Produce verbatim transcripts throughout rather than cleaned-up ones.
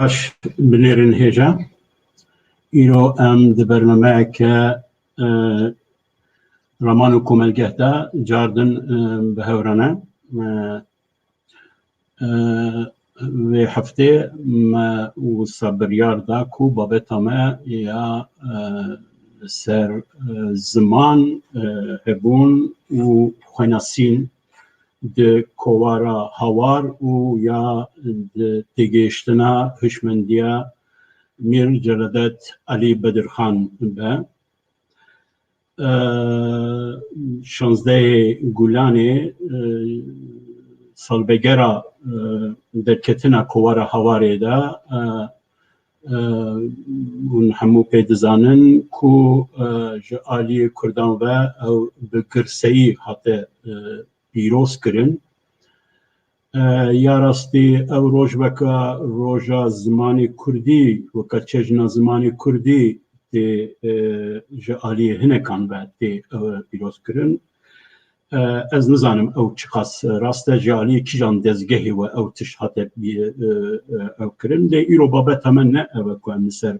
Baş, binêrin hêja. Îro em di bernameyeke, e, Raman û Komelgeh de cardin, e, bi hev re ne. E, e, vê heftê me wisa biryar da ku babeta me ya, e, ser, e, ziman, e, hebûn û xwenasîn di kovara Hawar û ya di têgihiştina hişmendiya Mîr Celadet Elî Bedirxan be. E, şazdehê Gulanê, e, salvegera, e, derketina kovara Hawarê de, e, e, hûn hemû pê dizanin ku, e, ji aliyê Kurdan ve ew bi girseyî hate, e, pîroz kirin. E, ya rastî ew roj weke roja zimanê kurdî, weke çejna zimanê kurdî tê, e, ji aliyê hinekan ve tê, e, pîroz kirin. E, ez nizanim ew çiqas rast e, ji aliyê kîjan dezgehê we ew tişt hate bî-, e, e, ew kirin. Lê îro babeta me ne ew e ku em li ser,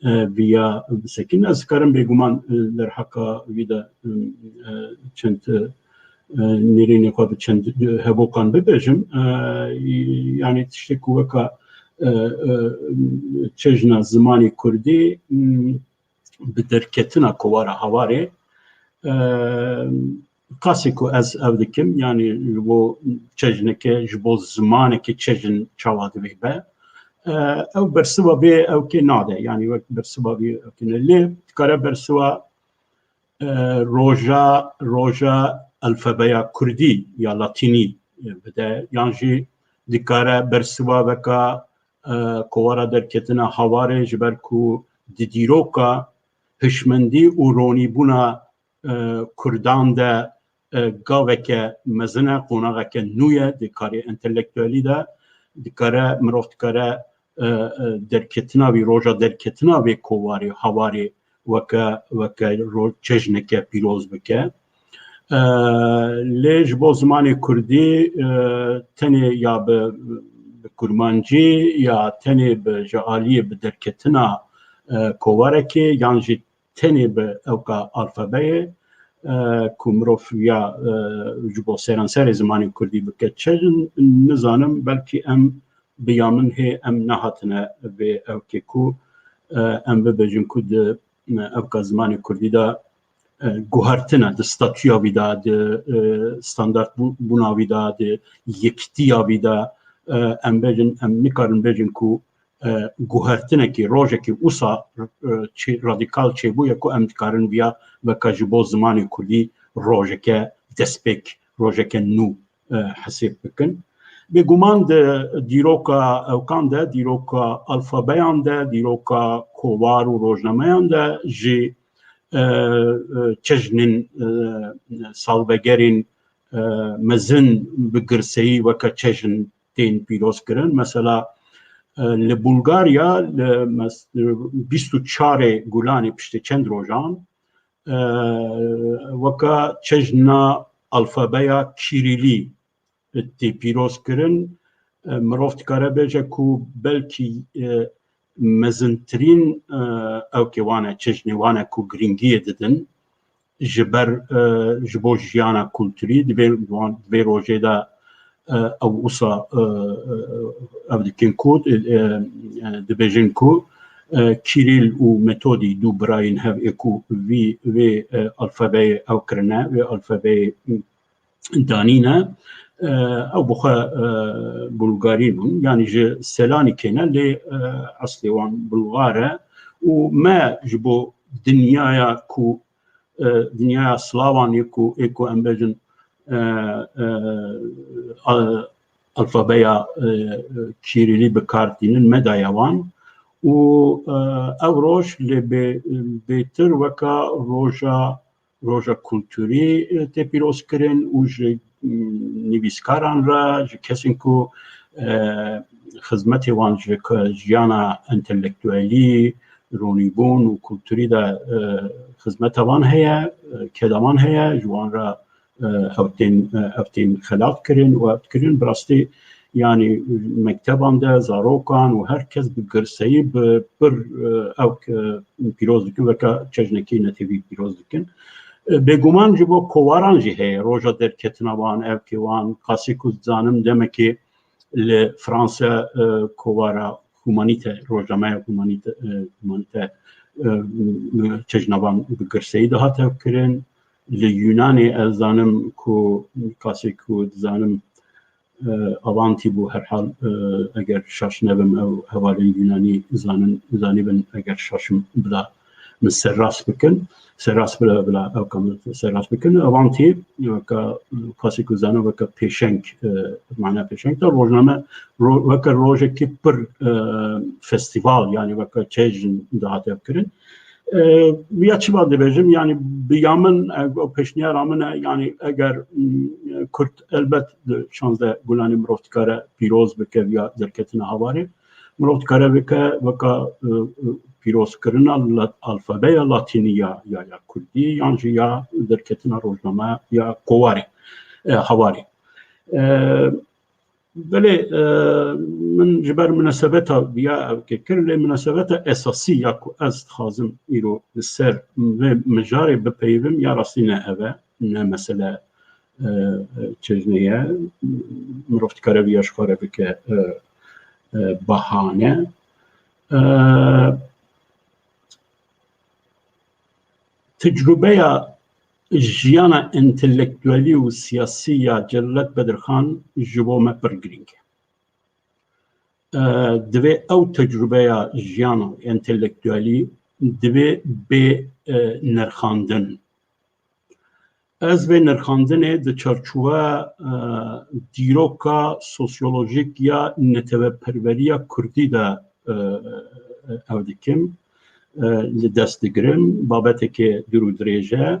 e, viya bisekînin. Ez dikarim bêguman, e, derheqa wî de, e, e, çend, e, e, nêrînê xwe bi çend, e, hevokan bibêjim. E, yanî tiştê ku weka, e, e, çejna zimanê kurdî, m, bi derketina kovara Hawarê, e, qasê ku ez ev dikim, yanî ji bo çejneke, ji bo zimanekê çejn çawa divê be, e, ew bersiva vê ewkê nade, yanî wek bersiva vê ewkê ne. Lê dikare bersiva, e, roja, roja alfabeya kurdî ya latînî, e, bide, yan jî dikare bersiva veka, e, kovara derketina Hawarê, ji ber ku di dîroka hişmendî û ronîbûna, e, Kurdan de, e, gaveke mezin e, qonaxeke nû ye di karê entelektuelî de, dikare, mirov dikare, e, e, derketina vî, roja derketina vê kovarê, Hawarê weke, weke ro-, çejneke pîroz bike. E, lê ji bo zimanê kurdî, e, tenê ya bi, bi kurmancî ya tenê bi ji aliyê bi derketina, e, kovarekê yan jî tenê bi ewka alfabeyê, e, ku mirov ya, e, ji bo seranserê zimanê kurdî bike çejn, nizanim, belkî em bi ya min hê em nehatine vê ewkê ku, e, em bibêjin ku di, e, ewka zimanê kurdî de, e, guhertine, di statûya wî de, di, e, standart bû-, bûna wî de, di yekitiya wî de, e, em bêjin, em nikarin bêjin ku, e, guhertinekî, rojekî wisa, e, çê-, radîkal çêbûye ku em dikarin viya veka ji bo zimanê kurdî rojeke destpêk, rojeke nû, e, hesêb bikin. Bêguman di dîroka ewkan de, dîroka alfabeyan de, dîroka kovar û rojnameyan de jî, e, e, çejnên, e, salvegerên, e, mezin bi girseyî weke çejn tên pîroz kirin. Mesela, e, li Bulgarya, li mes-, bîst û çarê Gulanê piştî çend rojan, e, weka çejna alfabeya Kîrîlî tê pîroz kirin. E, mirov dikare bêje ku belkî, e, mezintirîn, e, ewkê wan e, çejnê wan e ku girîngiyê didin. Ji ber, e, ji bo jiyana kulturî di vê, di vê rojê de, e, ew wisa, e, e, ev dikin ku, e, e, dibêjin ku, e, Kîrîl û Metodî du birayên hev ê ku vî, vê, e, alfabeyê ew kirine, vê alfabeyê danîne, e, ew bi xwe, e, Bulgarî bûn, yanî ji Selanikê ne, lê, e, eslê wan Bulgar e û me ji bo dinyaya ku, e, dinyaya Slavan yê ku, ê ku em bêjin, e, e, a, alfabeya, e, Kîrîlî bi kar tînin, me daye wan. Û, e, ev roj lê bê-, bêtir weka roja, roja kulturî, e, tê pîroz kirin û ji, m, nivîskaran re, ji kesên ku, e, xizmetê wan ji k-, jiyana entelektuelî, ronîbûn û kulturî de, e, xizmeta wan heye, e, keda wan heye, ji wan re, e, ew tên, e, ev tên xelat kirin û ev kirin. Bi rastî, yanî mekteban de zarokan û her kes bi girseyî bi pir, e, ew, e, pîroz dikin, weke cejnekî netewî pîroz dikin. E, bêguman ji bo kowaran jî heye, roja derketina wan, evkê wan, qasî ku dizanim demekê li Fransa, e, kovara Humanîte, rojnameya Humanîte, e, Humanîte, e, cejna wan bi girseyî dihat ev kirin. Li Yunanê ez zanim ku, kasê ku dizanim, e, Avantî bû herhal, e, eger şaş nebim, ew hevalên Yunanî zanin, zanîbin, eger şaşim bila min serrast bikin. Serrast bila, bila ew kam serrast bikin. Avantî, weke, kasê ku zanin, weke pêşeng, e, mana pêşeng de rojname, ro-, weke rojekî pir, e, festîval, yanî weke cejn dihate kirin. E, ya çima dibêjim, yanî bi ya min, e, ew pêşniyara min e, yanî eger, m, Kurd elbet di şazdeh Gulanê mirov dikare pîroz bike ya derketina Hawarê. Mirov dikare bike weka, e, e, pîrozkirina la-, alfabeya latînî ya, ya, ya Kurdî, yan jî ya derketina rojname ya Kowarê, e, Hawarê. E, Belê, e, min ji ber minasebeta viya ev kir, lê minasebeta esasî ya ku ez dixwazim îro li ser vê mijarê bipeyivim ya rastî ne ev e, ne mesele, e, e, çejnê ye. Mirov dikare viya ji xwe re bike, e, e, bahane. E, Tecrûbeya jiyana entelektuelî û siyasî ya Celadet Bedirxan ji bo me pir girîng e. E, divê ew tecrûbeya jiyana entelektuelî divê bê, e, nirxandin. Ez vê nirxandinê di çarçoveya, e, dîroka sosyolojîk ya neteweperweriya kurdî de, e, ew dikim, e, li dest digirim. Babeteke dûr û dirêj e.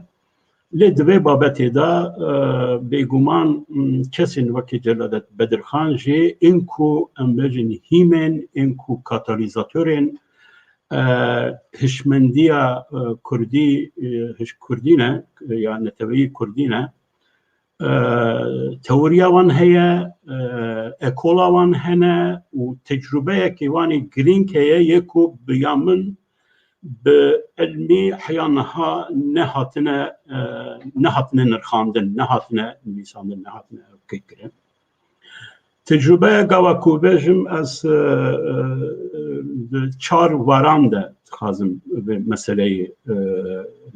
Lê di vê babetê de, e, bêguman, m, kesên wekî Celadet Bedirxan jî ên ku em bêjin hîmên, ên ku katalîzatorên, e, hişmendiya, e, kurdî, e, hiş-, kurdî ne, ya neteweyî kurdî ne. E, teoriya wan heye, e, ekola wan hene û tecrûbeyekê wan ê girîng heye, yê ku bi ya min bi ilmî heya niha nehatine, e, nehatine nirxandin, nehatine nivîsandin, nehatine ewkê kirin. Tecrûbeya gava ku bêjim ez, e, e, di çar waran de dixwazim vê meseleyê, e,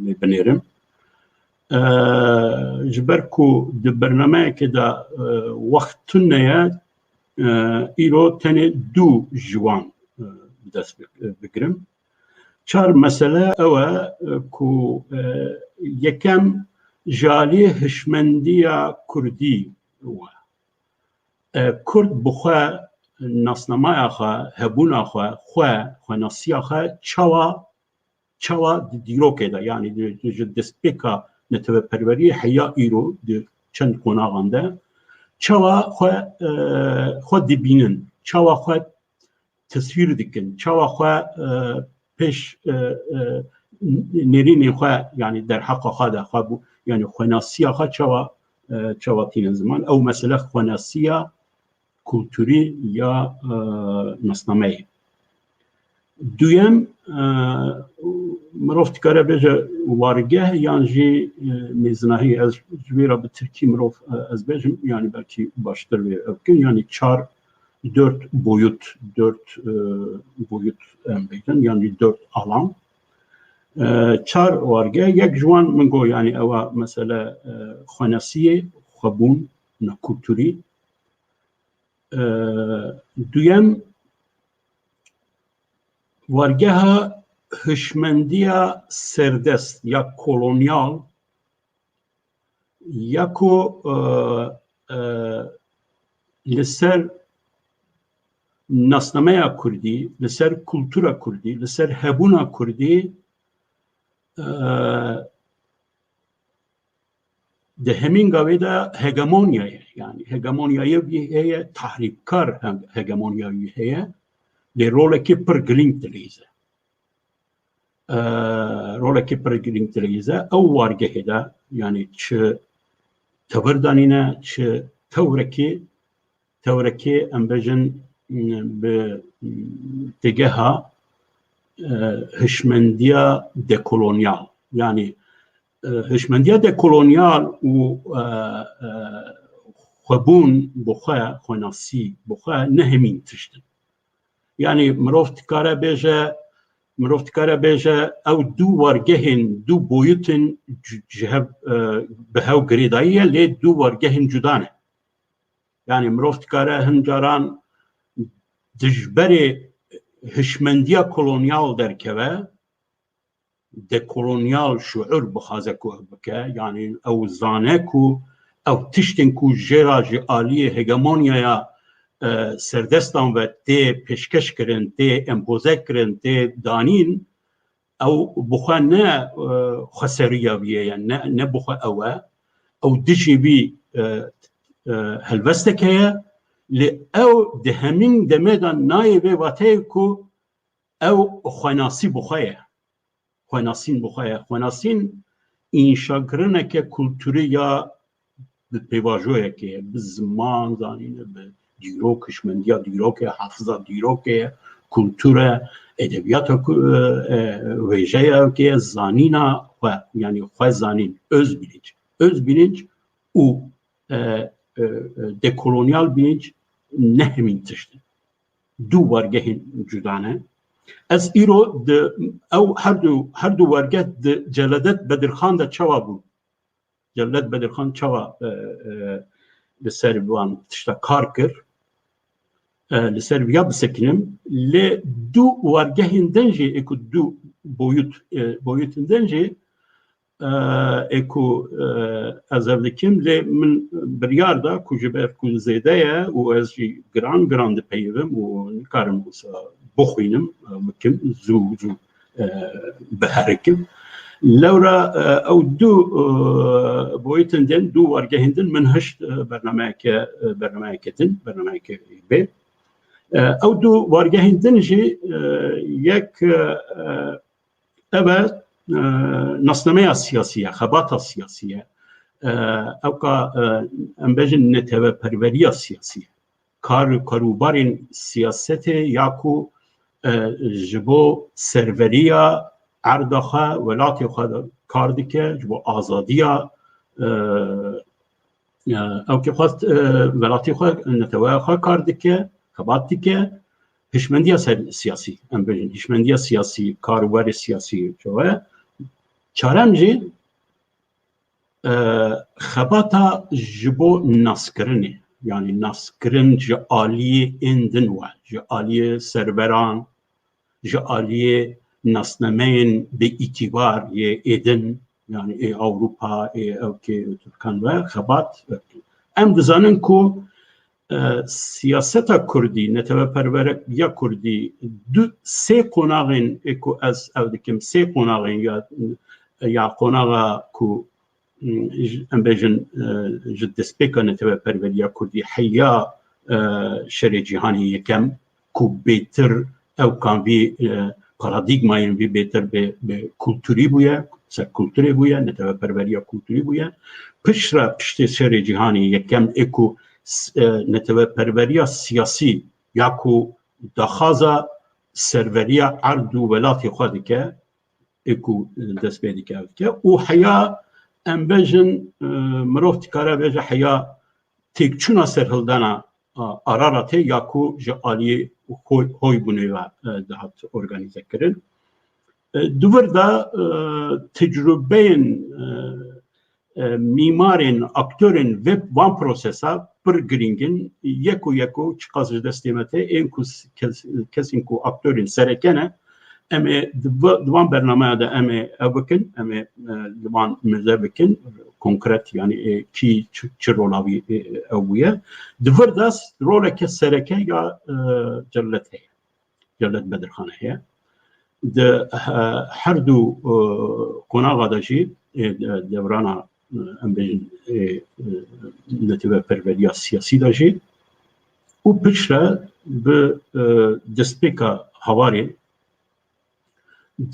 lê binêrim. E, ji ber ku di bernameyekê de, e, wext tune ye, e, îro tenê du ji wan, e, bi dest bi-, bigirim. Çar mesele ew e, e, ku, e, yekem ji aliyê hişmendiya kurdî we. E, Kurd bi xwe nasnamaya xwe, hebûna xwe, xwe, xwenasiya xwe çawa, çawa di dîrokê de, yanî di, di, ji destpêka neteweperweriyê heya îro di çend qonaxan de çawa xwe, e, xwe dibînin, çawa xwe teswîr dikin, çawa xwe, e, pêş, e, e, nêrînên xwe, yanî derheqa xwe de xwe bû, yanî xwenasiya xwe çawa, e, çawa tînin ziman. Ew mesele xwenasiya kulturî ya, e, nasnameyê. Duyem, e, mirov dikare bêje wargeh yan jî, e, mêzinahî. Ez ji vê re bi tirkî mirov, e, ez bêjim, yanî belkî baştir vê ev bikin, yanî çar, dört boyut, dört, e, boyut em bêjin, yanî dört alan. E, çar wargeh, yek ji wan min got, yanî ewa mesele, e, xwenasiyê, xwebûn, nekulturî. E, duyem, wargeha hişmendiya serdest ya kolonyal ya ku, e, e, li ser nasnameya kurdî, li ser kultura kurdî, li ser hebûna kurdî, e, di hemîn gavê de hegemonya ye. Yani hegemonya ye wî heye, tahrîbkar hem-, hegemonya wî heye. Lê rolekê pir girîng dileyîze. E, rolekê pir girîng dileyîze. Ew wargehê de, yani çi tevir danîne, çi tewrekê, tewrekê, em bêjin, bi têgeha, e, hişmendiya dekolonyal. Yani, e, hişmendiya dekolonyal û, e, e, xwebûn bi xwe, xwenasî bi xwe ne hemîn tişt in. Yani mirov dikare bêje, mirov dikare bêje ew du wargehên, du boyutên cu-, ji hev, e, bi hev girêdayî ye, lê du wargehên cuda ne. Yani mirov dikare hin caran dijberê hişmendiya kolonyal derkeve, dekolonyal şuur bixwaze ku ev bike, yani ew zane ku ew tiştên ku jê re ji aliyê hegemonyaya, e, serdestan ve tê pêşkeş kirin, tê empoze kirin, tê danîn, ew bi xwe ne, e, xweseriya vî ye, ne, ne bi xwe ew e. Ew dijî vî, e, e, helwestek heye, lê ew di hemîn demê de nayê vê vateyê ku ew xwenasî bi xwe ye. Xwenasîn bi xwe ye. Xwenasîn înşakirineke kulturî ya bi pêvajoyekê ye, bi ziman zanîne, bi dîrok, hişmendiya dîrokê, hafiza dîrokê, kulture, edebiyata ku, e, e, wêjeya ke ye, zanîna xwe, yani xwe zanîn, öz bilinç. Öz bilinç û, e, e, e, dekolonyal bilinç ne hemîn tişt in. Du wargehên cuda ne. Ez îro di ew her du, her du wargeh di Celadet Bedirxan de çawa bûn? Celadet Bedirxan çawa, e, e, li ser van tişta kar kir? E, li ser viya bisekinim. Lê du wargehên din jî, ê ku du boyut, e, boyutên din jî, e, ê ku, e, ez ev dikim, lê min biryar da ku ji ber ku zêde ye û ez jî giran giran dipeyivim û nikarim wisa bixwînim, e, bikim, zû zû, e, biherikim. Lewra, e, ew du, e, boyutên din, du wargehên din min hişt, e, bernameyeke, e, bernameyeke din, bernameyeke bê. E, ew du wargehên din jî, e, yek, e, e, ev e, e, nasnameya siyasî ye, xebata siyasî ye. E, ewka, e, em bêjin neteweperweriya siyasî ye. Kar, karûbarên siyasetê ya ku, e, ji bo serveriya erda xwe, welatê xwe de kar dike, ji bo azadiya, e, e, ew kê xwest, e, welatê xwe, neteweya xwe kar dike, xebat dike, hişmendiya ser-, siyasî, em bêjin, hişmendiya siyasî, kar û berê siyasî çawa ye. Çarem jî, e, xebata ji bo naskirinê, yani naskirin ji aliyê ên din we, ji aliyê serveran, ji aliyê nasnameyên bi îtîbar yê êdin, yani ê Ewropa, ê ewkê Tirkan ve xebat. Em dizanin ku, e, siyaseta kurdî, neteweperweriya kurdî du sê qonaxên ê ku ez ev dikim, sê qonaxên ya, ya qonaxa ku, em bêjin, e, ji destpêka neteweperweriya kurdî heya, e, şerê cîhanê yekem ku bêtir ew kan vî, e, paradîgmayên vî bêtir bi, bi kulturî bûye, ser kulturê bûye, neteweperweriya kulturî bûye. Piştre, piştê şerê cîhanê yekem ê ku s-, e, neteweperweriya siyasî ya ku daxwaza serveriya erd û welatê xwe dike, ê ku dest pê dike ev dike. Û heya, em bêjin, e, mirov dikare bêje heya têkçûna serhildana, a, Araratê ya ku ji aliyê hoy, hoybûnê ve, e, dihat organîze kirin. E, di vir de, e, tecrûbeyên, e, e, mîmarên, aktorên vê, van prosesa pir girîng in. Yeko yeko çiqas ji destê me tê, ên ku s-, kes-, kesên ku aktorên sereke ne, em ê di va-, di van bernameya de em ê ev bikin, em ê, e, li van mêze bikin, konkret, yani, e, kî çi, çi rola wî, e, ew bûye. Di vir de roleke sereke ya, e, Cellet heye. Cellet Bedirxan heye. Di, e, her du, e, qonaxa de jî, e, de-, devrana, e, em bêjin, e, e, neteweperweriya siyasî de jî û piştre bi, e, destpêka Hawarê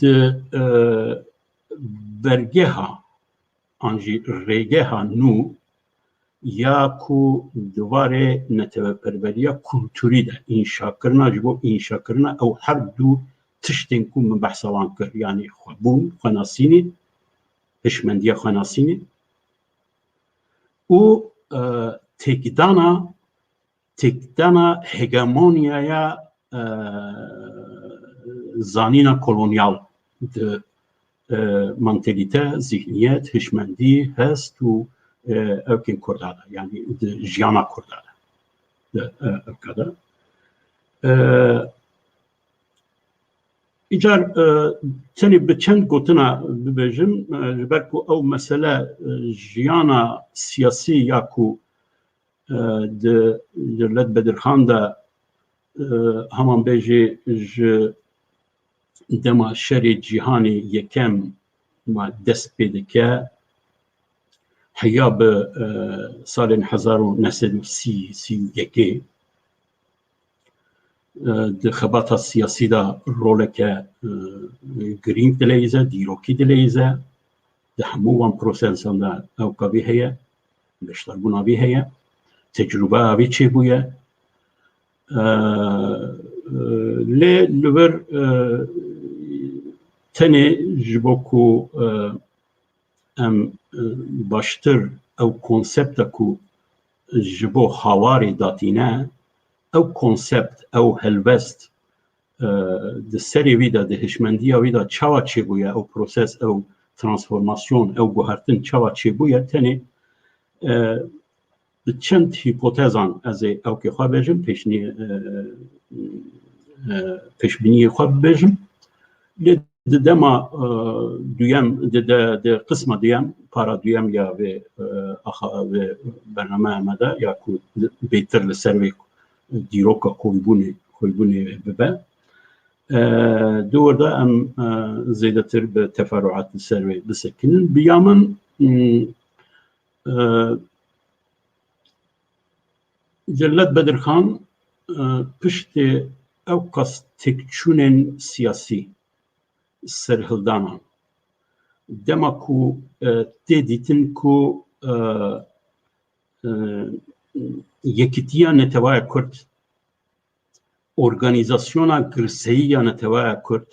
di, e, bergeha an jî rêgeha nû ya ku di warê neteweperweriya kulturî de înşakirina, ji bo înşakirina ew her du tiştên ku min behsa wan kir, yanî xwebûn, xwenasînê, hişmendiya xwenasînê û, e, têkdana têkdana hegemonyaya, e, zanîna kolonyal di, e, mantelîte, zihniyet, hişmendî, hest û, e, ewkên Kurda de, yanî di jiyana Kurda de, di, e, ewka de. E, Îcar, e, tenê bi çend gotina bibêjim, e, ji ber ku ew mesele, e, jiyana siyasî ya ku e, di Cellet Bedirxan de, e, heman bêjî ji dema şerê cîhanê yekem ma dest pê dike, heya bi, e, salên hezar û neh sed û sî, sî û yekê, e, di xebata siyasî de roleke, e, girîng dileyîze, dîrokî dileyîze. Di hemû wan prosesan de ewka vî heye, beşdarbûna vî heye, tecrûbeya vî çêbûye. E, e, lê li vir, e, tenê ji bo ku, e, em, e, baştir ew konsepta ku ji bo Hawarê datîne, ew konsept, ew helwest, e, di serê wî de, di hişmendiya wî de çawa çêbûye ew proses, ew transformasyon, ew guhertin çawa çêbûye, tenê, e, bi çend hîpotezan ez ê ewkê xwe bêjim, pêşnî-, e, e, pêşbîniyê xwe bibêjim. Lê di dema, e, duyem, di, de, di qisma duyem, para duyem ya vê, e, axa, vê bernameya me de, ya ku bêtir li ser vê dîroka koybûnê, koybûnê bibe, e, di wir de em, e, zêdetir bi teferuat li ser vê bisekinin. Bi ya min, m, e, Cellet Bedirxan, e, piştê ewqas têkçûnên siyasî, serhildanan, dema ku, e, tê dîtin ku, e, e, yekitiya netewaya Kurd, organîzasyona girseyî ya netewaya Kurd,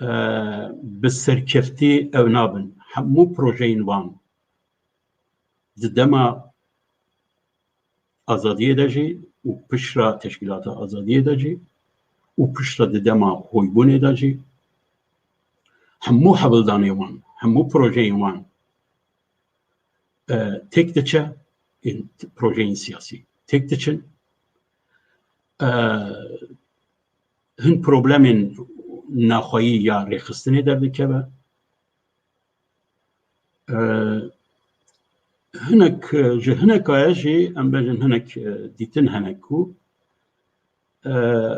e, bi serkeftî ew nabin. Hemû projeyên wan di dema azadiyê de jî û piştre teşkîlata azadiyê de jî û piştre di dema hoybûnê de jî hemû hewldanê wan, hemû projeyên wan, e, têk diçe, ên projeyên siyasî têk diçin. E, hin problemên nexweyî ya rêxistinê derdikeve. E, hinek, e, ji hineka ye jî, em bêjin hinek, e, dîtin hene ku, e,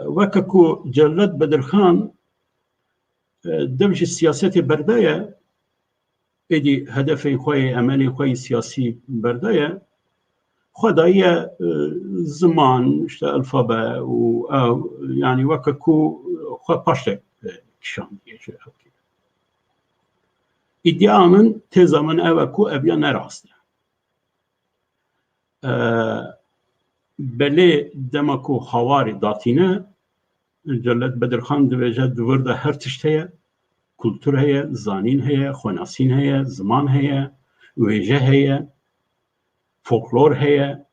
weke ku Cellet Bedirxan, e, dev ji siyasetê berdaye, êdî hedefên xwe yê, emelên xwe yê siyasî berdaye, xwe daye, e, ziman, işte alfabe û ew, yani weke ku xwe paştek, e, kişandiye ji ew. Îdia min, têza min ew e ku ev ya ne rast e. E, belê dema ku Hawarê datîne, Cellet Bedirxan dibêje di vir de her tişt heye, kultur heye, zanîn heye, xwenasîn heye, ziman heye, wêje heye, folklor heye,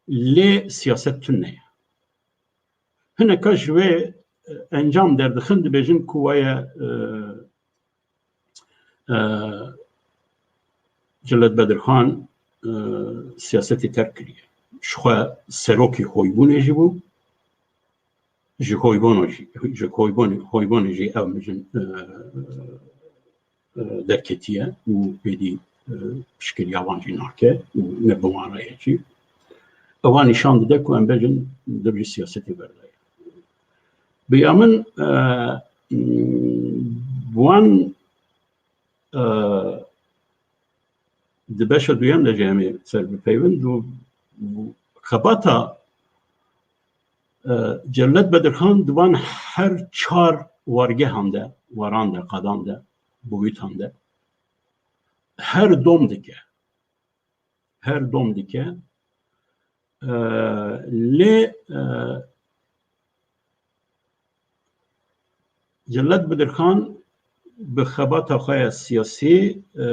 lê siyaset tune ye. Hineka ji wê, e, encam derdixin, dibêjin ku waye, e, e, Cillet Bedirxan, e, siyasetê terk kiriye. Ji xwe serokê hoybûnê jî bû. Ji hoybûnê jî, ji hoybûnê, hoybûnê jî ew mijin, e, e, derketiye û êdî, e, piştgiriya wan jî nake û ne bi wan re ye jî. Ewa nîşan dide ku em bêjin di vî siyasetê berdaye. Bi ya min, e, wan, e, di beşa duyem de jî em ê ser bipeyvin. Du, xebata, e, Cevdet Bedirxan di van her çar wargehan de, waran de, qadan de, boyutan de her dom dike. Her dom dike. E, lê, e, Cevdet Bedirxan bi xebata xwe ya siyasî, e,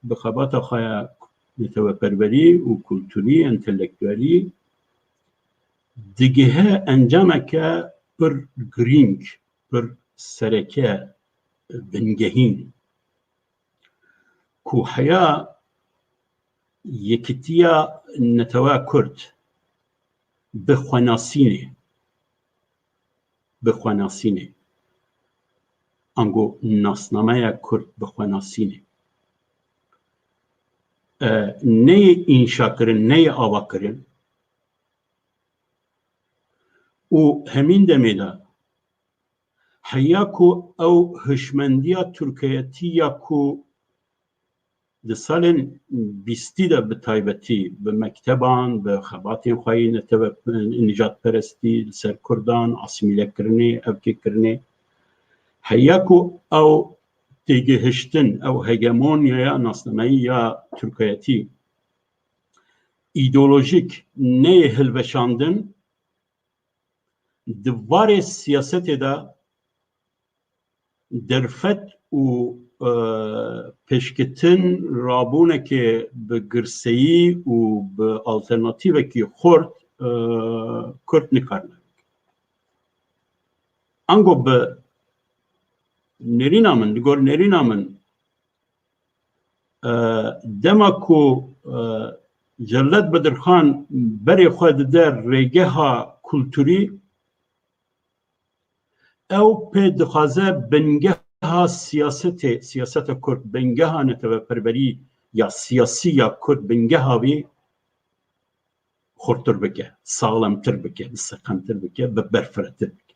bi xebata xwe ya neteweperwerî û kulturî, entelektuelî digihe encameke pir girîng, pir sereke, bingehîn, ku heya yekitiya netewa Kurd bi xwenasînê, bi xwenasînê, ango nasnameya Kurd bi xwenasînê, e, neyê înşa kirin, neyê ava kirin û hemîn demê de heya ku ew hişmendiya Tirkiyetî ya ku di salên bîstî de bi taybetî bi mekteban, bi xebatên xwe yê netewe, nijadperestî, li ser Kurdan, asîmîlekirinê, evkêkirinê, heya ku ew têgihiştin, ew hegemonyaya nasnameyî ya Tirkiyetî, îdeolojîk neyê hilweşandin, di warê siyasetê de derfet û, e, pêşketin rabûnekê bi girseyî û bi alternatîvekî xurt, e, Kurd nikarine bikin. Ango bi nêrîna min, li gor nêrîna min, e, dema ku, e, Cevdet Bedirxan berê xwe dide rêgeha kulturî, ew pê dixwaze bingeha siyasetê, siyaseta Kurd, bingeha neteweperwerî ya siyasî ya Kurd, bingeha wî xurttir bike, saxlemtir bike, bi seqemtir bike, bi berfiretir bike,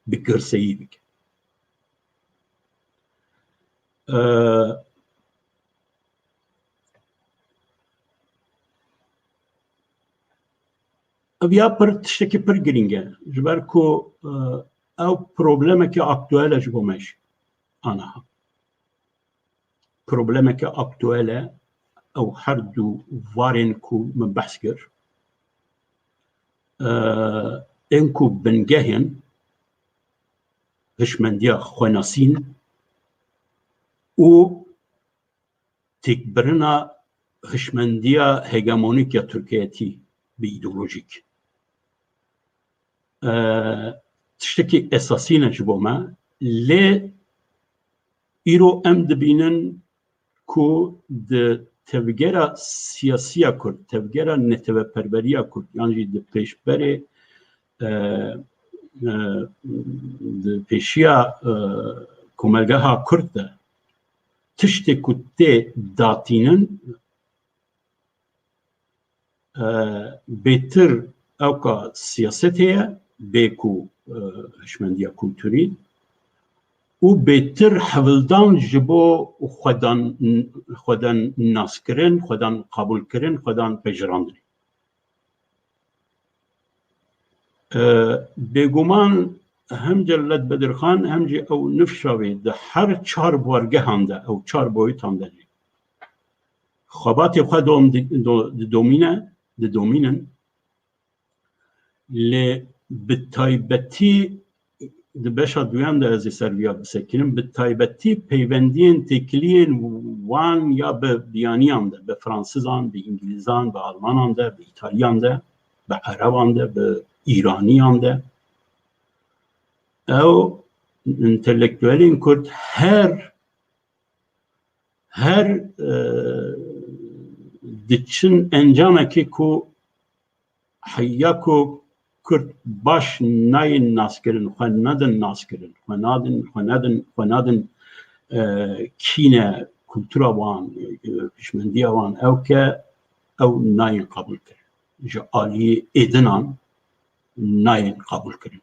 bi girseyî bike. Ee, ev ya pir, tiştekî pir girîng e, ji ber ku, e, ew problemekî aktuel e ji bo me jî. Aniha. Problemeke aktuel e, ew her du varên ku min behs kir, e, ên ku bingehên hişmendiya xwenasîn û têkbirina hişmendiya hegemonîk ya Tirkiyetî bi îdeolojîk. E, tiştekî esasî ne ji bo me, lê îro em dibînin ku di tevgera siyasiya Kurd, tevgera neteweperweriya Kurd, yan jî di pêşberê, e, e, di pêşiya, e, komelgeha Kurd de tiştê ku tê datînin, e, bêtir ewka siyasetê ye, bê ku, e, hişmendiya kulturî û bêtir hevldan ji bo xwedan, xwedan naskirin, xwedan qebûlkirin, xwedan pejirandinê. E, bêguman hem Cevdet Bedirxan hem jî ew nifşa wê di her çar wargehan de, ew çar boyutan de jî xebatê xwe dom di-, do-, didomîne, didomînin. Lê bi taybetî di beşa duyan de ez ê ser viya bisekinin, bi taybetî peywendiyên têkiliyên wan ya bi biyaniyan de, bi Fransizan, bi Îngilîzan, bi Almanan de, bi Îtalyan de, bi Ereban de, bi Îraniyan de. Ew întelektuelên Kurd her, her, e, diçin encamekê ku heya ku Kurd baş nayên naskirin, xwe nadin naskirin, xwe nadin, xwe nadin, xwe nadin, e, kî ne kultura wan, e, hişmendiya wan ew ke ew nayên qebûl kirin. Ji aliyê êdinan nayên qebûl kirin.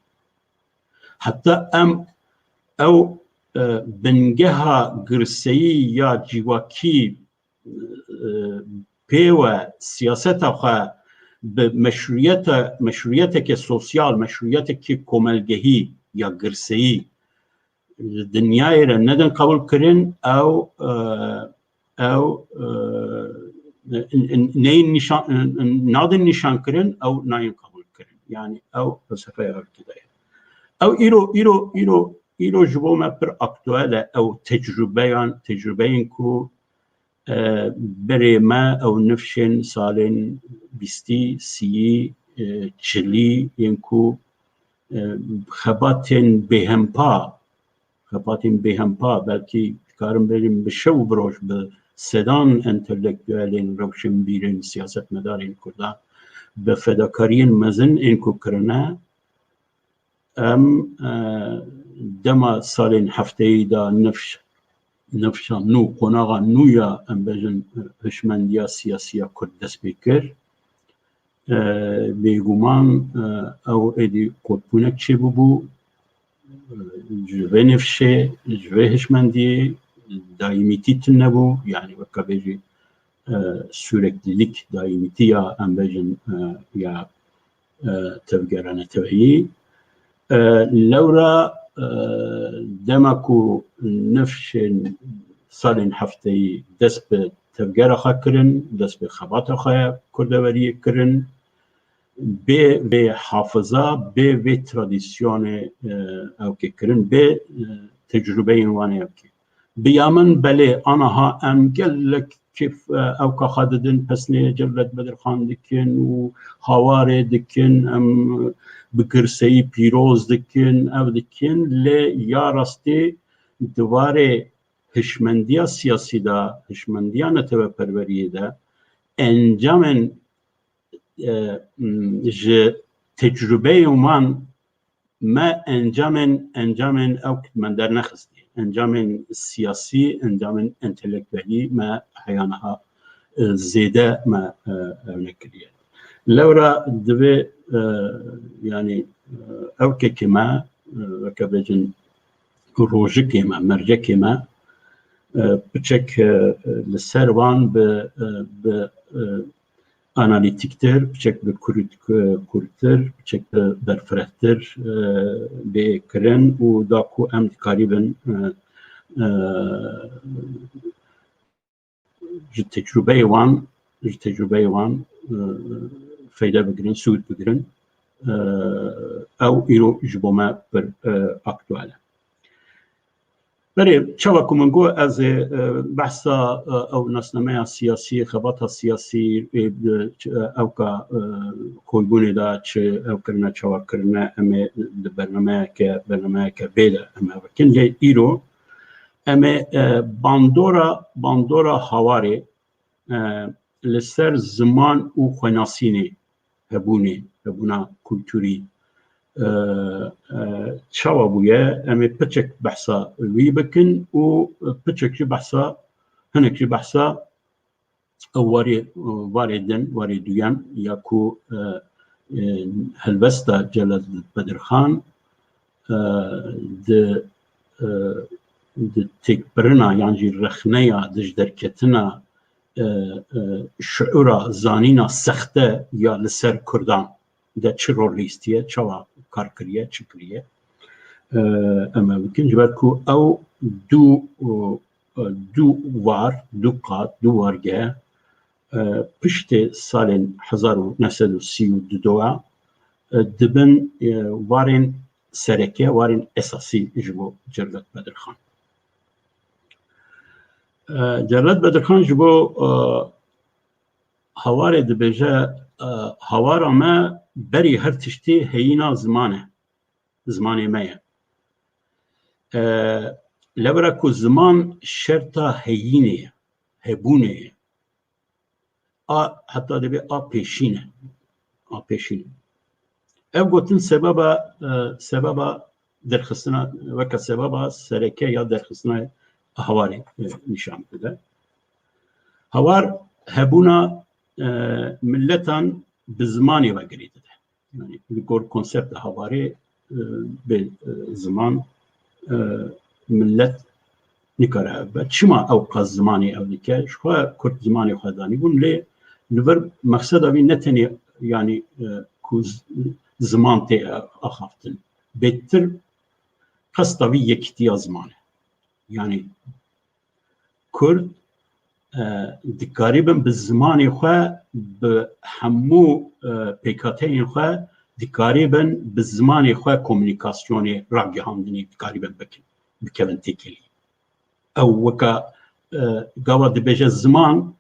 Heta em ew, e, bingeha girseyî ya civakî, e, pê we siyaseta xwe bi meşrûyete, meşrûyeteke sosyal, meşrûyeteke komelgehî ya girseyî li dinyayê re nedin qebûl kirin, ew, e, ew, e, n-, n-, neyên nîşan, n-, n-, nadin nîşan kirin, ew nayên qebûl kirin. Yani ew felsefeya ewkî de ye. Ew îro, îro, îro, îro ji bo me pir aktuel e, ew tecrûbeyan, tecrûbeyên ku, e, berê me ew nifşên salên bîstî, sîyî, e, çilî yên ku, e, xebatên bêhempa, xebatên bêhempa, belkî dikarim bêjim bi şev û bi roj bi sedan entelektuelên, rewşenbîrên, siyasetmedarên Kurdan bi fedakariyên mezin ên ku kirine, em, e, dema salên hefteyî de nifş, nifşa nû, qonaxa nû ya, em bêjin, hişmendiya siyasî ya Kurd dest pê kir. E, bêguman, e, ew êdî qutbûnek çêbûbû, e, ji vê nifşê, ji vê hişmendiyê daîmîtî tune bû, yani weke bêjî, e, süreklilik, daîmîtî ya, em bêjin, e, ya, e, tevgera neteweyî. E, lewra, e, dema ku nifşên salên hefteyî dest bi tevgera xwe kirin, dest bi xebata xwe ya kurdeweriyê kirin, bê vê hafiza, bê vê tradisyonê, e, ewkê kirin, bê, e, tecrûbeyên wan ê ewkê. Bi ya min belê, aniha em gelek kêf, e, ewka xwe didin, pesnê Cevdet Bedirxan dikin û Hawarê dikin, em bi girseyî pîroz dikin, ew dikin, lê ya rastî di warê hişmendiya siyasî de, hişmendiya neteweperweriyê de encamên, e, m, ji tecrûbeyên wan me encamên, encamên ew me dernexistî. Encamên siyasî, encamên entelektuelî me heya niha, e, zêde me, e, ew nekiriye. Lewra divê, e, yani, e, ewkekê me, e, weke bêjin rojikê me, mercekê me, e, piçek, e, li ser wan bi, e, bi, e, analîtîktir, piçek bi kurt-, kurtir, piçek bi berfirehtir, e, bê kirin û da ku em dikarîbin, e, e, ji tecrûbeyê wan, ji tecrûbeyê wan, e, feyde bigirin, sûd bigirin. E, ew îro ji bo me pir, e, aktuel e. Berê, çawa ku min got, ez ê, e, behsa, e, ew nasnameya siyasî, xebata siyasî, ê, bi, ç-, e, ewka, e, koybûnê de çi ew kirine, çawa kirine, em ê di bernameyeke, bernameyeke bê de em ê bikin. Lê îro em ê, e, bandora, bandora Hawarê, e, li ser ziman û xwenasînê hebûnê, hebûna kulturî, e, e, çawa bûye, em ê piçek behsa wî bikin û piçek jî behsa, hinek jî behsa ew warê, warê din, warê duyem ya ku, e, e, helwesta Celal Bedirxan, e, di, e, di têkbirina yan jî rexneya dijderketina, e, e, şiûra, zanîna sexte ya li ser Kurdan de çi rol lîstiye, çawa kar kiriye, çi kiriye, e, em ê bikin. Ji ber ku ew du, e, du war, du qat, du wargeh, e, piştê salên hezar û neh sed û sî û du de, e, dibin, e, warên sereke, warên esasî ji bo Cevdet Bedirxan. E, Cevdet Bedirxan ji bo, e, Hawarê dibêje, e, Hawara me berî her tiştî heyîna ziman e. Zimanê me ye. E, lewra ku ziman şerta heyînê ye, hebûnê ye. A, heta dibê a pêşîn e. A pêşîn e. Ev gotin sebeba, e, sebeba derxistina, weke sebeba sereke ya derxistina Hawarê e, nîşan dide. Hawar hebûna e, miletan bi zimanê ve girê dide. Yani li gor konsepta Hawarê e, bê e, ziman e, milet nikare ev be. Çima ew qas zimanê ev dike? Ji xwe Kurd zimanê xwe danîbûn, lê li vir mexseda wî ne tenê yani e, ku z- ziman tê axaftin. Bêtir qesta wî yekîtiya ziman e. Yani Kurd e, dikarîbin bi zimanê xwe, bi hemû e, pêkhateyên xwe dikarîbin bi zimanê xwe komunîkasyonê, ragihandinê dikarîbin bikin, bikevin têkilî. Ew weka e, gava dibêje ziman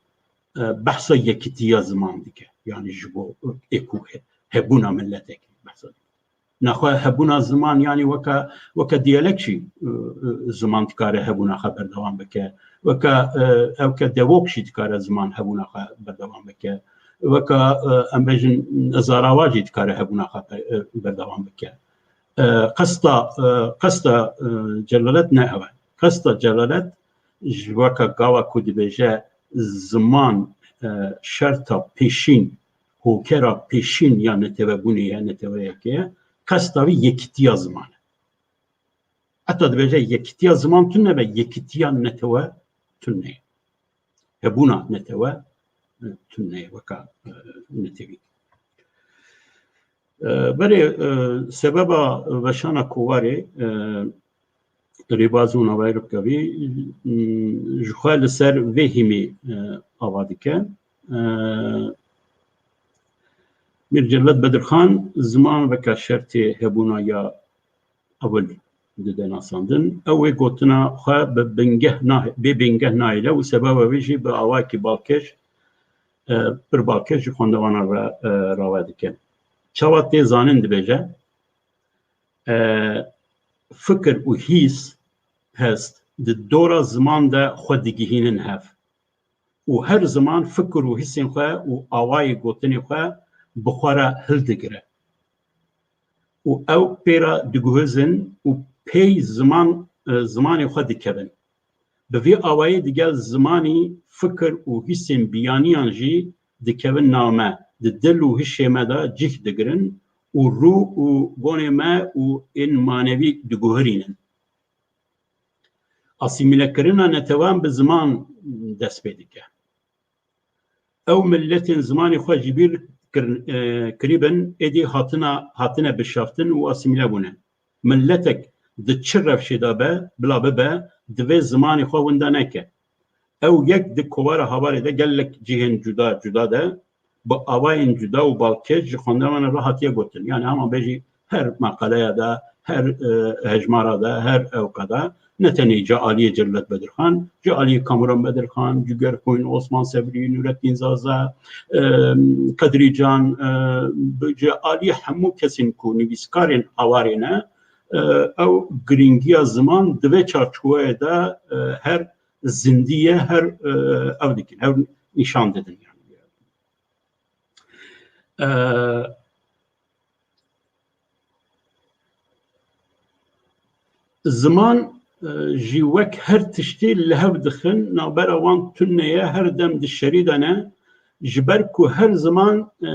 e, behsa yekîtiya ziman dike. Yani ji bo ê ku he- hebûna miletekî behsa dike. Naxwe hebûna ziman, yani weke weke diyalek jî e, e, ziman dikare hebûna xwe berdewam bike. Weke e, ewke dewok jî dikare ziman hebûna xwe berdewam bike. Weke e, em bêjin zarava jî dikare hebûna xwe be- e, berdewam bike. E, qesta e, qesta e, celalet ne ew e. Qesta celalet ji weke gava ku dibêje ziman e, şerta pêşîn, hokera pêşîn ya netewebûnê ye, neteweyekê ye. Qesta wî yekîtiya ziman e. Heta dibêje yekîtiya ziman tune be, yekîtiya netewe tune ye. Hebûna netewe e, tune ye weka e, netewî. E, Berê e, sebeba veşana kovarê e, rêbaz û navayê Ripkevî m, ji xwe li ser vê hîmî e, ava dike. E, Mîr Cellat Bedirxan ziman veka şertê hebûna ya ewil dide nasandin. Ew ê gotina xwe bi bingeh nahê, bê bingeh nahêle û sebeba wê jî bi awayekî balkêş, e, pir balkêş ji xwendevanan re e, rave dike. Çawa tê zanin dibêje, e, fikir û hîs, hest di dora ziman de xwe digihînin hev. Û her ziman fikir û hîsên xwe û awayê gotinê xwe bi xwe re hildigire. Û ew pê re diguhizin û pey ziman, e, zimanê xwe dikevin. Bi vî awayî digel zimanî fikir û hîsên biyaniyan jî dikevin nav me, di dil û hişê me de cih digirin û rû û gonê me û ên manevî diguhirînin. Asîmîlekirina netewan bi ziman dest pê dike. Ew miletên zimanê xwe ji bîr kirin, e, kirîbin, êdî hatina, hatine bişaftin û asîmîle bûne. Miletek di çi rewşê de be, bila bibe, divê zimanê xwe winda neke. Ew yek di kovara Hawarê de gelek cihên cuda cuda de bi awayên cuda û balkêş ji xwendevanan re hatiye gotin. Yani hema bêjî her meqaleya de, her e, hejmara de, her ewka de, ne tenê ji aliyê Cellat Bedirxan, ji aliyê Kamuran Bedirxan, Cuger Xwîn, Osman Sebrî, Nurettin Zaza, e, Qedrî Can, e, bi- ji aliyê hemû kesên ku nivîskarên Hawarê ne, e, ew girîngiya ziman di vê çarçoveyê de e, her zindî ye, her e, ew dikin, ew nîşan didin. Yani. E, Ziman e, jî wek her tiştî li hev dixin, navbera wan tune ye, her dem di şerî de ne, ji ber ku her ziman e,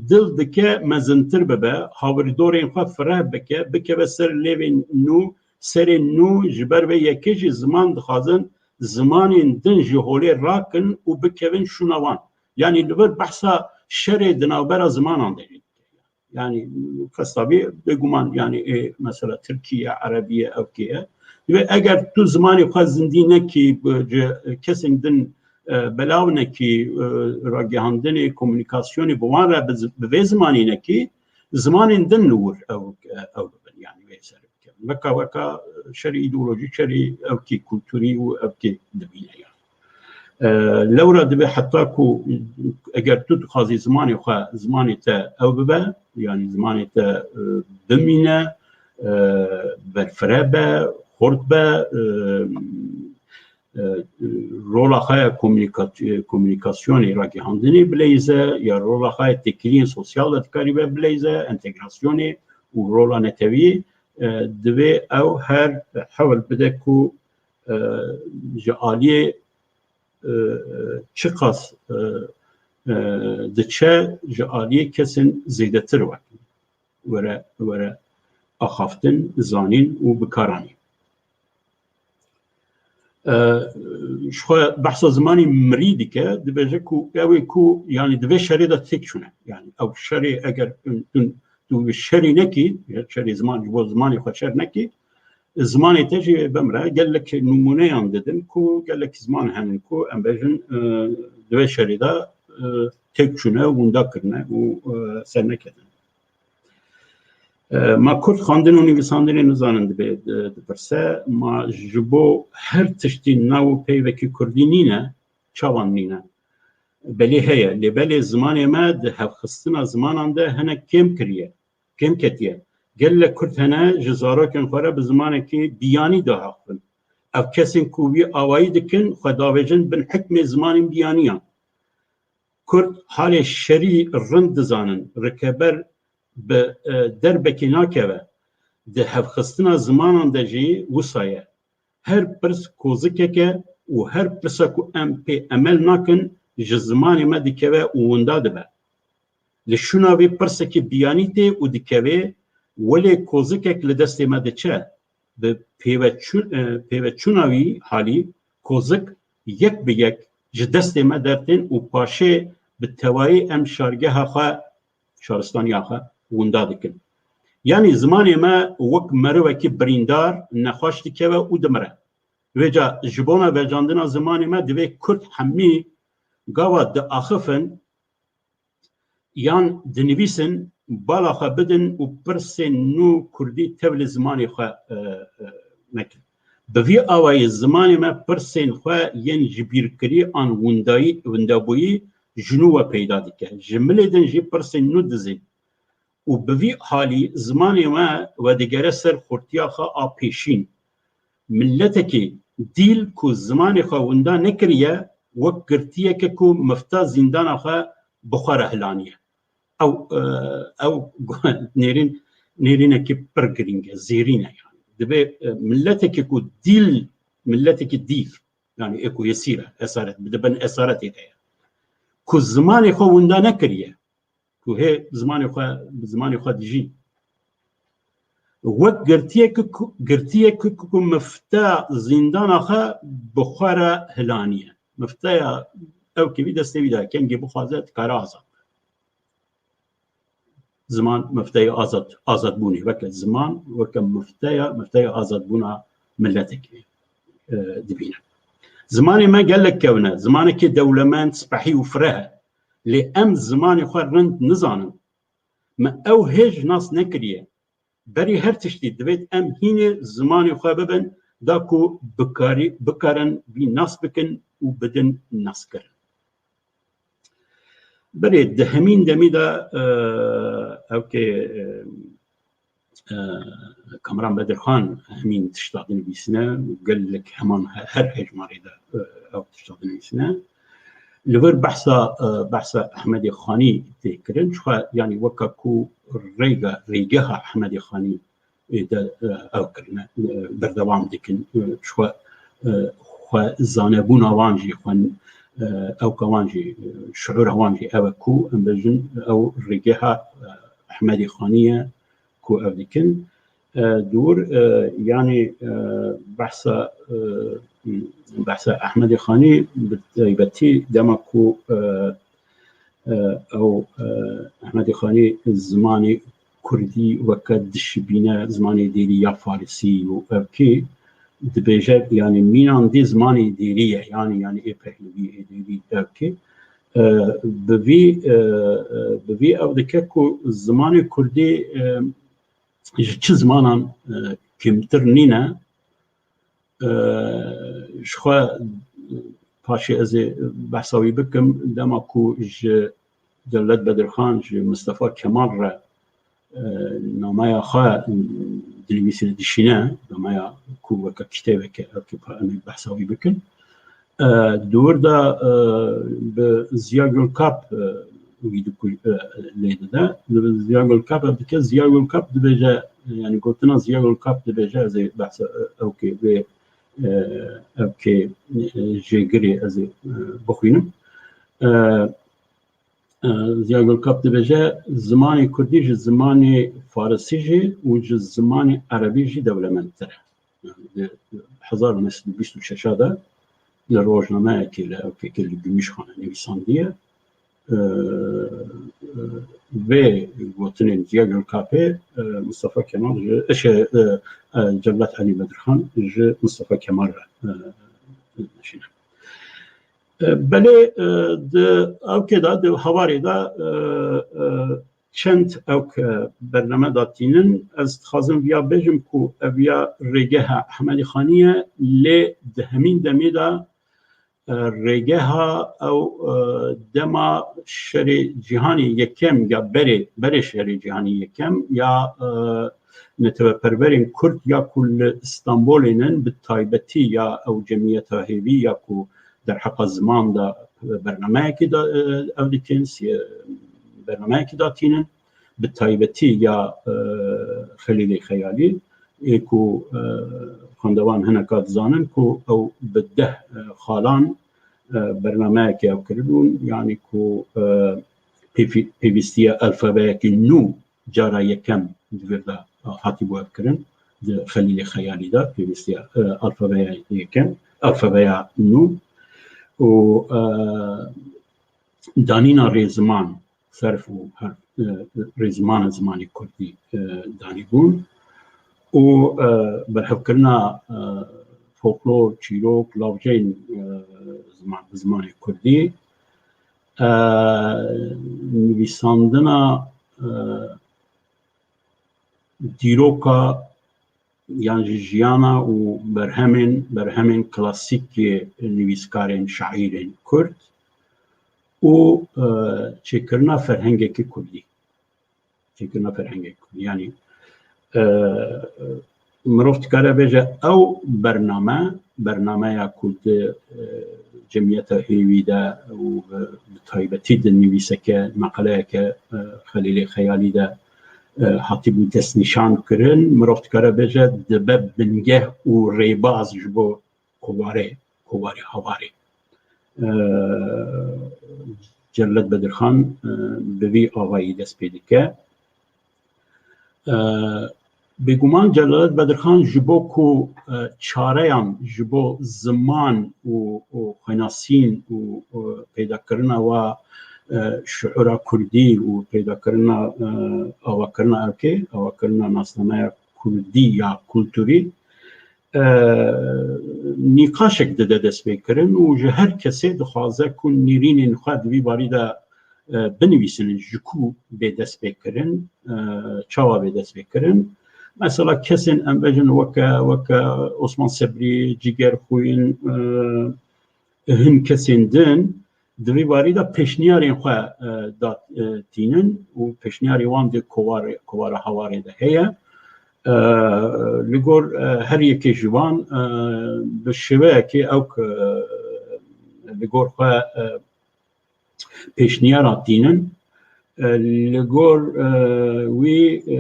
dil dike mezintir bibe, hawirdorên xwe fireh bike, bikeve ser lêvên nû, serên nû, ji ber vê yekê jî ziman dixwazin zimanên din ji holê rakin û bikevin şûna wan. Yanî li vir behsa şerê di navbera zimanan de jî dike. Yani qesta vê bêguman yani ê mesela Tirkî ye, Erebî ye, ewkê ye. Divê eger tu zimanê xwe zindî nekî, bi- ji kesên din e, belav nekî, e, ragihandinê, komunîkasyonê bi wan re bi zi- bi vê zimanî nekî, zimanên din li wir ew e, ew bibin yani vê ser bikevin. Weka weka şerî îdeolojî, şerî ewkî kulturî û ewkî dibîne yani. E, lewra dibe heta ku eger tu dixwazî zimanê xwe, zimanê te ew bibe, yani zimanê te e, bimîne, e, berfireh be, xurt be, e, e, rola xwe ya komunika- komunîkasyonê, ragihandinê bileyze, ya rola xwe ya têkiliyên sosyal de dikarîbe bileyze, entegrasyonê û rola netewî, e, divê ew her hewl bide ku e, ji aliyê, e, çiqas, e, e, diçe ji aliyê kesên zêdetir wek were, were axaftin, zanîn û bikaranîn. E, ji xwe behsa zimanî mirî dike, dibêje ku ew ê ku, yanî di vê şerê de têk çûne. Yanî ew şerê eger tu, tu, tu şerî nekî, şerê ziman, ji bo zimanê xwe şer nekî, zimanê te jî bimre. Gelek nimûneyan didin ku gelek ziman henin ku em bêjin, e, di vê şerê de, e, têk çûne, winda kirine û, e, ser neketin. E, ma Kurd xwendin û nivîsandinê nizanin dibê, di-, dipirse, ma ji bo her tiştî nav û peyvekî Kurdî nîne, çawan nîne? Belê heye, lê belê zimanê me di hevxistina zimanan de hinek kêm kiriye, kêm ketiye. Gelek Kurd hene ji zarokên xwe re bi zimanekî biyanî diaxifin. Ev kesên ku wî awayî dikin, xwe davêjin bin hikmê zimanên biyaniyan. Kurd halê şerî rind dizanin, rikeber bi, e, derbekê nakeve. Di hevxistina zimanan de jî wisa ye. Her pirs kozikek e û her pirsa ku em pê emel nakin, ji zimanê me dikeve û winda dibe. Li şûna wî pirsekî biyanî tê û dikeve, welê kozikek li destê me diçe. Bi pêveçû-, e, pêveçûna wî halî, kozik yek bi yek ji destê me dertên û paşê bi tevayî em şargeha xwe, şaristaniya xwe winda dikin. Yanî zimanê me wek merivekî birîndar nexweş dikeve û dimire. Vêca ji bona vejandina zimanê me divê Kurd hemî gava diaxifin, yan dinivîsin, bala xwe bidin û pirsên nû kurdî tevlî zimanê xwe, e, e, nekin. Bi vî awayî zimanê me pirsên xwe yên ji bîrkirî an windayî, windabûyî ji nû we peyda dike. Ji milê din jî pirsên nû dizên. Û bi vî halî zimanê me vedigere ser xurtiya xwe a pêşîn. Miletekî dîl ku zimanê xwe winda nekiriye, wek girtiyeke ku mifta zîndana xwe bi xwe re hilaniye. Ew, e, ew nêrîn, nêrînekî pir girîng e, zêrîn e yani. Divê, e, miletekî ku dîl, miletekî dîl, yani ê ku yesîr e, esaret, di bin esaretê de ye. Ku zimanê xwe winda nekiriye, ku hê zimanê xwe, bi zimanê xwe dijî. Wek girtiyek ku, girtiyek ku, ku mifte zîndana xwe bi xwe re hilaniye. Mifteya ew kevî destê wî de, kengê bixwaze dikare azad be. Ziman mifteya azad, azadbûnê, weke ziman, weke mifteya, mifteya azadbûna miletekê, e, dibîne. Zimanê me gelek kevn e, zimanekî dewlemend, spehî û fireh e. Lê em zimanê xwe rind nizanin. Me ew hêj nas nekiriye. Berî her tiştî divêt em hînê zimanê xwe bibin, da ku bikarî-, bikarin vî nas bikin û bidin naskirin. Berê di hemîn demî de, e, ew kê, e, e, Kamran Bedirxan hemîn tişta dinivîsine û gelek heman he-, her hejmarê de, e, ew tişta dinivîsine. Li vir behsa, e, behsa Ehmedê Xanî tê kirin. Ji xwe, yanî weka ku rêga, rêgeha Ehmedê Xanî ê de, e, ew kirine, e, berdewam dikin. E, ji xwe, e, xwe zanebûna wan jî, xwe, e, ewka wan jî, e, şiûra wan jî ew e ku em bêjin ew rêgeha, e, Ehmedê Xanî ye ku ew dikin. E, dûr, e, yanî, e, behsa, e, behsa Ehmedê Xanî bi taybetî dema ku, e, e, ew, e, Ehmedê Xanî zimanê kurdî weke dişibîne zimanê dêrî ya farisî û ev kê dibêje, yanî mînan dê zimanê dêrî ye, yanî, yanî ê pehlivî, ê dêrî ev kê, e, bi vî, e, e, bi vî ew dike ku zimanê kurdî, e, ji çi zimanan, e, kêmtir nîne. E, ji xwe paşê ez ê behsa wî bikim, dema ku ji Dewlet Bedirxan, ji Mistefa Kemal re, e, nameya xwe dinivîsîne, dişîne, nameya ku weke kitêbeke, ev kê pa em ê behsa wî bikin. E, di wir de, e, bi Ziya Gulkap, e, wî diku-, e, lê dide. Ziya Gulkap ev dike, Ziya Gulkap dibêje, e, yanî gotina Ziya Gulkap dibêje, ez ê behsa, e, ew kê vê e, ev kê, e, jêgirê ez ê, e, bixwînim. E, e, Ziya Gulkap dibêje, zimanê kurdî ji zimanê farisî jî û ji zimanê erebî jî dewlemendtir e. Yani di hezar û neh sed û bîst û şeş de li rojnameyekê li ew kekê li Gümüşhane nivîsandiye. E, e, vê gotinên Ziya Gulkapê, e, Mustafa Kemal ji, e, şey, e, e, Cevdet Elî Bedirxan ji Mustafa Kemal re, e, dişîne. E, belê, e, di ew kê de, di havarê de, e, e, çend ewk, e, bername datînin. Ez dixwazim viya bêjim ku ev ya rêgeha Ehmedî Xanî ye, lê di hemîn demê de, e, rêgeha ew, e, dema şerê cîhanê yekem ya berê, berê şerê cîhanê yekem ya, e, neteweperwerên Kurd ya ku li Stenbolê nin, bi taybetî ya ew cemiyeta hêvî ya ku derheqa ziman de bernameyekî da, e, ev dikin, sî-, bernameyekî datînin, bi taybetî ya, e, Xelîlê Xeyalî, ê ku, e, xwendevan hineka dizanin ku ew bi deh, e, xalan, e, bernameyekê ew kiribûn, yanî ku, e, pêvî-, pêvîstiya alfabeyekî nû cara yekem di vir de hatibû ev kirin, di Xelîlê Xeyalî de pêvîstiya, e, alfabeya yekem, alfabeya nû û, e, danîna rêziman, serf û herf, e, rêzimana zimanê kurdî, e, danîbûn û, e, berhevkirina, e, folklor, çîrok, lawjeyên, e, ziman, bi zimanê kurdî, e, nivîsandina, e, dîroka yan jî jiyana û berhemên, berhemên klasîk yê nivîskarên, şaîrên kurd û, e, çêkirina ferhengekî kurdî. Çêkirina ferhengekî kurdî. Yanî, e, mirov dikare bêje ew bername, bernameya ku di, e, cemiyeta hêvî de û bi, bi taybetî di nivîseke, meqaleyeke, e, Xelîlê Xeyalî de, e, hatibû destnîşan kirin, mirov dikare bêje dibe bingeh û rêbaz ji bo kovarê, kovarê havarê. E, Cevdet Bedirxan, e, bi vî avayî dest pê dike. E, bêguman Celadet Bedirxan ji bo ku, e, çareyan ji bo ziman û, û xwenasîn û, û peydakirina wa, e, şiûra kurdî û peydakirina, e, avakirina erkê, avakirina nasnameya kurdî ya kulturî, e, nîqaşek dide destpêkirin û ji her kesê dixwaze ku nêrînên xwe di vî barî de, e, binivîsinin, ji ku bê destpêkirin, e, çawa bê destpêkirin. Mesela kesên em bêjin weke, weke Osman Sebrî, Cîger Xwîn, e, hin kesên din, di vî barî de pêşniyarên xwe, e, da, e, tînin û pêşniyarê wan di kovar-, kovara hawarê de heye. E, li gor, e, her yekê ji wan, e, bi şêweyekê ew ku, e, li gor xwe, e, pêşniyara tînin. E, li gor, e, wî, e,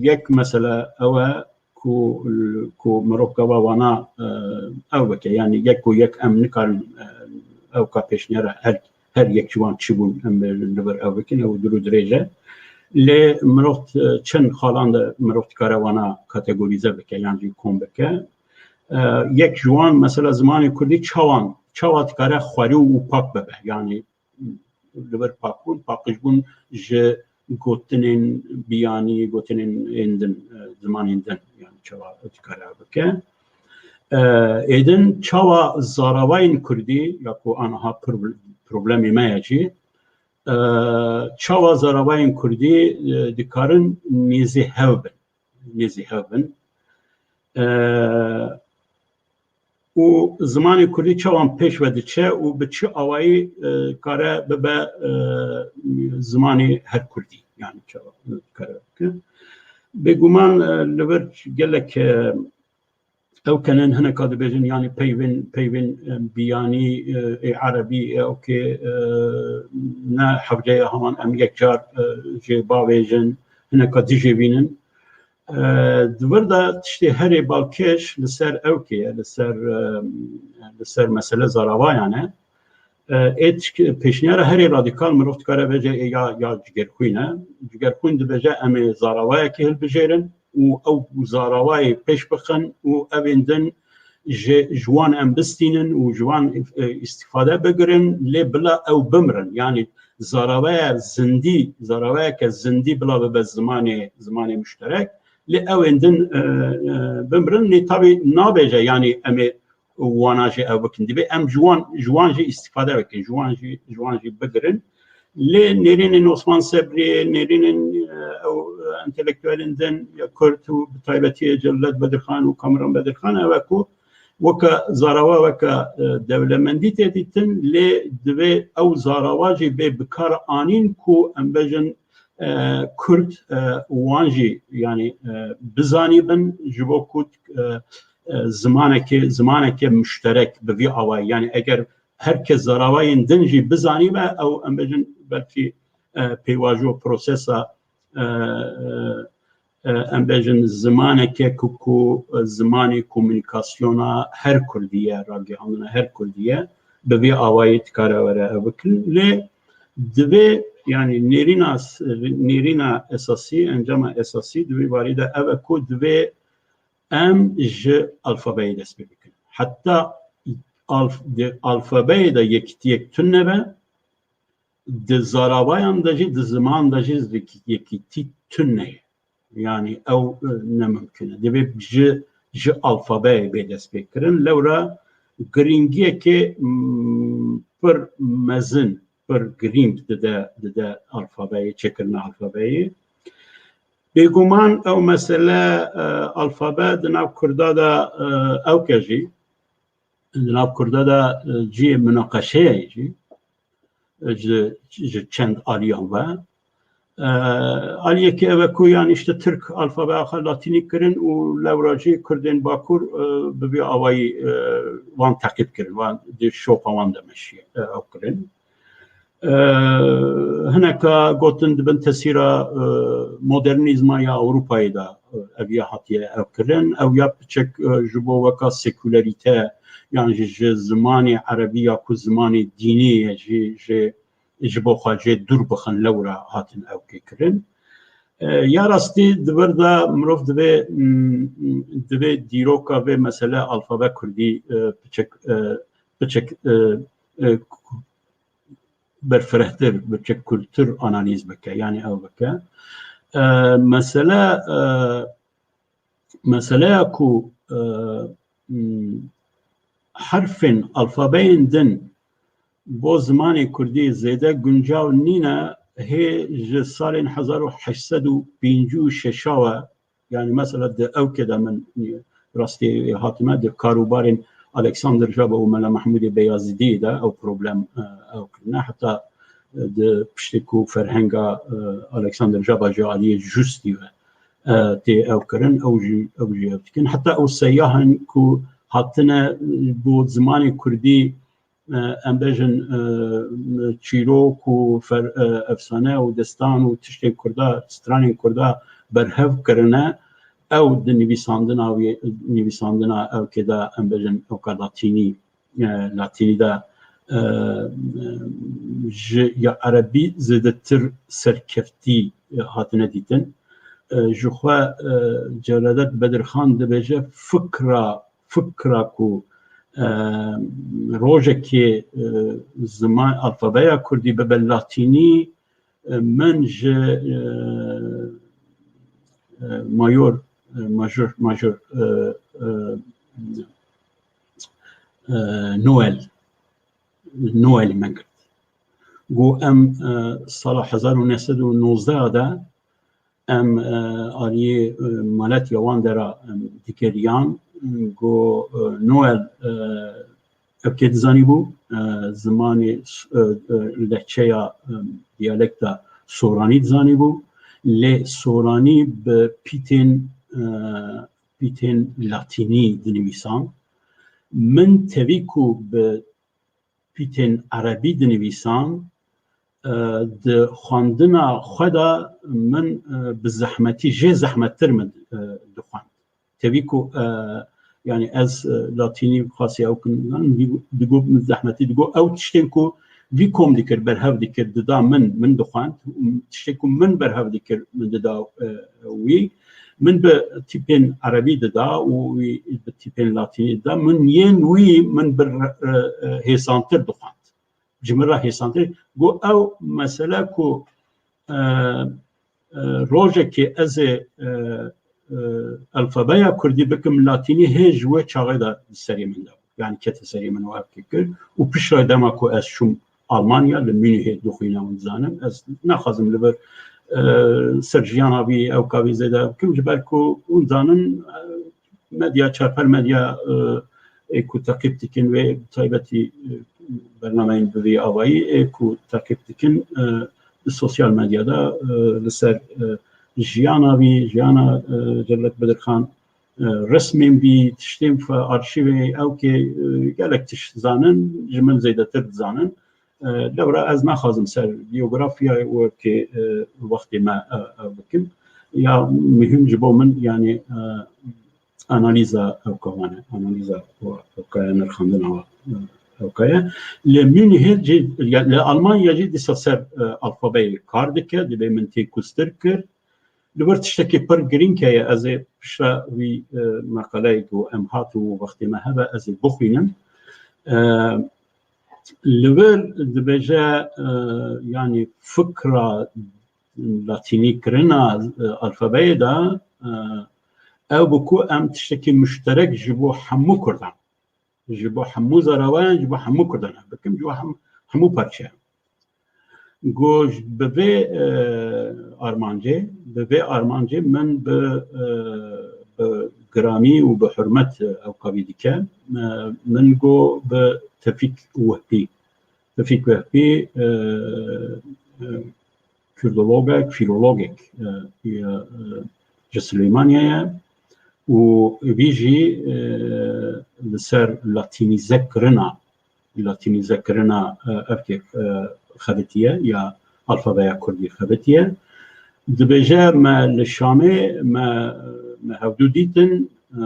yek mesele ew e ku, ku mirov gava wana, e, ew bike. Yanî yek ku yek em nikarin, e, ew ka pêşniyara her, her yek ji wan çi bûn em li vir ew bikin, ew dur û dirêj e. Lê mirov, e, çend xalan de mirov dikare wana kategorîze bike yan jî kom bike. E, yek ji wan mesela zimanê kurdî çawan, çawa dikare xwerî û pak bibe. Yanî li vir pakbûn, paqijbûn ji gotinên biyanî, gotinên ên din, e, zimanên din, yani çawa dikare bike. E, êdin çawa zaravayên kurdî, ya ku aniha pro-, problemê me ye jî, e, çawa zaravayên kurdî, e, dikarin nêzî hev bin, nêzî hev bin. E, û zimanê kurdî çawan pêş ve diçe û bi çi awayî, e, kare bibe, e, zimanê her kurdî, yani çawa kare bike. Bêguman, e, li vir gelek, e, ew kenin hineka dibêjin, yani peyvên, peyvên, e, biyanî, e, ê erebî, ê okê, e, ne hewce ye heman em yek car, e, jê bavêjin, hineka dijê bînin. E, di vir de tiştê herê balkêş li ser ewkê ye, li ser, e, li ser mesele zaravayan e. E, ê tişk-, pêşniyara herê radîkal mirov dikare bêje ê ya, ya cigerxwîn e. Cigerxwîn dibêje em ê zaravayekê hilbijêrin û ew zaravayê pêş bixin û evên din ji, ji wan em bistînin û ji wan, e, îstîfade bigirin, lê bila ew bimirin. Yanî zaraveya zindî, zaraveyeke zindî bila bibe zimanê, zimanê muşterek. Lê ew ên din, e, e, bimirin. Lê tabî nabêje, yanî em ê wana jî ev bikin. Divê em ji wan, ji wan jî îstîfade bikin, ji wan jî, ji wan jî bigirin. Lê nêrînên Osman Sebrî, nêrînên, e, ew, e, entelektuelên din ya Kurd û bi taybetî Cevdet Bedirxan û Kamran Bedirxan, ew e ku weke zarava, weke, e, dewlemendî tê dîtin, lê divê ew zarava jî bê bikar anîn ku em bêjin, e, Kurd, e, wan jî, yanî, e, bizanîbin, ji bo ku, e, e, zimanekê, zimanekê muşterek bi vî awayî. Yanî eger her kes zaravayên din jî bizanîbe, ew em bêjin belkî, e, pêvajo prosesa, e, e, e, em bêjin zimaneke ku, ku, e, zimanê komunîkasyona her Kurdî ye, ragihandina her Kurdî ye, bi vî awayî dikare were ev bikin. Lê divê, yanî nêrîna s-, nêrîna esasî, encama esasî di vî barî de ev e ku divê em ji alfabeyê dest pê bikin. Heta alf-, di alfabeyê de yekîtiyek tune be, di zaravayan de jî, di ziman de jî yekî-, yekîtî tune ye. Yanî ew, e, ne mimkun e. Divê ji, ji alfabeyê bê destpêkirin. Lewra giringiyekê, mm, pir mezin, pir girîng dide, dide alfabeyê, çêkirina alfabeyê. Bêguman ew mesele, e, alfabe di nav Kurda de, e, ewke jî, di nav Kurda de, e, cihê minaqeşeyê ye jî, e, ji, ji çend aliyan ve. E, aliyekê ev e ku, yanî, işte, Tirk alfabeya xwe latînî kirin û lewra jî Kurdên Bakur, e, bi vî awayî, e, wan teqîb kirin, wan di şopa wan de meşiye, e, ew kirin. E, hineka gotin di bin tesîra, e, modernîzma ya Ewropayê de, e, ev ya hatiye ew kirin. Ew ya piçek, e, ji bo weka sekulerîte yan jî ji zimanê erebî ya ku zimanê dînî ye, jî, jî, ji bo xwe jê dûr bixin, lewra hatin ew kê kirin. E, ya rastî di vir de mirov divê, mm, divê dîroka vê mesele alfabe kurdî, e, piçek, e, piçek, e, e, berfirehtir, bi çi kultur analiz bike, yanî ew bike. E, mesele, e, meseleya ku, e, m, herfên alfabeyên din bo zimanê kurdî zêde guncaw nîne, hê ji salên hezar û heşt sed û pêncî û şeş we, yanî mesela di ewkê de min rastî hatime, di karûbarên Alexander Jaba û Mela Mehmûdê Beyazîdî de ew problem, e, ew kirine. Heta, e, di piştê ku ferhenga, e, Alexander Jaba ji aliyê Justî ve, e, tê ew kirin, ew jî, ew jî ew dikin. Heta ew seyahan ku hatine, e, bo zimanê kurdî, e, em bêjin, e, çîrok û fer-, e, efsane û destan û tiştên kurda, stranên kurda berhev kirine, ew di nivîsandina wê, nivîsandina ewkê de, em bêjin, ewka latînî, e, latînî de, e, ji ya erebî zêdetir serkeftî, e, hatine dîtin. E, ji xwe, e, Celadet Bedirxan dibêje, fikra fikra ku, e, rojekê, e, ziman, alfabeya kurdî bibe latînî, e, min ji, e, e, mayor, e, major, major, e, e, e, Noel, Noel min girt. Got em, e, sala hezar û neh sed û nozdeh de em, e, aliyê, e, maletiya wan dera em digeriyan, got, e, Noel, e, ev kê dizanîbû, e, zimanê, e, e, lehçeya, e, diyalekta soranî dizanîbû, lê soranî bi pîtên, e, pîtên latînî dinivîsan. Min tevî ku bi pîtên erebî dinivîsan, e, di xwendina xwe de min, e, bi zehmetî, jê zehmettir min, e, dixwend. Tevî ku, e, yanî ez, e, latînî xasî ew kin, digo min zehmetî, digo ew tiştên ku vî kom dikir, berhev dikir, dida min, min dixwend. Tiştê ku min berhev dikir, min dida, e, wî. Min bi tîpên erebî dida û wî bi tîpên latînî dida. Min yên wî min bi re-, re-, e, hêsantir dixwend. Ji min re hêsantir. Got ew mesele ku, e, e, rojekê ez ê, e, e, alfabeya kurdî bikim latînî, hê ji wê çaxê de di serê min de bû. Yani kete serê min û ev kir. Û piştre dema ku ez çûm Almanya, li Münihê dixwîne, hûn dizanin. Ez naxwazim li vir, e, ser jiyana vî ewka vî zêde bikim, ji ber ku hûn dizanin, e, medya, çarper medya, e, ê ku teqîb dikin wê, bi taybetî, e, bernameyên bi vî avayî ê ku teqîb dikin, e, li sosyal medyada, e, li ser, e, jiyana vî, jiyana, e, Cevdet Bedirxan, e, resmên vî, tiştên fe-, arşîvê ew kê, e, gelek tişt zanin, ji min zêdetir dizanin. E, lewra ez naxwazim ser biyografiyayê wekê, e, wextê me, e, e, bikim. Ya muhîm ji bo min, yani, e, analîza ewka wan e, analîza ewka ye, nirxandina ewka ye. Li Münihê jî, ya, li Almanya jî dîsa ser, e, alfabeyê kar dike, divê min têkûztir kir. Li vir tiştekî pir girîng heye, ez ê piştre wî, e, meqaleyê ku em hat û wextê me hebe, ez ê bixwînim. E, li vir dibêje, e, yanî fikra latînî kirina, e, alfabeyê de, e, ew bû ku em tiştekî muşterek ji bo hemû Kurdan, ji bo hemû zarawayan, ji bo hemû Kurdan ev bikim, ji bo hem-, hemû parçeyan. Got, bi vê, e, armancê, bi vê armancê min bi, e, bi giranî û bi hurmet, e, ew kavî dike. E, min got bi Tevfîk Wehbî. Tevfîk Wehbî, e, e, Kurdologek, fîlologek, e, e, e, ji Silêmaniyê ye û vî jî, e, li ser latînîze kirina, latînîze kirina, e, evkê, e, xebitiye ya alfabeya kurdî xebitiye. Dibêje me li Şamê me, me hevdû dîtin, e,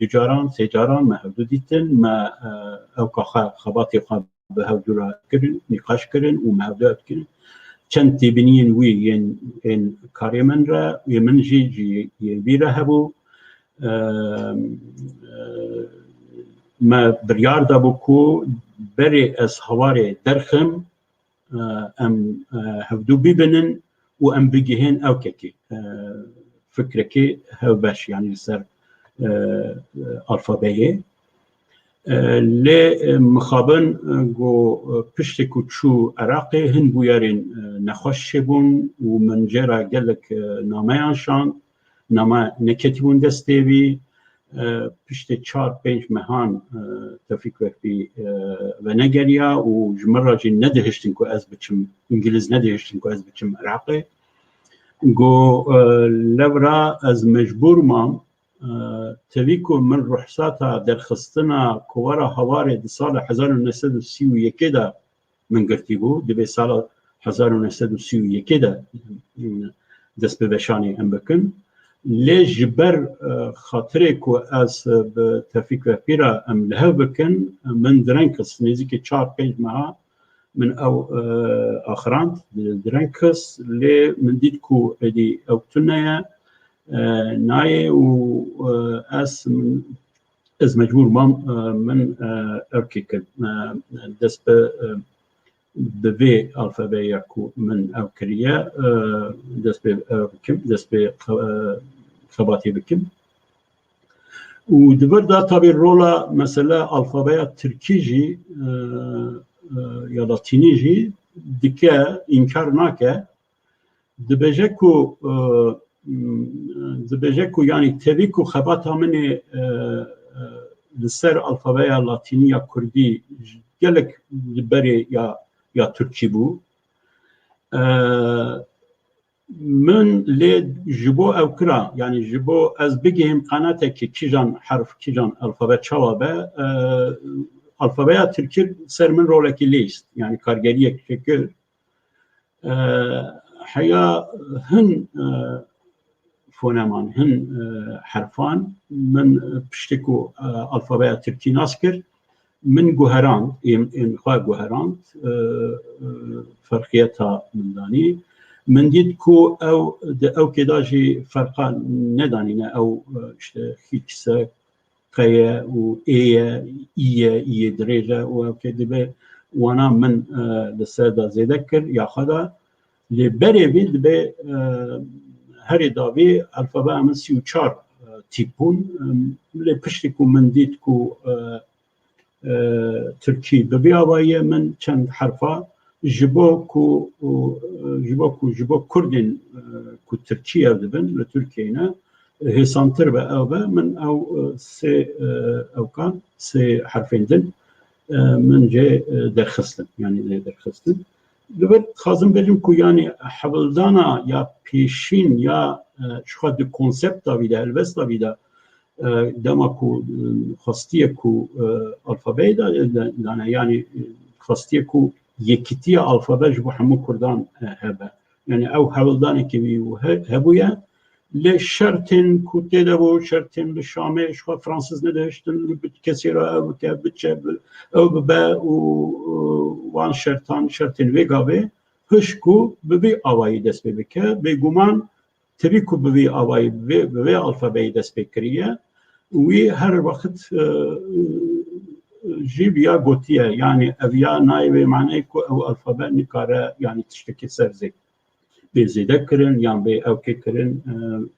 du caran, sê caran me hevdû dîtin, me, e, ewka xwe, xebatê xwe bi hevdû re kirin, nîqaş kirin û me hevdû ev dikirin. Çend têbiniyên wî yên, yên karê min re, yê min jî, jî yên vî re hebû. Em, e, me biryar dabû ku berê ez hewarê derxim, e, em, e, hevdû bibinin û em bigihên ewkekê, e, fikrekê hevbeş, yanî li ser, e, e, alfabeyê. E, lê, e, mixabin, e, ku, e, piştê ku çû Iraqê hin bûyerên, e, nexweş çêbûn û min jê re gelek, e, nameyan şand, name neketibûn destê wî. E, piştê çar pênc mehan, e, Tevfîk Wehbî, e, venegeriya û ji min re jî nedihiştin ku ez biçim, îngilîz nedihiştin ku ez biçim Iraqê. Got, e, lewra ez mecbûr mam, e, tevî ku min ruhsata derxistina kovara Hawarê di sala hezar û neh sed û sî û yekê de min girtî bû, divê sala hezar û neh sed û sî û yekê de, e, dest bi veşanê em bikin. Lê ji ber, e, xatirê ku ez, e, bi Tevfîk Wehbî re em li hev bikin, min direng xist, nêzîkî çar pênc meha min ew, e, axirand, direng xist, lê min dît ku êdî ew tune ye, e, nayê û, e, ez, ez mecbûr mam, e, min, e, ev kê kir, e, dest bi, e, bi vê alfabeya ku min ev kiriye, e, dest pê, e, bikim, dest pê xe-, e, xebatê bikim. Û di vir de tabî rola mesela alfabeya tirkî jî, e, e, ya latînî jî dike, înkar nake. Dibêje ku, e, dibêje ku, yanî tevî ku xebata min ê, e, e, li ser alfabeya latînî ya kurdî gelek li berê ya, ya tirkî bû. E, min lê ji bo ew kira, yanî ji bo ez bigihêm qenatekê kîjan herf, kîjan alfabe çawa be, e, alfabeya tirkî ser min rolekî lîst, yanî kargeriyek çêkir. E, heya hin e, foneman, hin e, herfan min piştî ku e, alfabeya tirkî nas kir, min guherand, ên, ên xwe guherand, e, e, ferqiyeta min danî. Min dît ku ew di ewkê de jî ferqa nedanîne, ew e, işte xîkse, qeye û ê ye, î ye, î yê dirêj e û ew kê dibe wana min e, li ser de zêde kir ya xwe de. Lê berê vê dibe e, herê dawî alfabeya min sî û çar e, tîp bûn. E, lê piştî ku min dît ku e, e, tirkî bi vî avayî ye, min çend herfa ji bo ku û, e, ji bo ku ji bo kurdên e, ku tirkî ev dibin li Tirkiyeyê ne, hêsantir be ew be, min ew e, sê e, ewkan, sê herfên din e, min jê e, derxistin, yanî lê derxistin. Li vir dixwazim bêjim ku yanî hewldana ya pêşîn ya e, ji xwe di konsepta vî de, helbesta vî de e, dema ku e, xwestiye ku e, alfabeyê de, de, dane, yanî e, xwestiye ku yekîtiya alfabe ji bo hemû kurdan e, hebe. Yanî ew hewldanekî wî û he-, hebûye. Lê şertên ku tê de bû, şertên li Şamê ji xwe Fransîz nedihiştin, bi kesê re ew bike, biçe, bi, ew bibe û e, wan şertan, şertên vê gavê hişk ku bi vî awayî dest pê bike. Bêguman tevî ku bi vî awayî, bi vê, bi vê alfabeyê dest pê kiriye, wî her wext e, jî viya gotiye, yanî ev ya nayê wê maneyê ku ew alfabe nikare, yanî tiştekî ser zê bê zêde kirin yan bê ewkê kirin,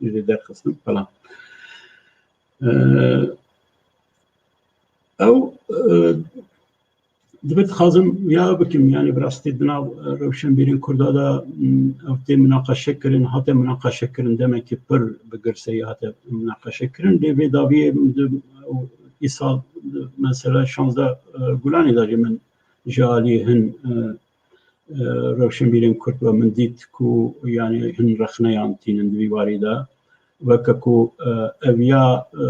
e, bê derxistin falan. E, ew e, Dibe dixwazim ya bikim, yanî bi rastî di nav rewşenbîrên Kurda de, m, ev tê minaqeşe kirin, hate minaqeşe kirin, demekî pir bi girseyî hate minaqeşe kirin. Lê vê dawiyê di, îsal, mesela şazdeh e, Gulanê de jî min ji alî hin e, e, rewşenbîrên Kurd ve min dît ku yanî hin rexneyan tînin di vî warî de. Weke ku e, ev ya e,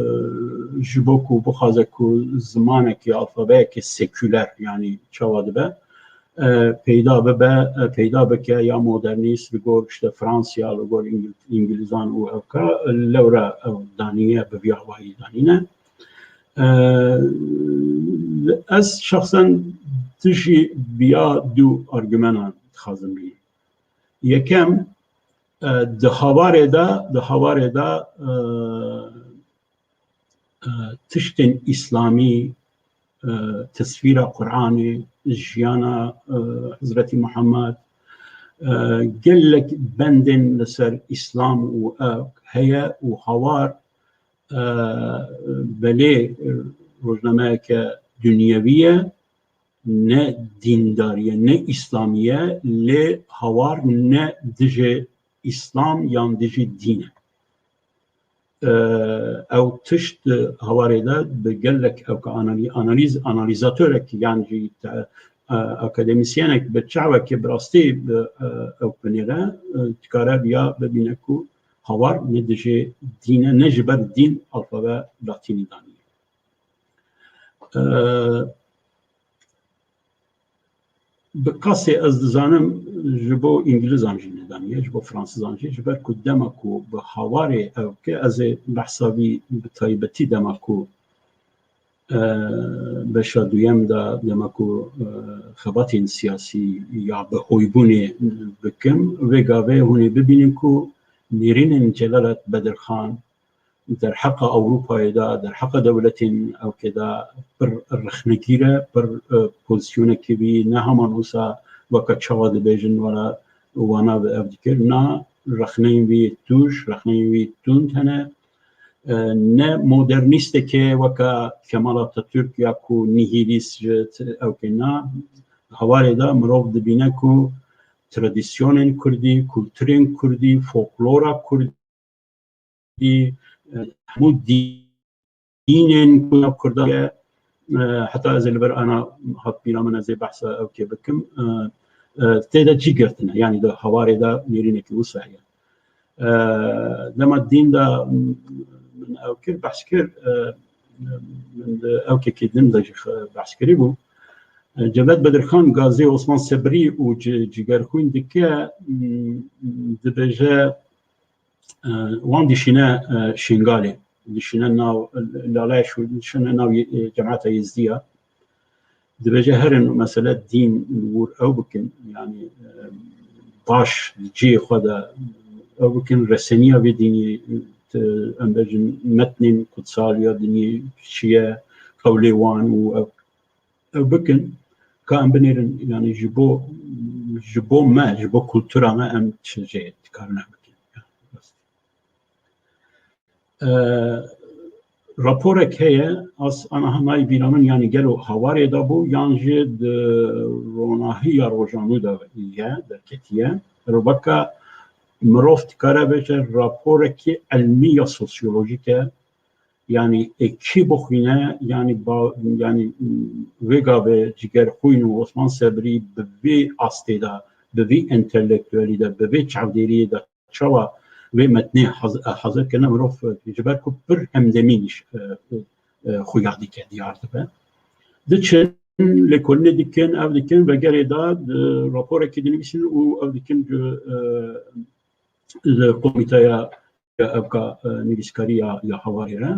ji bo ku bixwaze ku zimanekî, alfabeyekî sekûler, yanî çawa dibe, e, peyda bibe, e, peyda bike ya modernîst li gor işte Fransiya, li gor Îngil-, Îngilîzan û ewka, lewra ew daniye bi vî awayî danîne. E, ez şexsen dijî biya du argumenan dixwazim bînim. Yekem, e, di havarê de, di havarê de, e, e, tiştên îslamî, e, tesvîra Qur'anê, jiyana e, Hezretî Muhammed, e, gelek bendên li ser îslam û ev heye û hawar e, belê rojnameyeke dinyevî ye, ne dîndarî ye, ne îslamî ye, lê hawar ne dijî îslam yan dijî dîn e. E, ew tişt di hawarê de bi gelek ewka analî-, analîz-, analîzatorekî yan jî te-, e, akademîsyenek bi çawekî bi rastî bi, e, ew binêre, e, dikare viya bibîne ku hawar ne dijî dîn e, ne ji ber dîn alfabe latînî daniye. E, bi qasê ez dizanim ji bo Îngilizan jî nedaniye, ji bo Fransizan jî, ji ber ku dema ku bi hawarê ew ke ez ê behsa vî bi taybetî dema ku e, beşa duyem de dema ku e, xebatên siyasî ya bi hoybûnê bikim, vê gavê hûn ê bibînin ku nêrînên Celalet Bedirxan derheqa Ewropayê de, derheqa dewletên ewkê de pir rexnegîr e, pir e, pozîsyonekî wî ne heman wisa weke çawa dibêjin wala wana bi ev dikir. Na, rexneyên wî tûj, rexneyên wî tund hene. E, ne modernîstekê weke Kemal Atatürk ya ku nihîlîst ji t-, ewkê na. Hawarê de mirov dibîne ku tradisyonên kurdî, kulturên kurdî, folklora kurdî, e, hemû dînên ku ya kurdan ye, e, heta ez ê li vir ana hat bîra min ez ê behsa ewkê bikim, e, e, tê de cî girtine. Yanî di hawarê de nêrînekî wisa heye. E, dema dîn de min ew kir, behs kir, e, min di ewkekî din de jî xe-, behs kirî bû. Cevdet Bedirxan gazê Osman Sebrî û ci-, Cigerxwîn dike, m, dibêje, e, wan dişîne, e, Şingalê, dişîne nav, laleş û dişîne nav, e, cemaeta Yezdiya. Dibêje herin mesele dîn li wir ew bikin, yanî, e, baş di cihê xwe de ew bikin, reseniya vê dînî, e, em bêjin metnên kutsal ya dinê çi ye, qewlê wan û ew, ew bikin, ka em binêrin, yanî ji bo, ji bo me, ji bo kultura me em çi jê dikarin em bikin. E, raporek heye, ez aniha nayê bîra min, yanî gelo hawarê de bû, yan jî di ronahiya rojanû de ye, derketiye. Rewbeka mirov dikare bêje raporekî elmî ya sosyolojîk e, yanî ê kî bixwîne, yanî ba-, yanî, m, vê gavê Cigerxwîn û Osman Sebrî bi vî astê de, bi vî entelektuelî de, bi vî çavdêriyê de çawa vê metnê haz-, hazir kirine mirov, e, ji ber ku pir hemdemî nîş-, e, e, e, xuya dike, diyar dibe. Diçin, lêkolînê dikin, ev dikin, vegerê de, e, raporekî dinivîsin û ev dikin, e, li komîteya, ya evka, e, nivîskarî ya, ya hawarê re.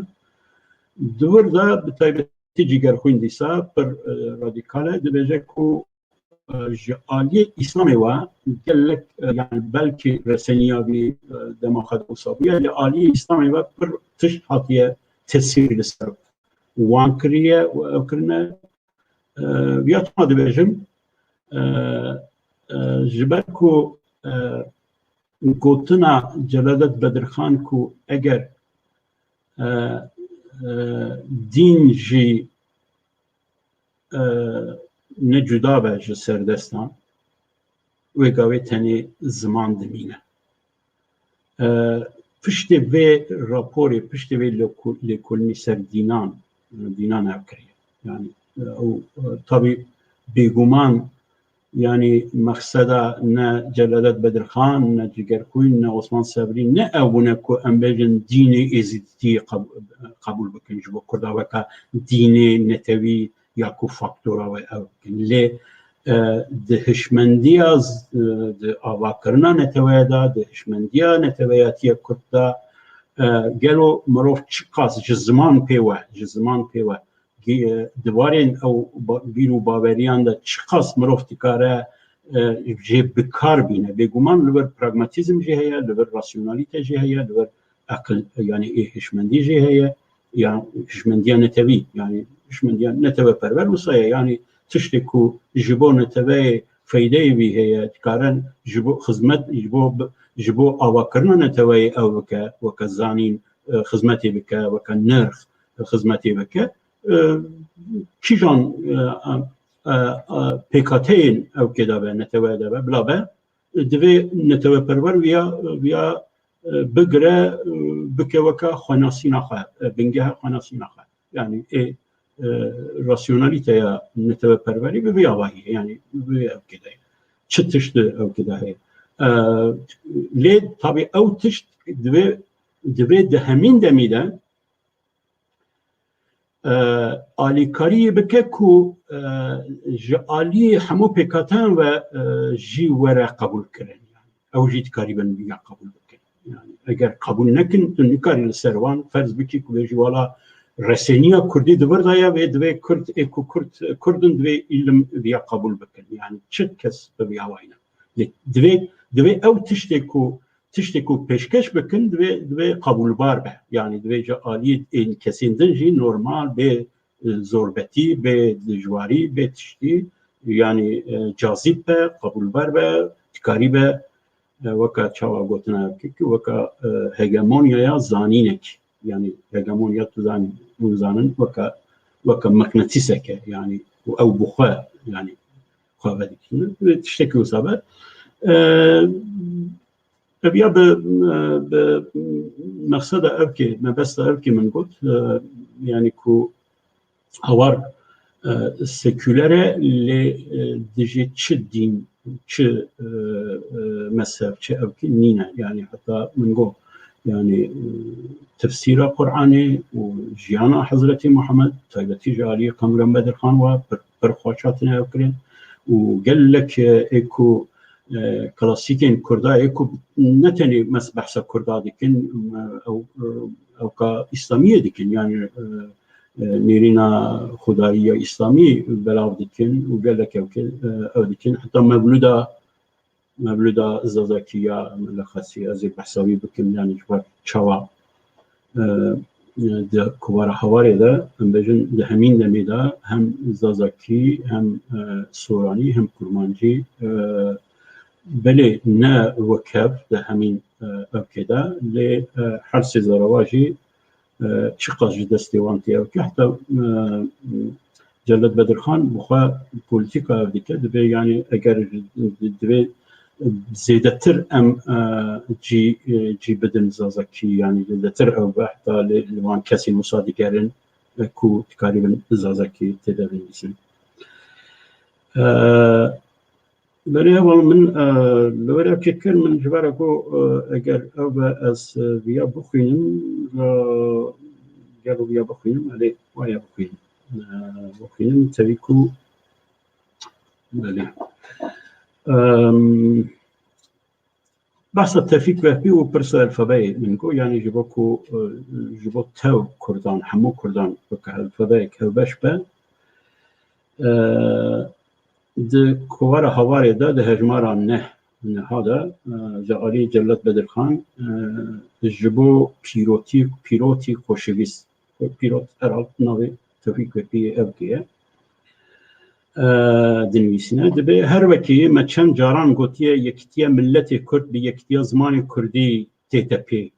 Di vir de bi taybetî Cigerxwîn dîsa pir, e, radîkal e, dibêje ku, e, ji aliyê Îslamê ve gelek, e, yani belkî reseniya vî, e, dema xwe de wisa bûye, li aliyê Îslamê ve pir tişt hatiye tesîr li ser wan kiriye û ew kirine. E, ya çima dibêjim? E, e, ji ber ku, e, gotina Celadet Bedirxan ku eger, e, e, dîn jî, e, ne cuda be ji serdestan, wê gavê tenê ziman dimîne. E, piştê vê raporê, piştê vê lêko-, lêkolînê ser dînan, dînan ev kiriye. Yani, e, ew, e, tabî bêguman, yani, mexseda ne Celadet Bedirxan, ne Cigerxwîn, ne Osman Sebrî, ne ew bûne ku em bêjin dînê êzidîtiyê qeb-, qebûl bikin ji bo Kurda weke dînê netewî ya ku faktora we ew bikin. Lê, e, di hişmendiya z-, e, di avakirina neteweye de, di hişmendiya neteweyatiya Kurd de, e, gelo mirov çiqas ji ziman pê we, ji ziman pê we, gi-, e, di warên ew ba-, bîr û baweriyan de çiqas mirov dikare, e, jê bi kar bîne. Bêguman li vir pragmatîzm jî heye, li vir rasyonalîte jî heye, li vir eqil, yani ê hişmendî jî heye, ya hişmendiya netewî, yani hişmendiya neteweperwer wisa ye, yani tiştê ku ji bo neteweyê feydeyê wî heye, dikarin ji bo xizmet, ji bo, ji bo avakirina neteweyê ew bike, weke zanîn, e, xizmetê bike, weke nirx, e, xizmetê bike. E, kîjan, e, e, e, e, pêkhateyên ew kê de be, netewe de be, bila be, divê neteweperwer viya, viya, e, bigire, e, bike weke xwenasîna xwe, e, bingeha xwenasîna xwe. Yani ê, e, rasyonalîteya neteweperwerî bi vî avahî ye, yani bi vî ewkê de ye. Çi tişt di ewkê de heye? E, lê tabî ew tişt divê, divê di hemîn demî de, e, alîkariyê bike ku, e, ji aliyê hemû pêkhateyan ve, e, jî were qebûlkirin. Ew jî dikarîbin ya qebûl bikin. Yani eger qebûl nekin, tu nikarî li ser wan ferz bikî ku bêjî wala reseniya Kurdî di vir de ye, vê divê Kurd, ê ku Kurd, Kurd in, divê îlim viya qebûl bikin. Yani çi kes bi viya wayne. Lê divê, divê ew tiştê ku, tiştê ku pêşkeş bikin, divê, divê qebûlbar be. Yani divê ji aliyê ên kesên din jî normal bê, e, zorbetî, bê dijwarî, bê tiştî, yani, e, cazîb be, qebûlbar be, dikarî be, e, weke çawa gotina ki, ki weke, e, hegemonyaya zanînek, yani hegemonya tu zanî, hûn zanin, weke, weke mıknatîsek e, yani û ew bi xwe, yani xwe vedikînin. Vê tiştekî wisa be. E, Ev ya bi, bi mexseda evkê, mebesta evkê min got, e, yani ku hawar, e, seküler e, lê, e, dijî çi dîn, çi, e, e, mezheb, çi evkê nîne. Yani heta min got, yani, e, tefsîra Qur'anê û jiyana Hezretî Muhammed, taybetî ji aliyê Kamuran Bedirxan wa pir berxweş hatine ew kirin û gelek, e, ê ku, e, klasîkên Kurda ê ku ne tenê mes behsa Kurda dikin, e, ew, e, ew ka Îslamiyê dikin, yani, e, e, nêrîna Xwedayî ya Îslamî belav dikin û gelek ew ki, e, ew dikin. Heta mewlûda mewlûda Zazakî ya Mele Xasî ez ê behsa wî bikim, yani ji ber çawa, e, e, di kovara Hawarê de, em bêjin di hemîn demê de hem Zazakî, hem, e, Soranî, hem Kurmancî, e, belê ne wek hev di hemîn, e, ewkê de, lê, e, her sê zara wa jî e, çiqas ji destê wan tê ew ke heta, e, Celat Bedirxan bi xwe polîtîka ev dike, dibê, yani, eger divê zêdetir em, e, cî, e, cî bidin Zazakî, yani zêdetir ew be, heta li, li wan kesên wisa digerin, e, ku dikarîbin Zazakî tê de binivîsin. E, Belê heval min, e, li were kekir min ji ber ku, e, eger ew be ez, e, viya bixwînim, e, gelo viya bixwînim, erê, waya bixwînim. E, bixwînim, tevî ku, belê. Em, Behsa Tevfîk Vehbî û pirsa alfabeyê min got, yani ji bo ku, e, ji bo tev Kurdan, hemû Kurdan weke alfabeyek hevbeş be, e, di kovara Hawarê de, di hejmara neh, neha de, e, ji alî Celat Bedirxan, e, ji bo pîrotî, pîrotî xoşivîst, pîrot herhal navê Tevfîk Vehbî ev ye. E, dinivîsîne. Dibê her wekî me çend caran gotiye, yekîtiya miletê Kurd bi yekîtiya zimanê Kurdî tête pê.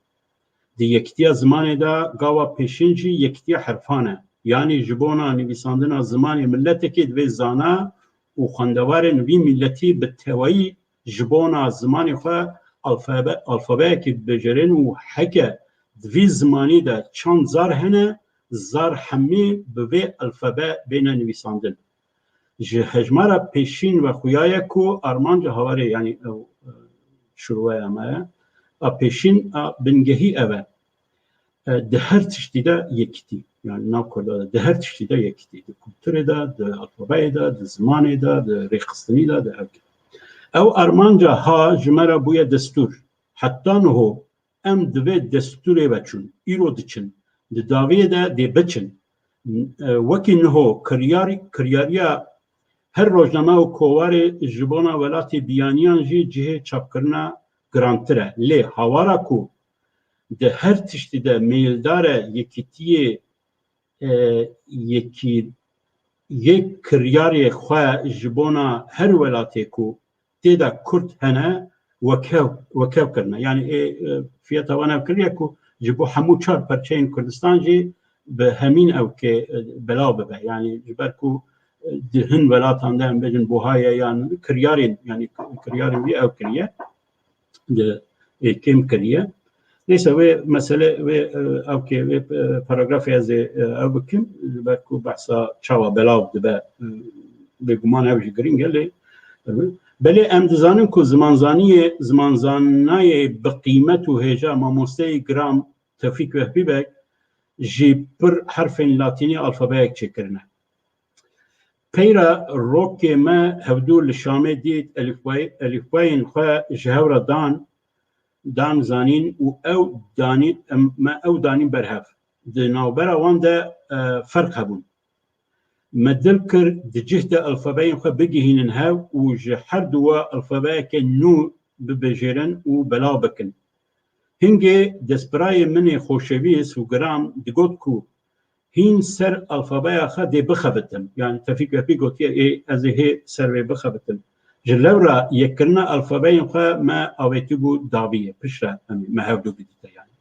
Di yekîtiya zimanê de gava pêşîn jî yekîtiya herfan e. Yanî ji bona nivîsandina zimanê miletekê divê zana û xwendewarên vî miletî bi tevayî ji bona zimanê xwe alfabe, alfabeyekê bibijêrin û heke di vî zimanî de çand zar hene, zar hemî bi vê alfabe bêne nivîsandin. Ji hejmara pêşîn ve xuya ye ku armanca Hawarê, yanî ew, e, şurweya me ye, a pêşîn a bingehî ev e. E, di her tiştî de yekîtî. Yani nav Kurda de di her tiştî de yekîtî. Di kulturê de, di alfabeyê de, di zimanê de, di rêxistinî de, di ev. Ew armanca ha ji me re bûye destûr. Heta niho em di vê destûrê ve çûn. Îro diçin. Di dawiyê de dê biçin. E, wekî niho kiryarî-, kiryariya her rojname û kovarê ji bona welatê biyaniyan jî cihê çapkirina girantir e. Lê hawara ku di her tiştî de mêldar e yekîtiyê, e, yekî-, yê kiryarê xwe ji bona her welatê ku tê de Kurd hene, wekhev, wekhev kirine. Yani ê, e, fiyata wan ev kiriye ku ji bo hemû çar perçeyên Kurdistan jî bi hemîn ew ke, e, belav bibe. Yani ji ber ku, e, di hin welatan de em bêjin buha ye yan kiryarên, yani kiryarên wî ew kiriye. Di, ê, kêm kiriye. Neyse, wê mesele, wê, e, ew ke, wê, e, paragrafê ez ê, e, ew bikim, ji ber ku behsa çawa belav dibe, e, bêguman ew jî girîng e, lê, e, belê em dizanin ku zimanzaniyê, zimanzanayê bi qîmet û hêja mamosteyê giram Tevfîk Vehbî Beg jî pir herfên latînî alfabeyek çêkirine. Peyra rokê me hevdû li Şamê dît, elîfbayê-, elîfbayên xwe ji hev re dan, dan zanîn û ew danî-, em, me ew danîn ber hev. Di navbera wan de, e, ferq hebûn. Me dil kir di cih de alfabeyên xwe bigihînin hev û ji her du wa alfabeyeke nû bibijêrin û belav bikin. Hingê destbirayê min ê xoşewîst û giram digot ku hîn ser alfabeya xwe dê bixebitim. Yani Tevfîk Vehbî gotiye, ê, ez ê hê ser vê bixebitim. Ji lewra yekkirina alfabeyên xwe me avêtî bû dawiyê. Piştre em ê, me hevdu bidîte yani.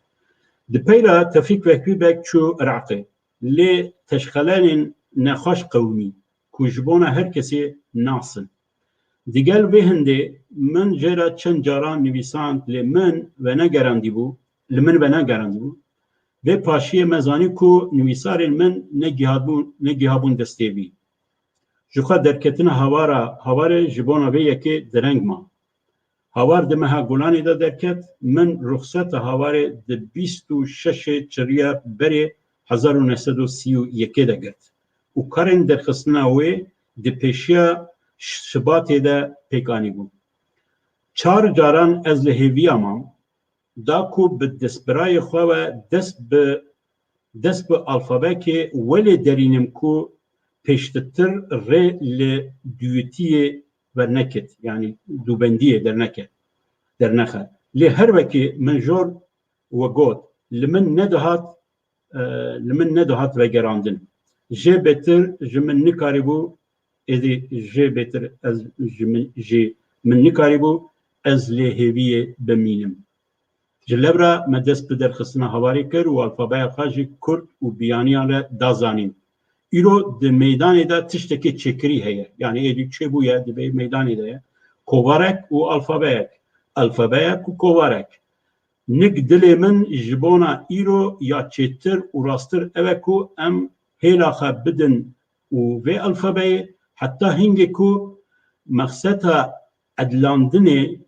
Di peyra Tevfîk Vehbî Beg çû Iraqê. Lê teşxelenên nexweş qewimî ku ji bona her kesê nas in. Digel vê hindê min jê re çend caran nivîsand, lê min venegerandîbû, li min venegerandîbû. Vê paşiyê me zanî ku nivîsarên min negihadbûn, negihabûn destê vî. Ji xwe derketina Hawara, Hawarê ji bona vê yekê direng ma. Hawar di meha Gulanê de derket, min ruxseta Hawarê di bîst û şeşê Çiriyar berê hezar û neh sed û sî û yekê de girt û karên derxistina wê di pêşiya Şibatê de pêk anîbû. Çar caran ez li hêviya mam, da ku bi destbirayê xwe ve dest bi dest bi alfabekê welê derînim ku pêştir rê li duyitiyê verneket, yanî dûbendiyê derneket, dernexe. Lê her wekî min jor we got, li min nedihat, e, li min nedihat vegerandin. Jê bêtir ji min nikarîbû, êdî jê bêtir ez ji min, jî min nikarîbû ez lê hêviyê bimînim. Ji lewra me dest bi derxistina hewarê kir û alfabeya xwe jî kurt û biyaniyan re da zanîn. Îro di meydanê de tiştekê çêkirî heye. Yanî êdî çêbûye, di vê meydanê de ye. Kovarek û alfabeyek. Alfabeyek û kovarek. Nik dilê min ji bona îro ya çêtir û rasttir ew e ku em hêla xwe bidin û vê alfabeyê heta hingê ku mexseta edlandinê,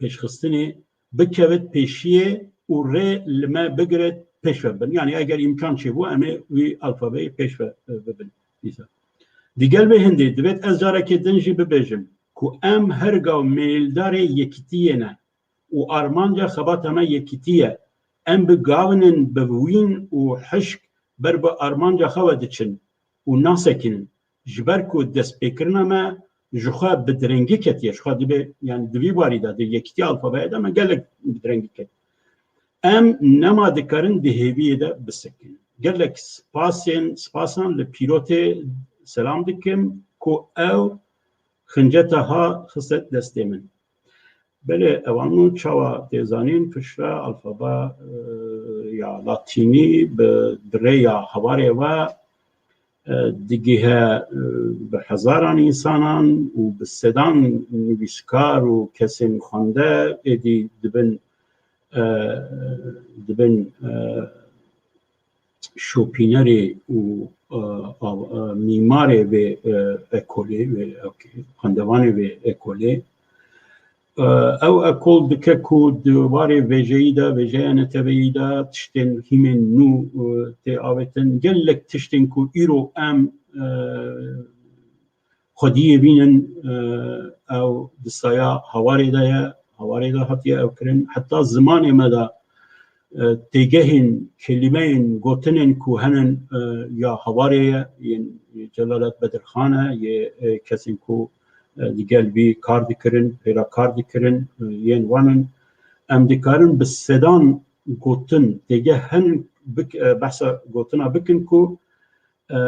pêşxistinê bikevit pêşiyê û rê li me bigirit pêşve bibin. Yanî eger îmkan çêbû em ê wî alfabeyê pêşve, e, bibin. Dîsa. Digel vê hindê divêt ez carekê din jî bibêjim ku em her gav mêldarê yekîtiyê ne û armanca xebata me yekîtî ye. Em bi gavinin bi wîn û hişk ber bi armanca xwe ve diçin û nasekinin. Ji ber ku destpêkirina me ji xwe bi direngî ketiye, ji xwe dibe, yani di vî warî de, di yekîtiya alfabeyê de me gelek bi direngî ket. Em nema dikarin di hêviyê de bisekin. Gelek spasên, spasan li pîrotê selam dikim ku ew xinceta ha xiste destê min. Belê, evan çawa tê zanîn, piştre alfaba, e, ya latînî bi, bi rêya hewarê ve, e, digihe, e, bi hezaran însanan û bi sedan nivîskar û kesên xwende êdî dibin, e, dibin, e, şopînerê û, e, av-, e, mîmarê vê, e, ekolê, vê, okey, xwendevanê vê ekolê. E, ew ekol dike ku di warê vêjeyî de, vêjeya neteweyî de tiştên hîmên nû, e, tê avêtin. Gelek tiştên ku îro em, e, xwediyê bînin, e, ew di saya hewarê de ye, hewarê de hatiye ew kirin. Heta zimanê me de, e, têgehên, kelîmeyên, gotinên ku henin, e, ya hewarê ye, yên Celalet Bedirxan e, yê, e, kesên ku, e, digel vî kar dikirin, pêra kar dikirin, e, yên wan in. Em dikarin bi sedan gotin, têgeh henin bik-, e, behsa gotina bikin ku, e,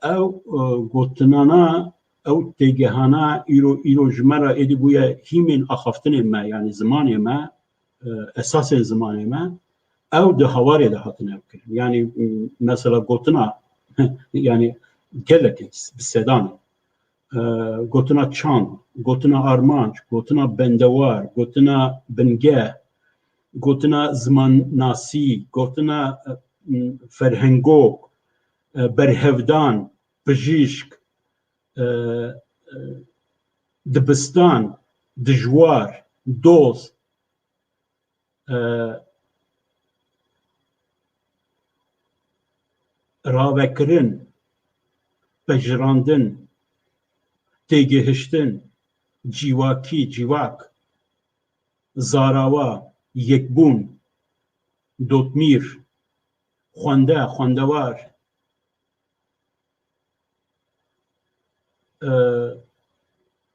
ew, e, gotinana, ew têgehana îro, îro ji me re êdî bûye hîmên axaftinê me, yanî zimanê me, e, esasên zimanê me, ew di hewarê de hatine ew kirin. Yanî, m-, mesela gotina, yanî gelek in, bi sedan in. E, gotina çand, gotina armanc, gotina bendewar, gotina bingeh, gotina zimannasî, gotina, e, m-, ferhengok, e, berhevdan, pijîşk, e, e, dibistan, dijwar, doz, e, ravekirin, pejirandin, têgihiştin, cîwakî, cîwak, zarawa, yekbûn, dotmîr, xwende, xwendewar, e,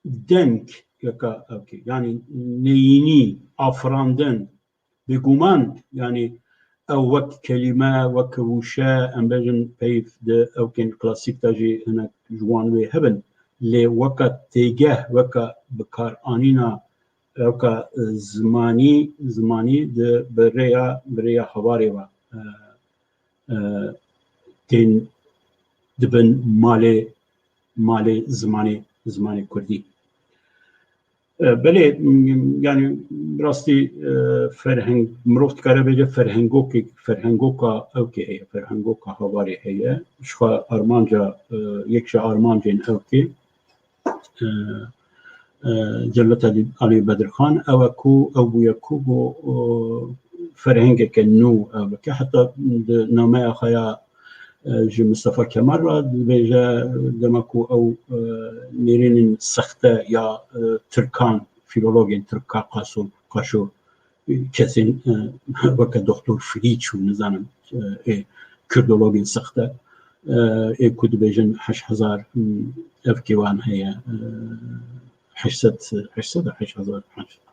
deng, weka, okey, yanî neyînî, afirandin, bêguman, yanî ew wek kelîme, wek wûşe, em bêjin peyv di ewkên klasîk de jî hinek ji wan wê hebin, lê weka têgeh, weka bikaranîna, weka, e, zimanî, zimanî di bi rêya, bi rêya hewarê ve, e, e, tên dibin malê, malê zimanê, zimanê kurdî. E, belê, m-, yani rastî, e, ferheng, mirov dikare bêje ferhengokê, ferhengoka ewkê heye, ferhengoka hewarê heye. Ji xwe armanca, e, yek ji armancên ewkê, e, e, Cevdet Alî, Alî Bedirxan, ew e ku, ew bûye ku bo, e, ferhengeke nû ew bike. Heta di nameya xwe ya, e, ji Mistefa Kemal re dibêje, dema ku ew, e, nêrînên sexte ya, e, Tirkan, fîlologên Tirk, Ka-, Qaso, Qaşo, kesên, e, weke Doktor Frîç û nizanim, e, ê Kurdologên sexte, e, ê ku dibêjin heşt hezar, m, evkê wan heye, e, heşt sed, heşt sed, heşt hezar,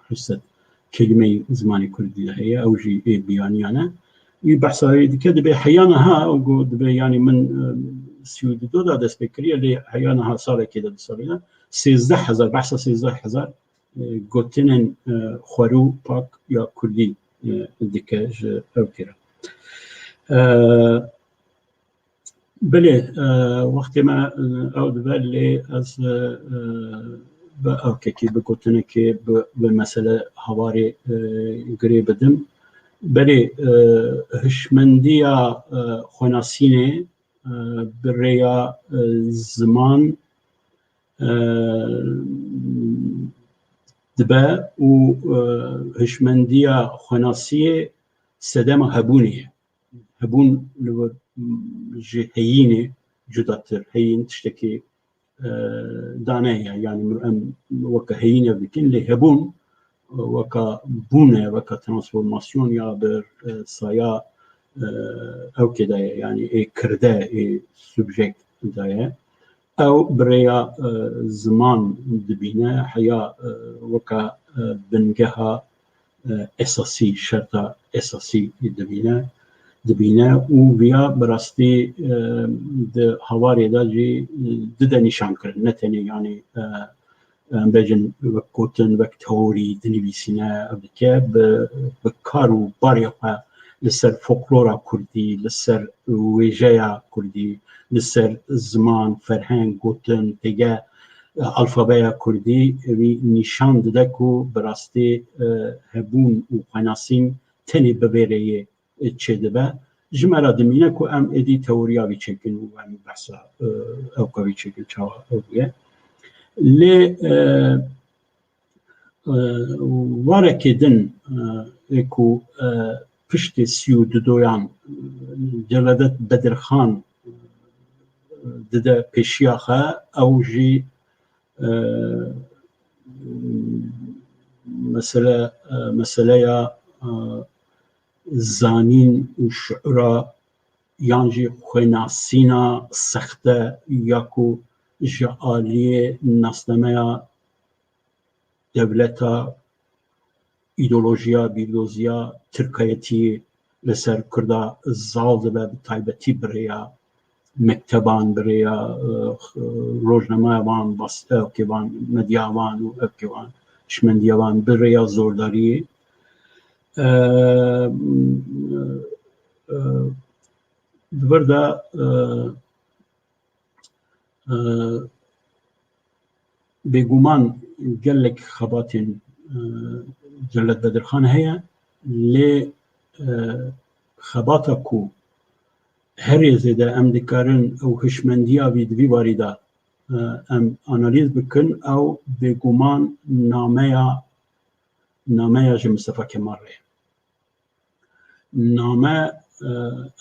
heşt sed kelîmeyê zimanê kurdî de heye, ew jî ê biyaniyan e. Wî behsa wê dike, dibê heya niha, ew got, dibê, yanî min, e, sî û du de dest pê kiriye, lê heya niha salekê de, du salî de, sêzdeh hezar, behsa sêzdeh hezar, e, gotinên, e, xwerû pak ya kurdî, e, dike ji ew têra. E, Belê, e, wextê me, e, ew dibe, lê ez, e, e, bi ewkekî, bi gotinekê, bi, bi mesele havarê, e, girê bidim. Belê, e, hişmendiya, e, xwenasînê, e, bi rêya, e, ziman, e, dibe û, e, hişmendiya xwenasiyê sedema hebûnê ye. Hebûn li wir, m, ji heyînê cudatir. Heyîn tiştekî, e, dane ye. Yanî min, em weke heyîn ev dikin, lê hebûn, e, weka bûn e, weka transformasyon ya bi, e, saya, e, ewkê de ye. Yanî ê kirde, ê subjekt de ye. Ew bi rêya, e, ziman dibîne, heya, e, weke, e, bingeha, e, esasî, şerta esasî dibîne, dibîne û viya bi rastî, e, di havarê de jî, e, dide nîşan kirin. Ne tenê, yanî, e, em bêjin, wek gotin, wek teorî dinivîsîne, ev dike, bi, bi kar û barê xwe li ser folklora kurdî, li ser wêjeya kurdî, li ser ziman, ferheng, gotin, têge, e, alfabeya kurdî, wî nîşan dide ku bi rastî, e, hebûn û xwenasîn tenê bi vê rêyê çêdibe. Ji me re dimîne ku em êdî teoriya vî çêkin û em behsa, e, ewka vî çêkin çawa ew bûye. Lê, e, e, warekê din, e, ê ku, e, piştê sî û du doyan, e, Celadet Bedirxan, e, dide pêşiya xwe, ew jî, e, mesele, e, meseleya, e, zanîn û şiûra yan jî xwenasîna sexte ya ku ji aliyê nasnameya dewleta, îdeolojiya, bîrdoziya tirkayetiyê li ser Kurda zal dibe, bi taybetî bi rêya mekteban, bi rêya, e, rojnameya van, bas-, ewkê van, medya van û ewkê van, hişmendiya van, bi rêya zordariyê. E, e, di vir de, e, e, bêguman gelek xebatên, e, Celat Bedirxan heye, lê, e, xebata ku herê zêde em dikarin ew hişmendiya vî di vî warî de, e, em analîz bikin, ew bêguman nameya, nameya ji Mistefa Kemal re ye. Name, e,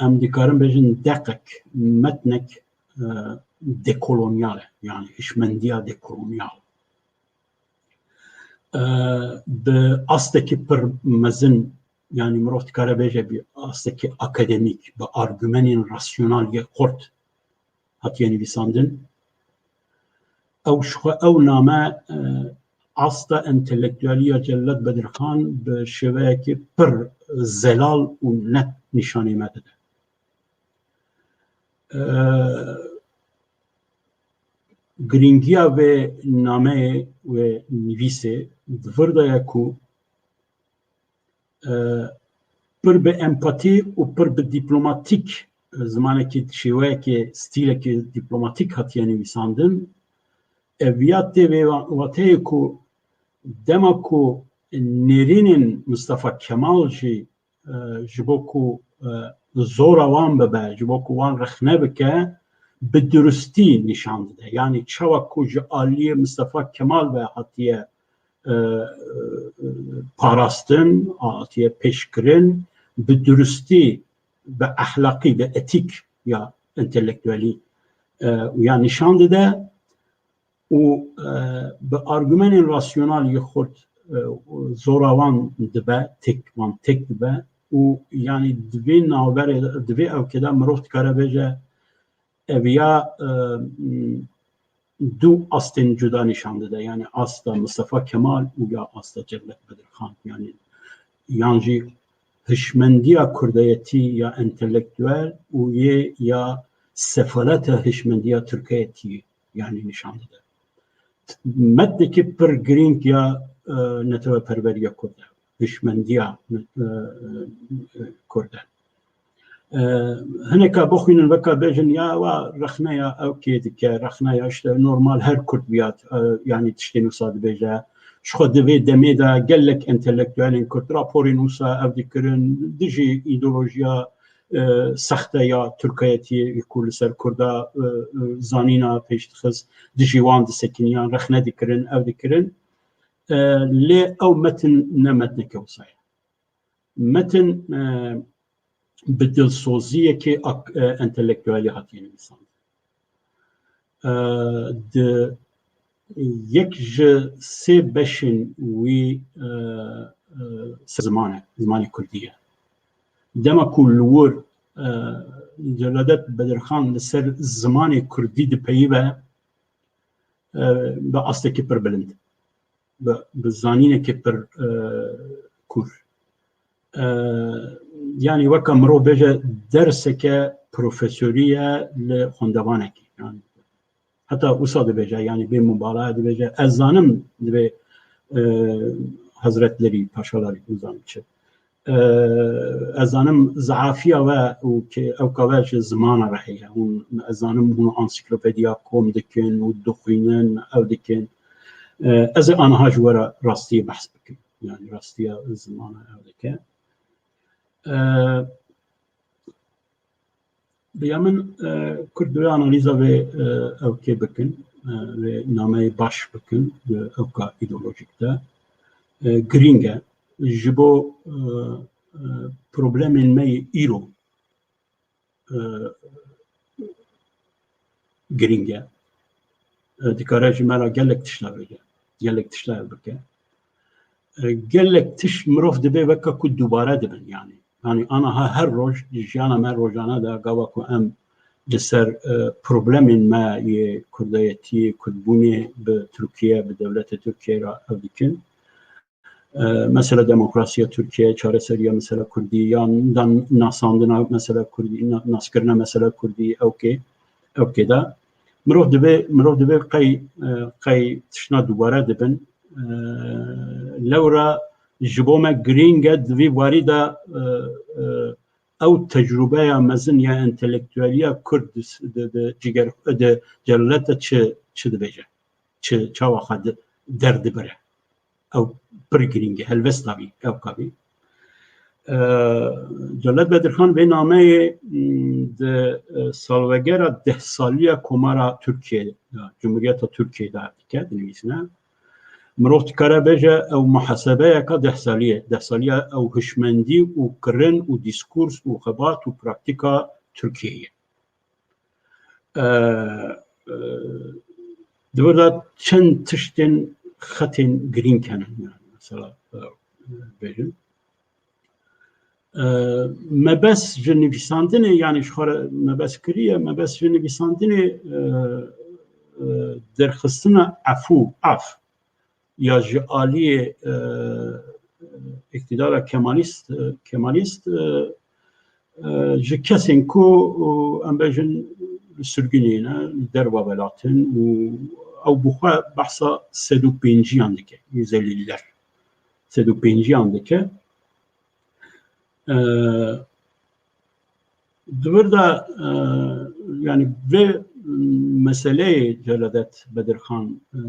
em dikarin bêjin deqek, metnek, e, dekolonyal e, yanî hişmendiya dekolonyal. E, bi astekî pir mezin, yanî mirov dikare bêje bi astekî akademîk, bi argumenên rasyonal yê xurt hatiye nivîsandin. Ew jixwe ew name, e, asta entelektuelî ya Cellat Bedirxan bi şêweyekî pir zelal û net nîşanî me dide. E, girîngiya vê nameyê, wê nivîsê di vir de ye ku, e, pir bi empatî û pir bi dîplomatîk, e, zimanekî, şêweyekê, stîlekê dîplomatîk hatiye nivîsandin. Ev ya tê vê wa-, wateyê ku dema ku nêrînên Mistefa Kemal jî, e, ji bo ku, e, zora wan bibe, ji bo ku wan rexne bike, bi durustî nîşan dide. Yanî çawa ku ji aliyê Mistefa Kemal ve hatiye, e, e, parastin, hatiye pêşkirin, bi durustî, bi ehlaqî, bi etîk ya entelektuelî e, û ya nîşan dide û e, bi argumenên rasyonal yê xurt e, zora wan dibe, têk wan têk dibe û yanî di vê navberê, di vê ewkê de mirov dikare bêje ev ya e, m, du astên cuda nîşan dide. Yanî asta Mistefa Kemal û ya asta Cevdet Bedirxan. Yanî yan jî hişmendiya kurdayetî ya entelektuel û yê ya sefaleta hişmendiya tirkayetî yanî nîşan dide. Metnekî pir girîng ya e, neteweperweriya kurd e. Hişmendiya e, e, kurd e. E, hineka bixwînin veka bêjin ya wa rexneya ew kê dike, rexneya işte normal her kurd biya, e, yanî tiştên wisa dibêje. Ji xwe di vê demê de gelek entelektuelên kurd raporên wisa ev dikirin, dijî îdeolojiya e, sexte ya tirkayetiyê ku li ser kurda e, e, zanîna pêş dixist, dijî wan disekiniyan, rexne dikirin, ev dikirin. E, lê ew metin ne metneke wisa ye. Metin e, bi dilsoziyekê ak- e, entelektuelî hatiye nivîsandin. E, di yek ji sê beşên wî e, e, ziman e, zimanê kurdî ye. Dema ku li wir e, Celadet Bedirxan li ser zimanê kurdî dipeyive e, bi astekî pir bilind, bi, bi zanînekî pir e, kûr. E, yanî weka mirov bêje derseke profesorî ye li xwendevanekî. Yanî heta wisa dibêje, yanî bê mubalaye dibêje, ez zanim divê e, hezretlerî, paşalarî, nizanim çi. E, ez zanim zaafiya we û ke ewka we ji zimana re heye. Hûn, ez zanim hûn ansiklopediya kom dikin û dixwînin, ew dikin. E, ez ê aniha ji we re rastiyê behs bikim. Yanî rastiya zimana ew dike. E, bi ya min e, kurd divê analîza vê e, ewkê bikin, e, vê nameyê baş bikin, di ewka îdeolojîk de. E, girîng e. Ji bo e, e, problemên me yê îro e, girîng e. E, dikare ji me re gelek tişta bêje, gelek tişta ev bike. E, gelek tişt mirov divê weke ku dubare dibin, yanî. Yanî aniha her roj di jiyana me rojane de gava ku em li ser e, problemên me yê kurdayetiyê, kurdbûnê bi Tirkiye, bi dewleta Tirkiye re ev dikin. E, mesela demokrasiya Tirkiye, çareseriya mesela kurdî, yan dan nasandina mesela kurdî, na- naskirina mesela kurdî, ewkê, ewkê de. Mirov divê, mirov divê qey, e, qey tiştna dubare dibin. E, lewra ji bo me girîng e, di vî warî de e, e, ew tecrûbeya mezin ya entelektueliya kurd di, di, di, ciger, di celeta çi, çi dibêje? Çi, çawa xwe di, derdibire? Ew pir girîng e, helwesta vî, ew ka vî. E, Celadet Bedirxan vê nameyê, m, di, e, salvegera deh saliya Komara Tirkiye, ya, Cumhuriyeta Tirkiye de dike, dinivîsine. Mirov dikare bêje ew muhasebeyeka deh saliyê, deh saliya ew hişmendî û kirin û dîskurs û xebat û praktîka Tirkiyeyê. E, e, di vir de çend tiştên xetên girîng hene, yani mesela, e, bêjin. E, me bes ji nivîsandinê, yani ji xwe re me bes kiriye, me bes ji nivîsandinê, e, e, derxistina efû, af, ya ji aliyê, e, îktidara Kemalîst, e, Kemalîst, e, e, ji kesên ku, e, em bêjin li sirgînê ne, li derva welat in û ew bi xwe behsa sed û pênciyan dike, Zelîller. Sed û pênciyan dike. E, Di vir de, e, yani vê meseleyê Celadet Bedirxan, e,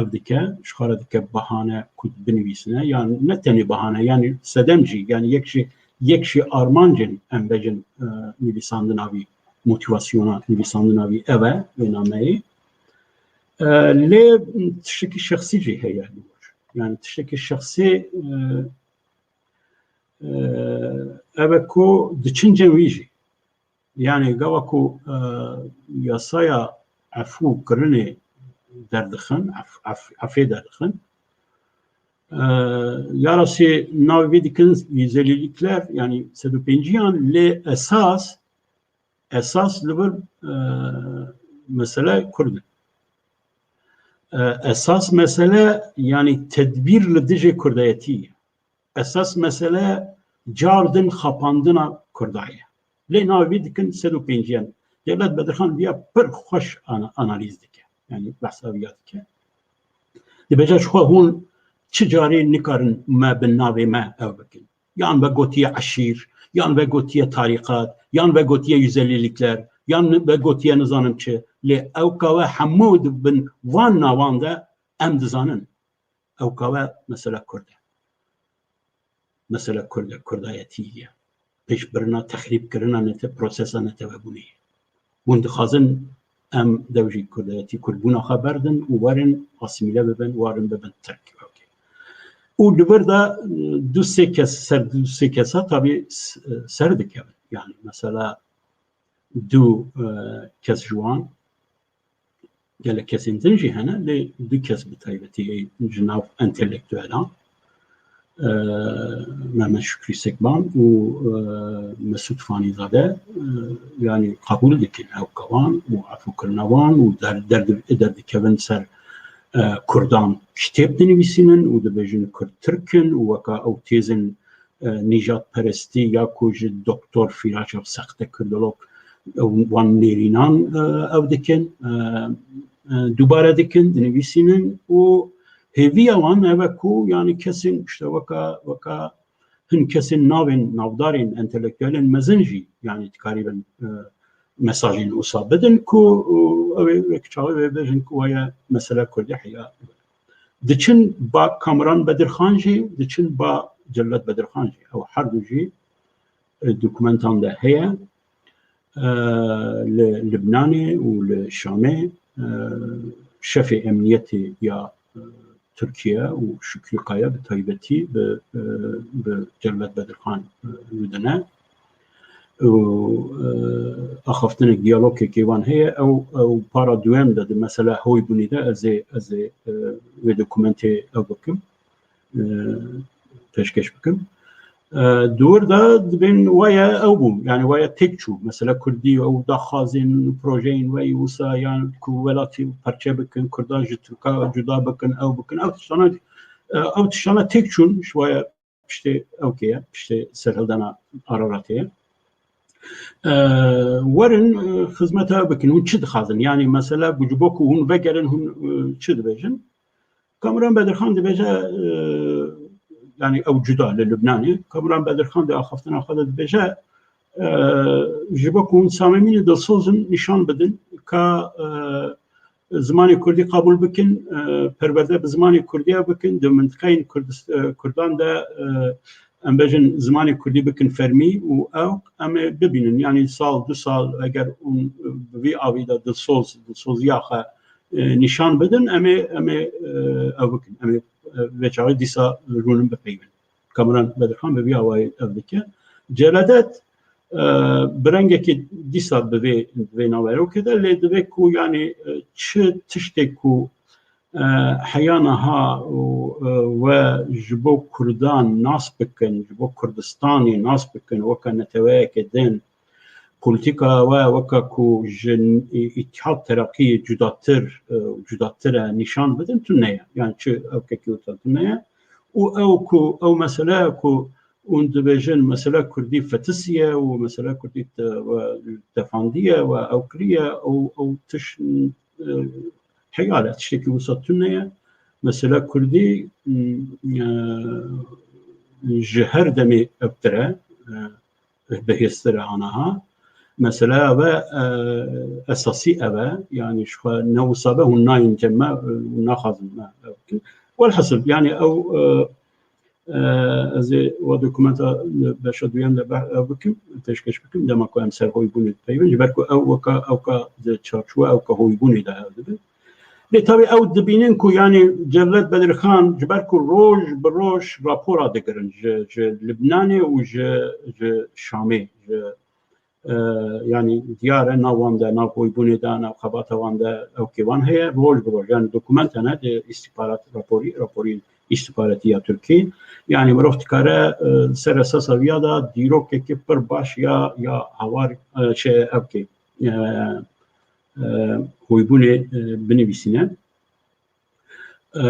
ev dike, ji xwe re dike bahane ku binivîsine, yan ne tenê bahane, yani sedem jî, yani yek jî, yek jî armancên em bêjin, e, nivîsandina vî, motivasyona nivîsandina vî ev e, vê nameyê. E, lê tiştekî şexsî jî heye li wir. Yani tiştekî şexsî, e, e, ev e ku diçin cem wî jî. Yani gava ku e, yasaya efû kirinê derdixin, ef, ef, efê derdixin, e, ya rastî navê vê dikin yüz ellilikler, yani sed û pênciyan, lê esas, esas li vir e, mesele Kurd in. E, esas mesele, yani tedbîr li dijê Kurdayetî ye. Esas mesele car din xapandina Kurda ye. Lê navê vê dikin sed û pênciyan. Dewlet Bedirxan viya pir xweş ana, analîz dike. Yani behsa viya dike. Dibêje ji xwe hûn çi carê nikarin me bi navê me ew bikin. Yan ve gotiye eşîr, yan ve gotiye tarîqat, yan ve gotiye yüz ellilikler, yan ve gotiye nizanim çi. Lê ew ka we hemû di bin van navan de em dizanin. Ew ka we mesela Kurd e. Mesela Kurd e, Kurdayetî ye. Pêşbirina, texrîbkirina nete-, prosesa netewebûnê ye. Hûn dixwazin em dev jî Kurdayetî, Kurdbûna xwe berdin û werin asîmîle bibin, werin bibin Tirk. Okey. Û li vir de e, du sê kes, ser du sê kesa tabî s-, ser dikevin. Yani mesela du e, kes ji wan, gelek kesên din jî hene, lê du kes bi taybetî ê ji nav entelektuelan, e, Mehmet Şükrü Sekban û e, Mesut Fanîzade, e, yani qebûl dikin ew ka wan û efûkirina wan û der-, derdi-, derdikevin ser e, Kurdan kitêb dinivîsînin û dibêjin Kurd Tirk in û weka ew têzên e, nîjadperestî ya ku ji Doktor Fîraşov, sexte Kurdolog, ew wan nêrînan e, ew dikin, e, e, dubare dikin, dinivîsînin û hêviya wan ev e ku yani kesên işte weka, weka hin kesên navên navdarên entelektuelên mezin jî yani dikarîbin e, mesajên wisa bidin ku e, ew ê wek çaxê wê bêjin ku waya mesele Kurdî heya. Diçin ba Kamuran Bedirxan jî, diçin ba Cellat Bedirxan jî. Ew her du jî e, dokumentan de heye. E, li Libnanê û li Şamê e, şefê emniyetê ya e, Tirkiye û Şükrü Kaya bi taybetî bi, e, bi Cellat Bedirxan e, rûdine. û e, axaftinek, diyalogekê wan heye. Ew, ew para duem de di mesela hoybûnê de ez ê, ez ê e, wê dokumentê ew bikim, e, pêşkeş bikim. E, di wir de dibên waya ew bû, yani waya têk çû. Mesela Kurdî ew daxwazên, projeyên wayî wisa yan ku welatî parçe bikin, Kurdan ji Tirka cuda bikin, ew bikin, ew tiştana, e, ew tiştana têk çûn, ji waya piştê ewkê ye, piştê serhildana Araratê ye. E, werin, e, xizmeta bikin, hûn çi dixwazin? Yani mesela ji bo ku hûn vegerin, hûn, e, çi dibêjin? Kamuran Bedirxan dibêje, e, yani ew cuda li Lubnanê. Kamuran Bedirxan di axaftina xwe de dibêje, e, ji bo ku hûn samimî ne, dilsoz in, nîşan bidin ka, e, zimanê Kurdî qebûl bikin, e, perwerde bi zimanê Kurdî ew bikin, di mintiqeyên Kurdist-, e, Kurdan de, e, em bêjin zimanê Kurdî bikin fermî û ew em ê bibînin. Yani sal, du sal eger hûn, e, bi vî avî de dilsoz, dilsoziya xwe, e, nîşan bidin, em ê, em ê, e, ew bikin. Em ê, e, vê çaxê dîsa rûnin bipeyivin. Kamuran Bedirxan bi vî awayî ev dike. Celadet, e, bi rengekî dîsa bi vê, bi vê naverokê de, lê divê ku, yani, e, çi tiştê ku, e, heya niha û, e, we ji bo Kurdan nas bikin, ji bo Kurdistanê nas bikin, weke neteweyeke din, polîtîka we weke ku ji Îtîhad Tereqiyê cudatir, e, cudatir e, nîşan bidin, tune ye. Yani çi ew kekî wisa tune ye. Û ew ku, ew mesele ku hûn dibêjin, mesele Kurdî fetisiye û mesele Kurdî te-, we tefandiye we ew kiriye, ew, ew tiş, e, heyal e, tiştekî wisa tune ye. Mesele Kurdî, m, e, ji her demê ewtir e, e, bihêztir e aniha. Mesele ev e, e, esasî ev e. Yani ji xwe ne wisa be hûn nayên cem me, e, hûn naxwazin me ew bikin. Welhasil, yani ew, e, e, ez ê wa dokumenta li beşa duyem de be-, ew bikim, pêşkêş bikim, dema ku em ser hoybûnê dipeyivin. Ji ber ku ew weka, ewka di çarçowa ewka hoybûnê de ew dibin. Lê tabî ew dibînin ku, yani, Cevdet Bedirxan, ji ber ku roj bi roj rapora digirin ji, ji Libnanê û ji, ji Şamê, ji, e, yanî diyar e nav wan de, nav hoybûnê de, nav xebata wan de ewkê wan heye, roj bi roj. Yanî dokumente ne di îstîxbarat raporî, raporî îstîxbaratî ya Tirkî. Yanî mirov dikare, e, ser esasa viya de dîrokekî pir baş ya, ya hawar, e, şey ewkê, e, e, hoybûnê, e, binivîsîne. E, e,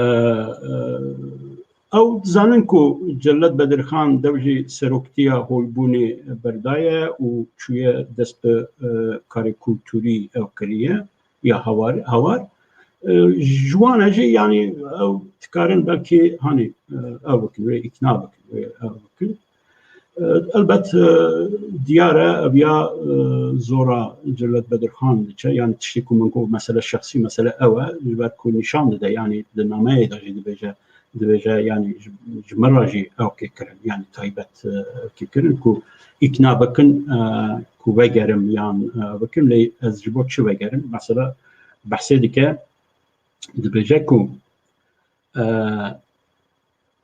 ew dizanin ku Cellat Bedirxan dev jî seroktiya hoybûnê berdaye û çûye dest bi, e, karê kulturî ew kiriye ya hawar, hawar. E, ji wan e jî, yanî ew dikarin belkî, hanî, e, ew bikin, wê îkna bikin, wê ew bikin. E, elbet, e, diyar e, ev ya, e, zora Cellat Bedirxan diçe. Yanî tiştê ku min got, mesele şexsî, mesele ew e, ji ber ku nîşan dide, yanî di nameyê de jî dibêje, dibêje, yanî ji, ji min re jî ewkê kirin, yanî taybet, e, ewkê kirin ku îkna bikin, e, ku vegerim yan, e, bikin, lê ez ji bo çi vegerim? Mesela behsê dike, dibêje ku, e,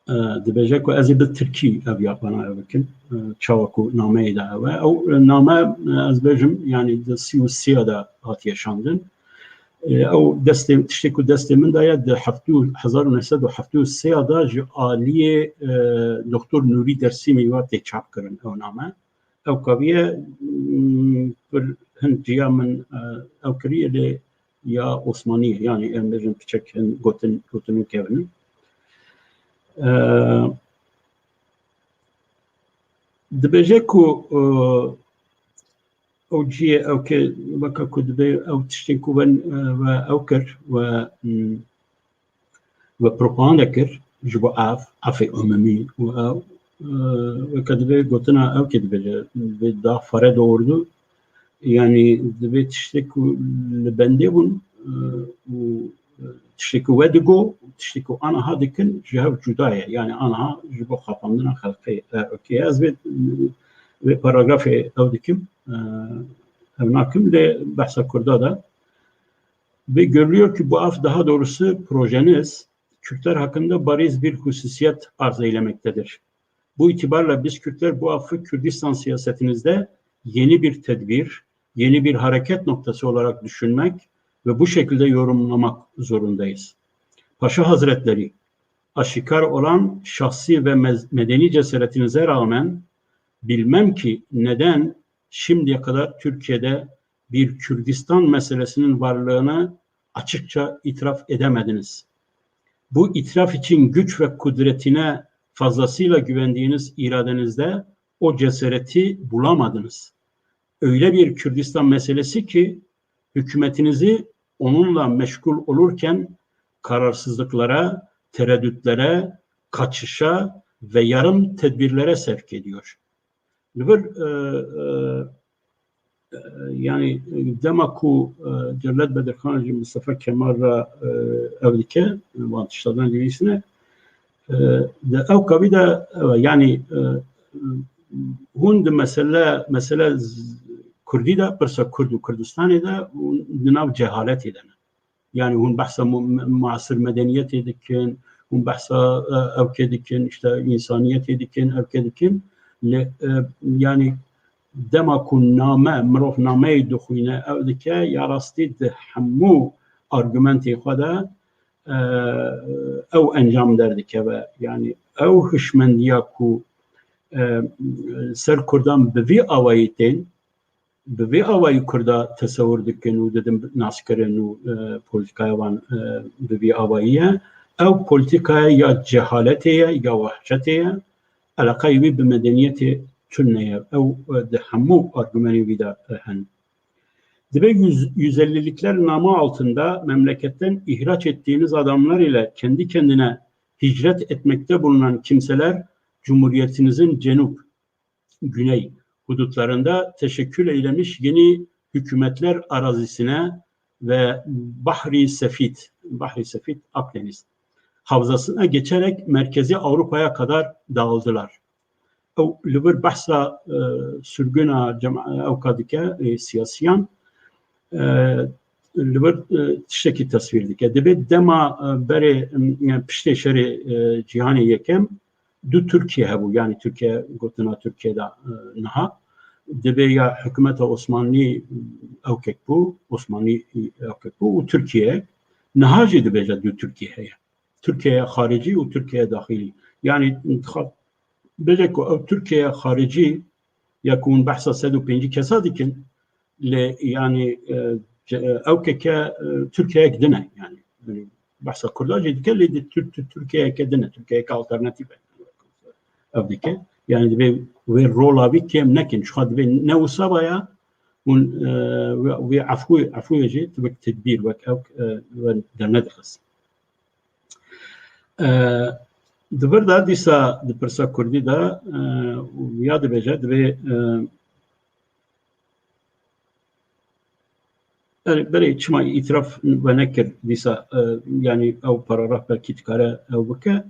e, dibêje ku ez ê bi tirkî ev ya bana ev bikim. E, çawa ku nameyê de ew e. Ew, e, name, e, ez bêjim, yanî di sî û sê de hatiye şandin. E, ew destê, tiştê ku destê min de ye, di heftê û, hezar û neh sed û heftê û sê de ji aliyê, e, Doktor Nûrî Dersîmî ve tê çap kirin ew name. Ew kaviye, mm, pir hin ciya min, e, ew kiriye, lê ya Osmanî ye, yanî em bêjin piçek hin gotin, gotin û kevin in. E, dibêje ku, e, ew ciyê ew ke weke ku dibê ew tiştên ku wen, e, ve ew kir ve, mm, ve propaganda kir ji bo af, afê umumî û ew, e, weke dibê gotina ew ke dibêje, dibê da fare doğurdu, yanî dibê tiştê ku li bendê bûn, e, û tiştê ku we digo, tiştê ku aniha dikin ji hev cuda ye. Yanî aniha ji bo xapandina xelqê, e, okey. Ez vê, vê paragrafê ew dikim, e, ev nakim lê behsa Kurda de. Ve görülüyor ki bu af, daha doğrusu projeniz, Kürtler hakkında bariz bir hususiyet arz eylemektedir. Bu itibarla biz Kürtler bu affı Kürdistan siyasetinizde yeni bir tedbir, yeni bir hareket noktası olarak düşünmek ve bu şekilde yorumlamak zorundayız. Paşa Hazretleri, aşikar olan şahsi ve mez-, medeni cesaretinize rağmen bilmem ki neden şimdiye kadar Türkiye'de bir Kürdistan meselesinin varlığını açıkça itiraf edemediniz. Bu itiraf için güç ve kudretine fazlasıyla güvendiğiniz iradenizde o cesareti bulamadınız. Öyle bir Kürdistan meselesi ki hükümetinizi onunla meşgul olurken kararsızlıklara, tereddütlere, kaçışa ve yarım tedbirlere sevk ediyor. Li vir, e, e, e, yanî dema ku, e, Cevdet Bedirxan ji Mistefa Kemal re, e, ev dike, wan tiştadan dibîsine, e, di ew kavî de, e, yanî, e, hûn di mesele, mesele z-, Kurdî de, pirsa Kurd û Kurdistanê de hûn di nav cehaletê de ne. Yanî hûn behsa mu-, me-, muasir medeniyetê dikin, hûn behsa, e, ewkê dikin, işte, însaniyetê dikin, ewkê dikin. Lê, e, yanî dema ku name, mirov nameyê dixwîne, ew dike, ya rastî di hemû argumentê xwe de, e, ew encam derdikeve. Yanî ew hişmendiya ku, e, ser Kurdan bi vî awayî tên, bi vî awayî Kurda tesewir dikin û didin naskirin û, e, polîtîkaya wan, e, bi vî awayî ye. Ew polîtîkaya ya cehaletê ye, ya wehşetê ye. Eleqayê wî bi medeniyetê tune ye. Ew, e, di hemû argumenên wî de, e, hene. Dibê yüz, yüz ellilikler namı altında memleketten ihraç ettiğiniz adamlar ile kendi kendine hicret etmekte bulunan kimseler Cumhuriyetinizin cenub, güney hudutlarında teşekkül eylemiş yeni hükümetler arazisine ve Bahri Sefit, Bahri Sefit, Akdeniz havzasına geçerek Merkezi Avrupa'ya kadar dağıldılar. Ew li vir behsa, e, sürgüna cema-, ewka dike, e, siyasiyan, e, li vir, e, tiştekî tesvîr dike. Dibê dema, e, berê, e, piştê şerê, e, cîhanê yekem, du Tirkiye hebû, yanî Tirkiye, gotina Tirkiye de, e, niha. Divê ya hikûmeta Osmanlî ewkek bû, Osmanlî ewkek bû û Tirkiye. Niha jî dibêje du Tirkiye heye. Tirkiyeya xaricî û Tirkiyeya daxilî. Yanî, bêje ku ew Tirkiyeya xaricî ya ku hûn behsa sed û pêncî kesa dikin, lê, yanî, e, ce-, e, ewkek e, Tirkiyeyek din e, yanî, yanî, behsa Kurda jî dike, lê di Tir-, Tir-, Tirkiyeyeke din e, Tirkiyeyeke alternatîf e. Ev dike. Yanî, divê wê rola wî kêm nekin. Ji xwe divê ne wisa baya, hûn, e, wê, wê efû, efûyê jî wek tedbîr, wek ew, e, we dernedixist. E, di vir de dîsa di pirsa Kurdî de, e, ya dibêje, divê, e, Erê, berê çima îtiraf we nekir dîsa, e, yanî ew paragraf belkî dikare ew bike.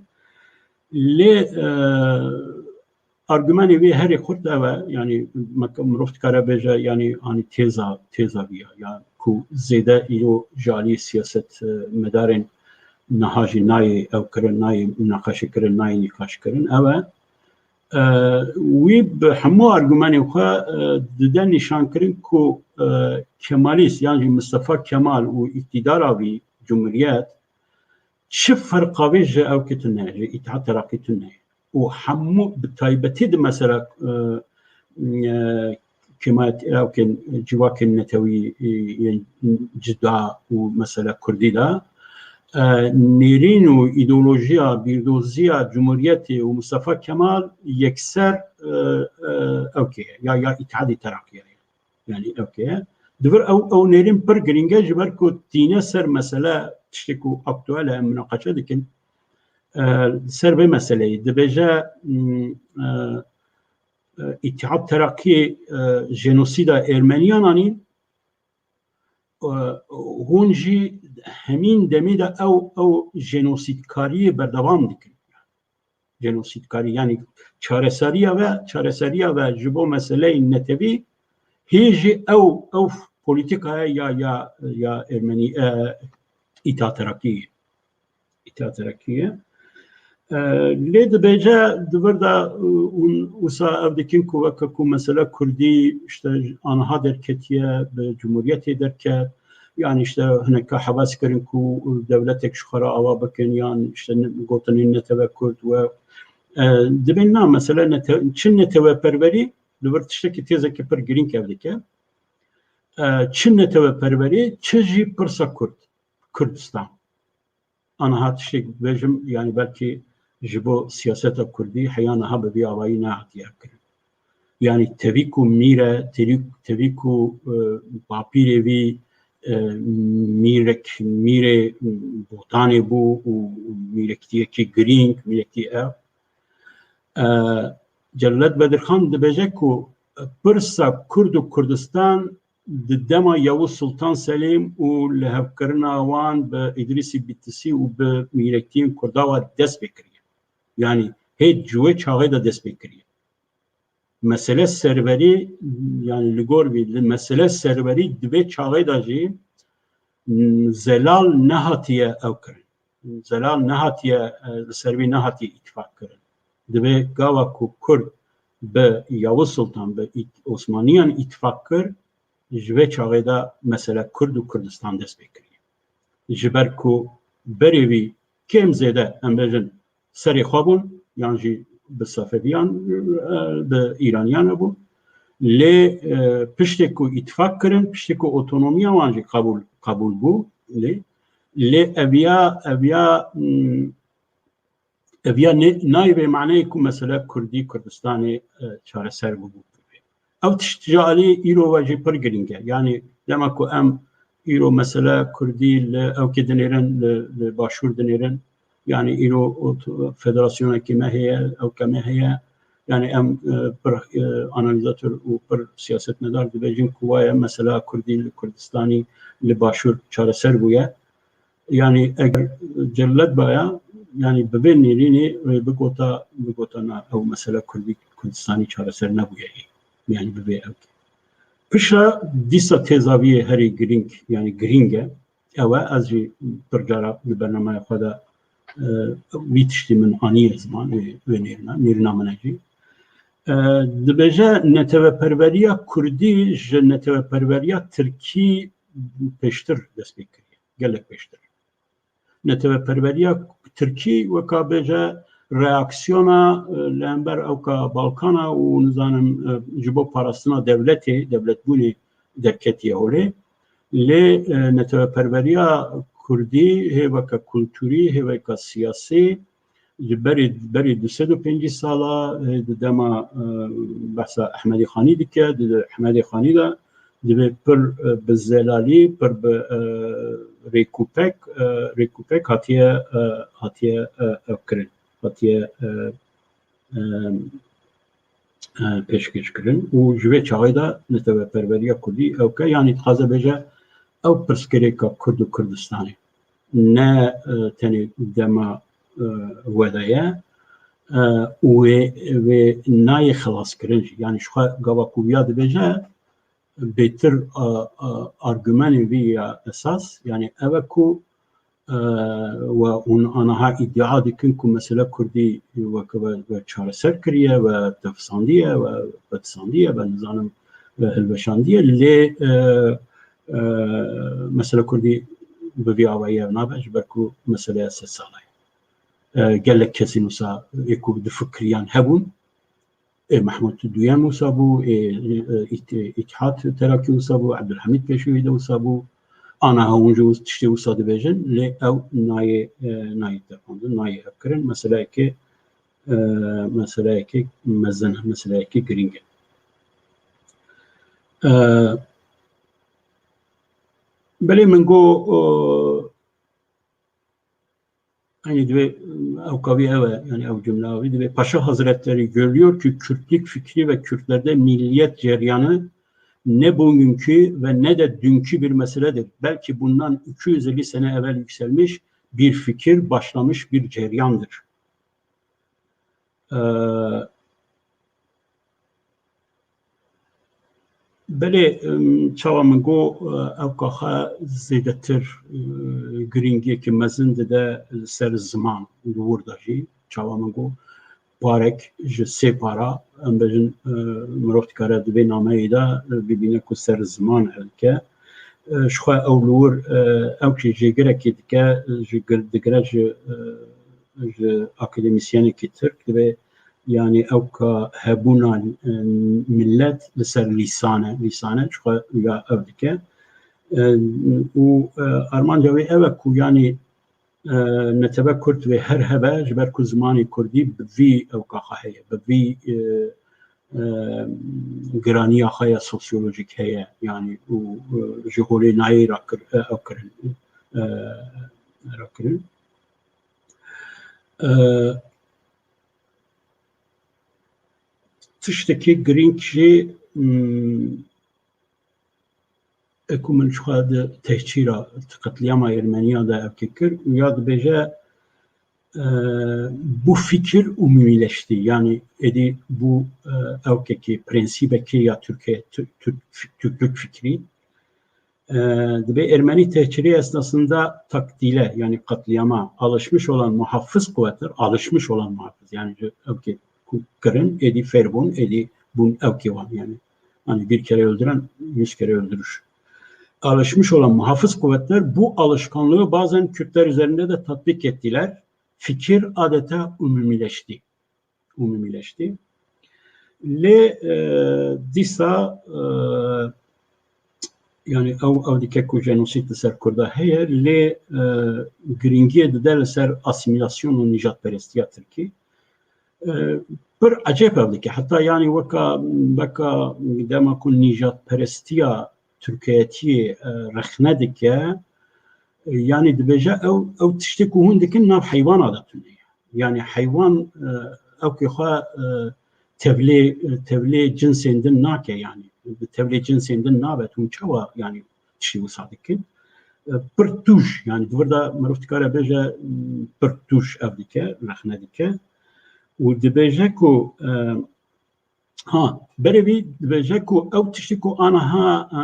Lê, e, argumenê wê herî xurt ev e, yanî me-, mirov dikare bêje, yanî, anî têza, têza vî ya, ya ku zêde îro ji alî siyaset, e, medarên niha jî nayê ew kirin, nayê munaqeşe kirin, nayê nîqaş kirin, ew e. E, wî bi hemû argumenên xwe, e, dide nîşankirin ku, e, Kemalîst yan jî Mistefa Kemal û îktîdara vî cumhuriyet çi ferqa vê ji ewkê tune, ji Îttihat Terakî tune. Û hemû bi taybetî di mesela, e, e, kêmayet-, ewkên civakên netewî, e, yên cuda û mesela Kurdî de, e, nêrîn û îdeolojiya, bîrdoziya Cumhuriyetê û Mustafa Kemal yekser, e, e, ewkê ye, ya, ya Îtihadê Terakî ye. Yanî ewkê ye. Di vir ew, ew nêrîn pir girîng e, ji ber ku tîne ser mesele, tiştê ku aktuel e, em munaqeşe dikin, e, ser vê meseleyê. Dibêje, mm, e, e, Îtihad Terakî, e, jenosîda Ermeniyan anîn, e, hûn jî hemîn demî de ew, ew jenosîdkariyê berdewam dikin. Jenosîdkarî, yanî çareseriya ve, çareseriya ve ji bo meseleyên netewî, hê jî ew, ew polîtîkaya ya, ya, ya Ermenî, e, Îtihad Terakî. Îtihad Terakî ye. E, lê dibêje di vir de, e, hûn wisa ev dikin ku weke ku mesele Kurdî işte aniha derketiye, bi Cumhuriyetê derket, yan işte hineka heves kirin ku dewletek ji xwe re ava bikin, yan işte ne-, gotinên netewe Kurd we, e, dibên na mesele nete-, çi neteweperwerî li vir tiştekî têzekî pir girîng ev dike. E, çi neteweperwerî, çi jî pirsa Kurd, Kurdistan. Aniha tiştek bibêjim, yanî belkî ji bo siyaseta Kurdî heya niha bi vî awayî nehatiye kirin. Yanî tevî ku mîr e, tevî, tevî ku, e, bapîrê vî, e, mîrek, mîrê Botanê bû û mîrektiyekî girîng, mîrektî ev. E, Cevdet Bedirxan dibêje ku pirsa Kurd û Kurdistan di dema Yavuz Sultan Selîm û lihevkirina wan bi Îdrîsî Bîtisî û bi mîrektiyên Kurda wa dest pê kiriye. Yanî hê ji wê çaxê de dest pê kiriye. Mesele serwerî, yanî li gor vî, li mesele serwerî di vê çaxê de jî, m, zelal nehatiye ew kirin. Zelal nehatiye, e, li ser vî nehatiye îtifaq kirin. Divê gava ku Kurd bi Yavuz Sultan, bi ît-, Osmaniyan îtifaq kir, ji vê çaxê de mesele Kurd û Kurdistan dest pê kiriye. Ji ber ku berê vî kêm zêde, em bêjin, serê xwe bûn, yan jî bi Sefeviyan, e, bi Îraniyan re bûn. Lê, e, piştê ku îtifaq kirin, piştê ku otonomiya wan jî qebûl, qebûl bû, lê, lê eviya, eviya, mm, eviya ne, nayê vê maneyê ku mesele Kurdî, Kurdistanê, e, çareser bûbû. Ew tişt ji alî îro ve jî pir girîng e. Yanî dema ku em îro mesele Kurdî li ewkê dinêrin, li, li Başûr dinêrin, yanî îro ot-, federasyonekî me heye, ewke me heye. Yanî em, e, pir, e, analizator û pir siyasetmedar dibêjin ku waye mesela Kurdî li Kurdistanî, li Başûr çareser bûye. Yanî eger Cevdet baya, yanî bi vê nêrînê wê bigota, bigota na, ew mesele Kurdî, Kurdistanî çareser nebûye. Yanî bi vê ew. Pişa dîsa têza vî yê herî girîng, yanî girîng e. Ew e, ez jî pir cara li bernameya xwe de, e, vî tiştî min aniye ziman, wê, wê nêrîna, nêrîna min e jî. E, dibêje neteweperweriya kurdî ji neteweperweriya tirkî pêştir dest pê kiriye, gelek pêştir. Neteweperweriya tirkî weka bêje reaksiyona, e, li hember ewka Balkana û nizanim, e, ji bo parastina dewletê, dewletbûnê derketiye holê. Lê, e, neteweperweriya kurdî hêveke kulturî, hêveke siyasî, ji berî, berî du sed û pêncî sala, e, di dema, e, behsa Ehmedî Xanî dike, di Ehmedî Xanî de divê pir, e, bi zelalî, pir bi, e, rêkûpek, e, rêkûpek hatiye, e, hatiye, e, ev kirin, hatiye, e, e, e, pêşkêş kirin û ji vê çaxê de neteweperweriya kurdî ewke, yanî dixwaze bêje ew pirsgirêka Kurd û Kurdistanê ne, e, tenê dema, e, we de ye, e, û wê, wê nayê xilaskirin jî. Yanî ji xwe gava ku ya dibêje, bêtir, a, a, argumenê vî ya esas, yanî ev e ku, e, we hûn aniha îdia dikin ku mesele kurdî weke we, we çareser kiriye, we tefisandiye, we vetisandiye, we nizanim we hilweşandiye, lê, e, e, mesele kurdî bi vî awayî ev nabe, ji ber ku meseleya sed sala ye. E, gelek kesên wisa ê ku difikiriyan hebûn, ê Mehmûd Duyem wisa bû, ê, ê, Ît-, Îtîhat Terakî wisa bû, Ebdulhamîd Pêşûyî de wisa bû, ana hewûn jî wis-, tiştê wisa dibêjin, lê ew nayê, e, nayê tepandin, nayê hevkirin. Meseleyekê, e, meseleyekê mezin e, meseleyekê girîng e. E, belê min got, e, Aynı divê, ew kavî ev e, yani ew cümle avî divê. Paşa Hazretleri görüyor ki Kürtlük fikri ve Kürtlerde milliyet ceryanı ne bugünkü ve ne de dünkü bir meseledir. Belki bundan iki yüz elli sene evvel yükselmiş bir fikir, başlamış bir ceryandır. Ee, Belê, em, çawa min got, e, ew kaxe zêdetir, e, girîngiyekî mezin dide li ser ziman û li wir de jî. Çawa min got, parek ji sê para, em bêjin, e, mirov dikare di vê nameyê de, e, bibîne ku ser ziman hevdike. E, ji xwe ew li wir, e, ew jî jêgirekê dike, e, ji gir-, digire ji, e, ji akademîsyenekî tirk, divê, yanî ew ka hebûna, e, millet li ser lîsan e, lîsan e, ji xwe ya ev dike. E, û, e, armanca wê ew e ku, yanî, e, netebe kurd wê her hebe, ji ber ku zimanê kurdî bi vî ew kaxa heye, bi vî, e, e, giraniya xwe ya sosyolojîk heye, yanî û, e, ji holê nayê rakir-, e, ew kirin, e, rakirin. E, tiştekî girîng jî, m, e, ku min ji xwe di tehcîra, di qetlîama Ermeniyan de ev kê kir û ya dibêje, e, bu fikir umumileşti. Yani êdî bu, e, ewkekî, prensîbekî ya Türkiye, Türk, Türk, Türklük fikri. E, dibê Ermeni tehciri esnasında takdile, yani katliama alışmış olan muhafız kuvvetler, alışmış olan muhafız, yani ewkê ku kirin, êdî fêr bûn, êdî bûn ewkê wan, yani. Hani bir kere öldüren yüz kere öldürür. Alışmış olan muhafız kuvvetler bu alışkanlığı bazen Kürtler üzerinde de tatbik ettiler. Fikir adeta umumileşti. Umumileşti. Lê, e, dîsa, e, yani ew, ew dike ku jenosîd li ser Kurda heye, lê, e, girîngiyê dide li ser asîmîlasyon û nîjadperestiya Tirkî. E, pir ecêb ev dike. Heta yani weka, weka dema ku nîjadperestiya Tirkiyetiyê, e, rexne dike, e, yani dibêje ew, ew tiştê ku hûn dikin nav heywana de tune ye. Yani heywan, e, ewkê xwe, e, tevlê, tevlê cinsên din nake yani. Bi tevlê cinsên din nabe, hûn çawa yani tiştê wisa dikin? E, pir tûj, yani di vir de mirov dikare bêje, m, pir tûj ev dike, rexne dike. Û dibêje ku, e, ha, berê vî dibêje ku ew tiştî ku aniha, e,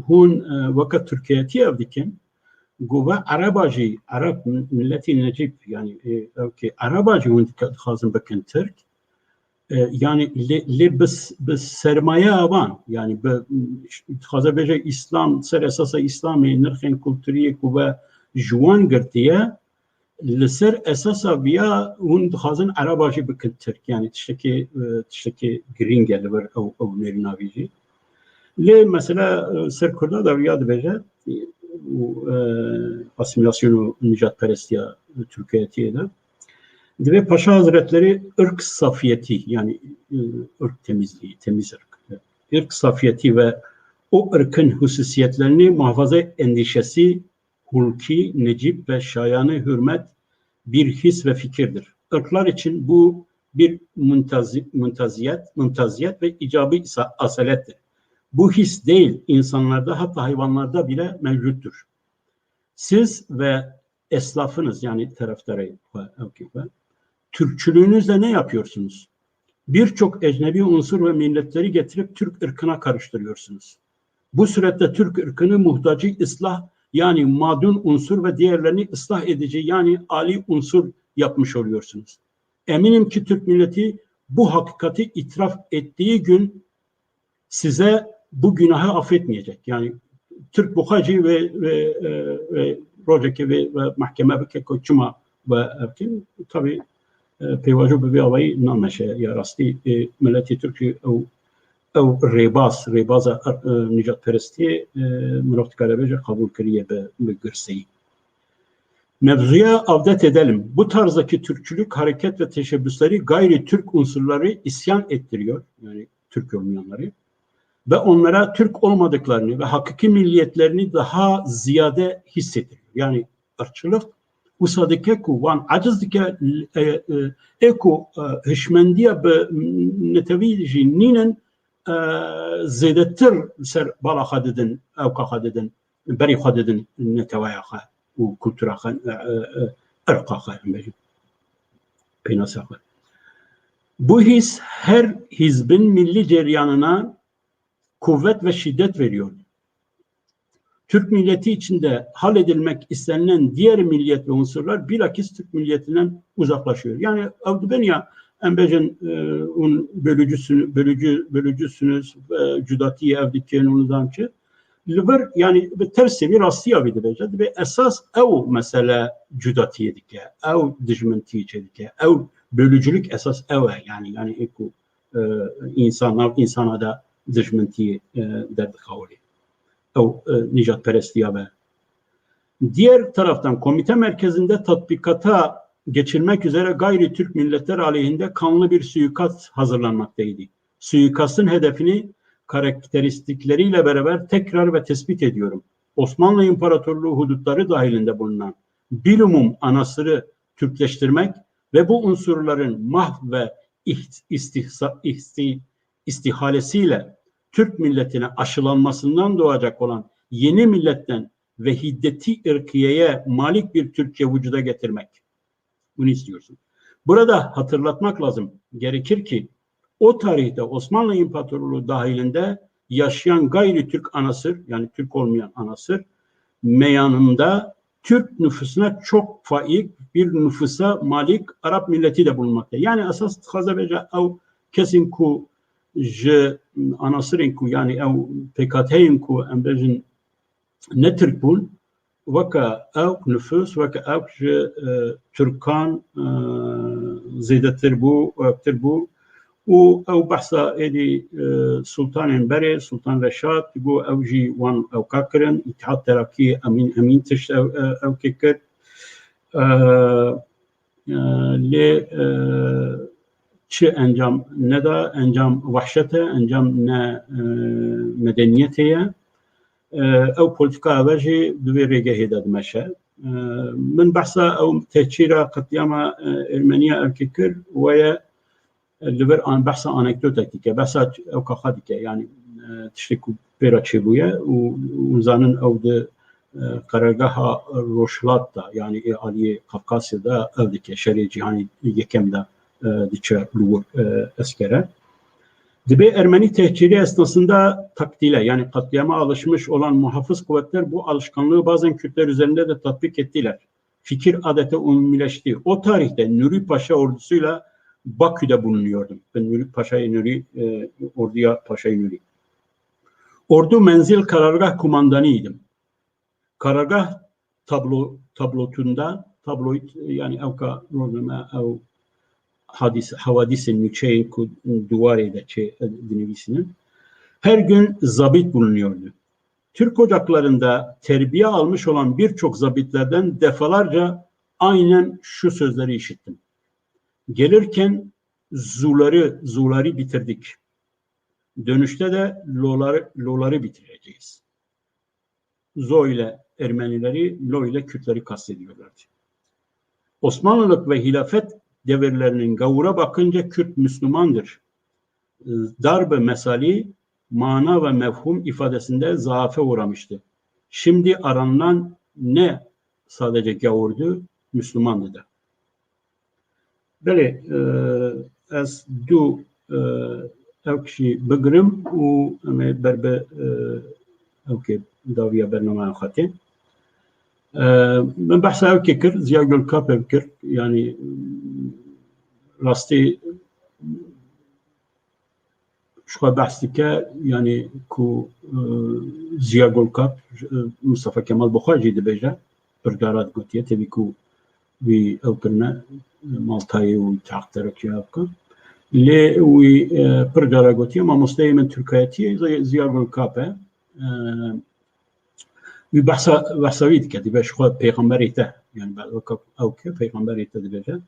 hûn, e, weke Tirkiyetî ev dikin, ku ve Ereba jî, Ereb, miletî Necîb, yani, e, ew ki Ereba jî hûn dike-, dixwazin bikin Tirk, E, yani lê, lê bi, bi sermayeya wan, yani bi, dixwaze bêje Îslam, ser esasa Îslamê nirxên kulturiyê ku ve ji wan girtiye, li ser esasa viya hûn dixwazin Ereba jî bikin Tirk, yani tiştekê, e, tiştekê girîng e li vir ew, ew nêrîna vî jî. Lê mesela, e, ser Kurda de viya dibêje, e, û, e, asîmîlasyon û nijadperestiya Tirkiyetiyê de. Divê Paşa Hazretleri ırk safiyeti, yani, e, ırk temizliği, temiz ırk, ırk safiyeti ve o ırkın hususiyetlerini muhafaza endişesi hulki, necip ve şayane hürmet bir his ve fikirdir. Irklar için bu bir muntazi-, muntaziyet, muntaziyet ve icabı isa-, asalettir. Bu his değil, insanlarda, hatta hayvanlarda bile mevcuttur. Siz ve eslafınız, yani taraftarı ve, ve Türkçülüğünüzle ne yapıyorsunuz? Birçok ecnebi unsur ve milletleri getirip Türk ırkına karıştırıyorsunuz. Bu surette Türk ırkını muhtacı ıslah, yani madun unsur ve diğerlerini ıslah edici, yani ali unsur yapmış oluyorsunuz. Eminim ki Türk milleti bu hakikati itiraf ettiği gün size bu günahı affetmeyecek. Yani Türk bi xwe jî ve, ve, e, ve rojekê ve, ve mahkeme bike ku çima ve evkin. Tabii, e, pêvajo bi vê awayî nameşe ya rastî, e, milletê Türk jî ew, ew rêbaz, rêbaza, e, nijadperestiyê, e, mirov dikare bêje qebûl kiriye bi, bi girseyî. Mevzuya avdet edelim. Bu tarzdaki Türkçülük hareket ve teşebbüsleri gayri Türk unsurları isyan ettiriyor. Yani Türk olmayanları. Ve onlara Türk olmadıklarını ve hakiki milliyetlerini daha ziyade hissettiriyor. Yani ırkçılık wisa dike ku wan aciz dike, e, e, ê ku, e, hişmendiya bi netewî jî nînin, e, zêdetir ser bala xwe didin, ewka xwe didin, berî xwe didin neteweya xwe û kultura xwe, e, e, e, irqa xwe, em bêjin, pênasa xwe. Bu his her hizbin milli ceryanına kuvvet ve şiddet veriyor. Türk milleti içinde halledilmek istenilen diğer milliyet ve unsurlar bilakis Türk milletinden uzaklaşıyor. Yani ew dibin ya, em bêjin, e, hûn bölücüsünü-, bölücü, bölücüsünüz, e, cudatiyê ev dikin, hûn nizam çi. Li vir, yani bi tersê vî rastiya vî dibêje. Dibê esas ew mesele cudatiyê dike, ew dijmintiyê çêdike, ew bölücülük esas ew e. Yani, yani ê ku, e, însan, nav însana de dijmintiyê, e, derdixawilê. Ew, e, nijadperestiya ve. Diğer taraftan komite merkezinde tatbikata geçirmek üzere gayri Türk milletler aleyhinde kanlı bir suikast hazırlanmaktaydı. Suikastın hedefini karakteristikleriyle beraber tekrar ve tespit ediyorum. Osmanlı İmparatorluğu hudutları dahilinde bulunan bilumum anasırı Türkleştirmek ve bu unsurların mahv ve iht-, istihsa-, isti-, istihalesiyle Türk milletine aşılanmasından doğacak olan yeni milletten ve hiddeti ırkiyeye malik bir Türkiye vücuda getirmek. Bunu istiyorsun. Burada hatırlatmak lazım. Gerekir ki o tarihte Osmanlı İmparatorluğu dahilinde yaşayan gayri Türk anasır, yani Türk olmayan anasır, meyanında Türk nüfusuna çok faik bir nüfusa malik Arap milleti de bulunmakta. Yani esas dixwaze bêje ew kesên ku ji anasirên ku, yani ew P K T'yên ku em bêjin ne Tirk bûn, weke ew nüfus, weke ew ji, e, Tirkan, e, zêdetir bû, ewtir bû. Û ew behsa êdî, e, sultanên berê, Sultan Reşad, digo ew jî wan ewka kirin, Îtîhad Terakî, emîn, emîn tişt ew, e, ewkê kir. E, e, lê, e, çi encam neda, encam wehşet e, encam ne, e, medeniyetê ye. E, ew polîtîka ev e jî di vê rêgehê de dimeşe. E, min behsa ew tehcîra, qetlîama, e, Ermeniya ewkê kir, we ye, e, li vir an-, behsa anekdotek dike, behsa ewka xwe dike, yani, e, tiştê ku pê re çêbûye û, û zanin ew di, e, qerargeha Rojhilat de, yani ê aliyê Kafkasyê de ev dike, şerê cîhanê yekem de, e, diçe li wir, e, eskere. Dibê Ermeni tehciri esnasında taktile, yani katliama alışmış olan muhafız kuvvetler bu alışkanlığı bazen Kürtler üzerinde de tatbik ettiler. Fikir adete umumleşti. O tarihte Nuri Paşa ordusuyla Bakü'de bulunuyordum. Ben Nuri, Paşa-i Nuri, e, orduya Paşa-i Nuri. Ordu menzil karargah kumandanıydım. Karargah tablo, tablotunda, tabloid, yani ewka rojname ew hadis, havadisên nûçeyên ku duwarê de çê dinivîsînin. Her gün zabit bulunuyordu. Türk ocaklarında terbiye almış olan birçok zabitlerden defalarca aynen şu sözleri işittim. Gelirken zuları, zuları bitirdik. Dönüşte de loları, loları bitireceğiz. Zo ile Ermenileri, lo ile Kürtleri kastediyorlardı. Osmanlılık ve hilafet devirlerinin gavura bakınca Kürt Müslümandır. Darbe mesali mana ve mefhum ifadesinde zaafe uğramıştı. Şimdi aranılan ne sadece gavurdu, Müslümandı da. Belê, e, ez du, e, ewk jî bigirim û em ê ber bi, e, ewkê dawiya bernameya xwe tê. E, min behsa ewkê kir, Ziya Gölkapê kir. Yanî, rastî ji xwe behs dike, yanî ku, e, Ziya Gölkap, e, Mustafa Kemal bi xwe jî dibêje, pircara digotiye, tevî ku wî ew kirine, e, Maltayê û Teaqterekê ew ka. Lê wî, e, pircara gotiye, mamosteyê min Tirkayetiyê Ziya Gölkap e. E, Wî behsa, behsa wî dike, dibe ji xwe peyxamberê te, yani be-, weke ew ke peyxamberê te dibêje.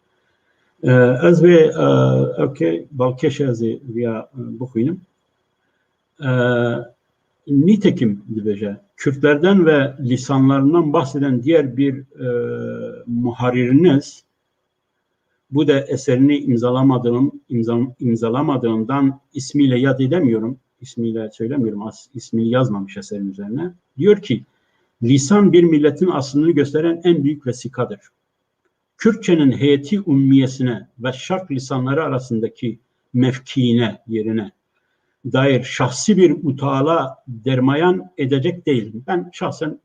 E, ez vê, e, ew ke balkêş e, ez ê viya, e, bixwînim. E, nitekim dibêje, Kürtlerden ve lisanlarından bahseden diğer bir, e, muharririniz, bu da eserini imzalamadığım, imzam-, imzalamadığından ismiyle yad edemiyorum. İsmiyle söylemiyorum. As-, ismini yazmamış eserin üzerine. Diyor ki, lisan bir milletin aslını gösteren en büyük vesikadır. Kürtçenin heyeti ummiyesine ve şark lisanları arasındaki mevkiine, yerine dair şahsi bir mutala dermayan edecek değilim. Ben şahsen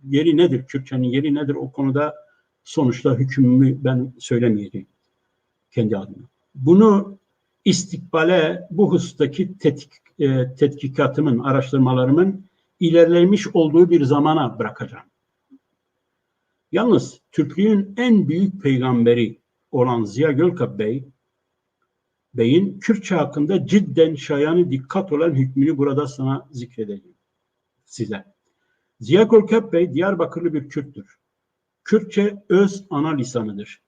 yeri nedir, Kürtçenin yeri nedir, o konuda sonuçta hükmümü ben söylemeyeceğim kendi adıma. Bunu istikbale, bu husustaki tetkik-, e, tetkikatımın, araştırmalarımın ilerlemiş olduğu bir zamana bırakacağım. Yalnız Türklüğün en büyük peygamberi olan Ziya Gölkap Bey, Bey'in Kürtçe hakkında cidden şayanı dikkat olan hükmünü burada sana zikredeceğim, size. Ziya Gölkap Bey Diyarbakırlı bir Kürttür. Kürtçe öz ana lisanıdır.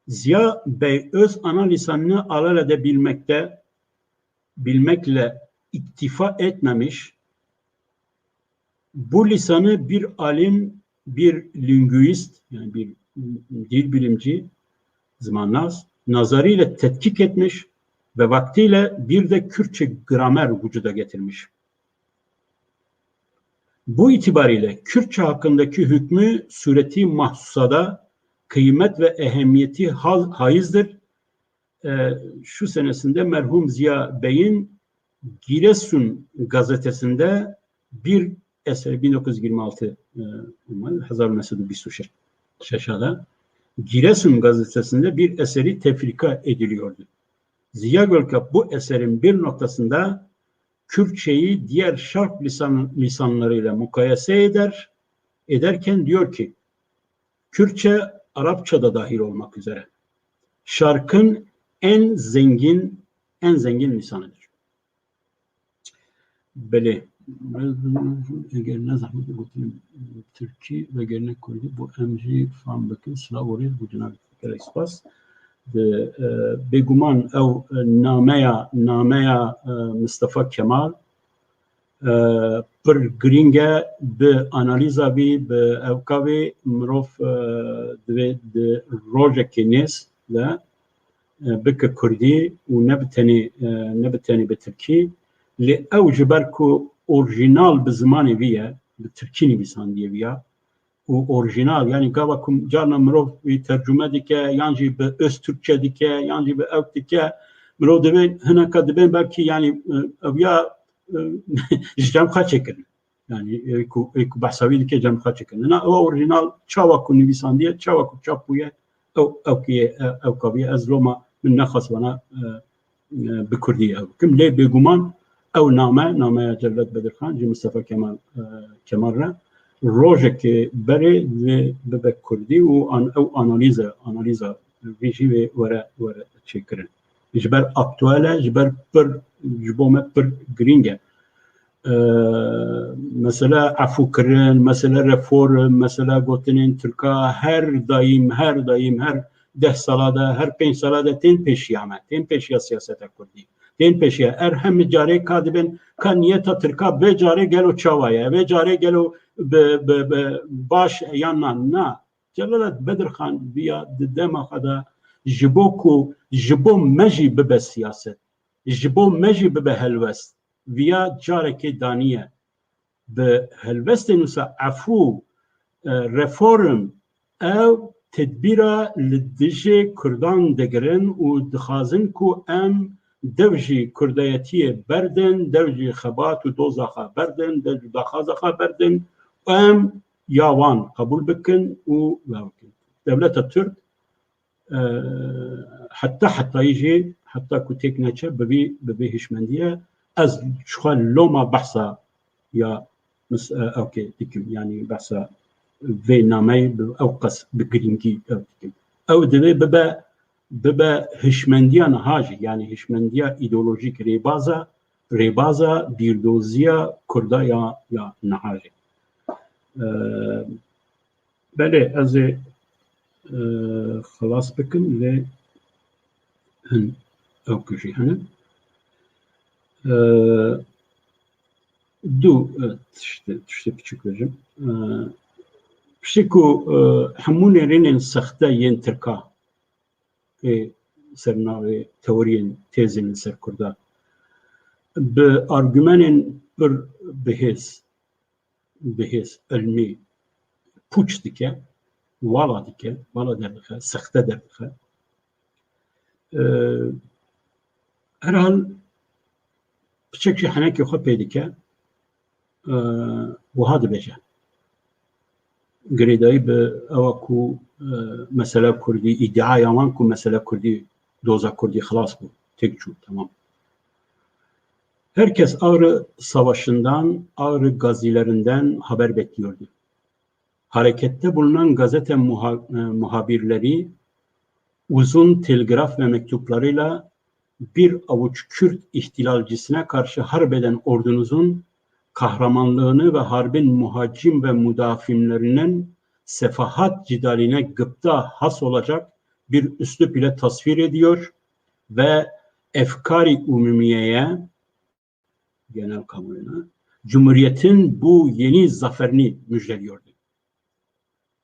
Ziya Bey öz ana lisanını alelade bilmekte, bilmekle iktifa etmemiş, bu lisanı bir alim, bir linguist, yani bir dil bilimci, zimannaz, nazarıyla tetkik etmiş ve vaktiyle bir de Kürtçe gramer vücuda getirmiş. Bu itibar ile Kürtçe hakkındaki hükmü sureti mahsusada kıymet ve ehemmiyeti ha-, haizdir. E, şu senesinde merhum Ziya Bey'in Giresun gazetesinde bir eser, bin dokuz yüz yirmi altı, e, olmalı, hezar nesil bir şeşada Giresun gazetesinde bir eseri tefrika ediliyordu. Ziya Gölkap bu eserin bir noktasında Kürtçeyi diğer şark lisan-, lisanlarıyla mukayese eder, ederken diyor ki, Kürtçe, Arapça da dahil olmak üzere, şarkın en zengin, en zengin lisanıdır. Belê. Eger ne zehmet gotin Tirkî ve gerine Kurdî, bu em jî fam bikin. Silav û rêz bo cenabê te. Gelek spas. Bi, e, bêguman ew, e, nameya, nameya, e, Mistefa Kemal, e, pir girîng e, bi analîza vî, bi ewka vî mirov, e, divê di rojekê nêz de, e, bike kurdî û ne bi tenê, e, ne bi tenê bi tirkî. Lê ew ji ber ku orjînal bi zimanê vî ye, bi tirkî nivîsandiye vî ya, û orjînal, yanî gava ku carna mirov wî tercume dike, yan jî bi öz Türkçe dike, yan jî bi ewk dike, mirov divê hineka dibên belkî, yanî, e, ev ya, e, ji cem xwe çêkirin. Yanî, ê ku, ê ku behsa wî dike cem xwe çêkirin. Na, ew orjînal çawa ku nivîsandiye, çawa ku çap bûye, ew, ew ku ye, e, ew kaviye. Ez loma Min nexwest wana e, e, bi kurdî ew bikim. Lê bêguman ew name, nameya Cevdet Bedirxan ji Mistefa Kemal, e, Kemal re rojekê berê dê bibe kurdî û an, ew analîze, analîza vî jî wê were, were çêkirin. Ji ber aktuel e, ji ber pir, ji bo me pir girîng e. E, mesele efûkirin, mesele reform, mesele gotinên Tirka her daîm, her daîm, her deh sala de, her pênc sala de tên pêşiya me, tên pêşiya siyaseta kurdî, tên pêşiya. Er hemî carê ka dibin ka niyeta Tirka vê carê gelo çawa ye, vê carê gelo bi, bi, bi baş e yan na, na. Celalet Bedirxan viya di dema xwe de ji bo ku ji bo me jî bibe siyaset, ji bo me jî bibe helwest, viya carekê daniye. Bi helwestên wisa efû, e, reform, ew tedbîra li dijê Kurdan digirin û dixwazin ku em dev ji kurdayetiyê berdin, dev ji xebat û doza xwe berdin, dev ji daxwaza xwe berdin û em ya wan qebûl bikin û we bikin. Dewleta Tirk, e, heta hetayî jî, heta ku têk neçe, bi vî, bi vî hişmendiye, ez ji xwe loma behsa ya mis-, e, ewkê dikim, yanî behsa vê nameyê bi ew qas bi girîngî ew dikim. Ew divê bibe, bibe hişmendiya niha jî, yanî hişmendiya îdeolojîk, rêbaza, rêbaza bîrdoziya Kurda ya, ya niha jî. E, Belê, ez ê, e, xilas bikim, lê hin ew ku jî hene. E, du, e, tiştê, tiştê piçûk bêjim. E, piştî ku, e, hemû nêrînên sexte yên Tirka ê ser navê teoriyên têzên li ser Kurda bi argumenên pir bihêz, bihêz, ilmî pûç dike, wala dike, wala derdixe, sexte derdixe. Ee, herhal piçek jî henekê xwe pê dike, ee, wiha dibêje. Girêdayî bi ewa ku, ee, mesela Kurdî, îdiaya wan ku mesela Kurdî, doza Kurdî xilas bû, têk çû, tamam. Herkes ağrı savaşından, ağrı gazilerinden haber bekliyordu. Harekette bulunan gazete muha-, e, muhabirleri uzun telgraf ve mektuplarıyla bir avuç Kürt ihtilalcisine karşı harbeden ordunuzun kahramanlığını ve harbin muhacim ve mudafimlerinin sefahat cidaline gıpta has olacak bir üslup ile tasvir ediyor ve efkari umumiyeye, genel kamuoyuna, Cumhuriyet'in bu yeni zaferini müjdeliyordu.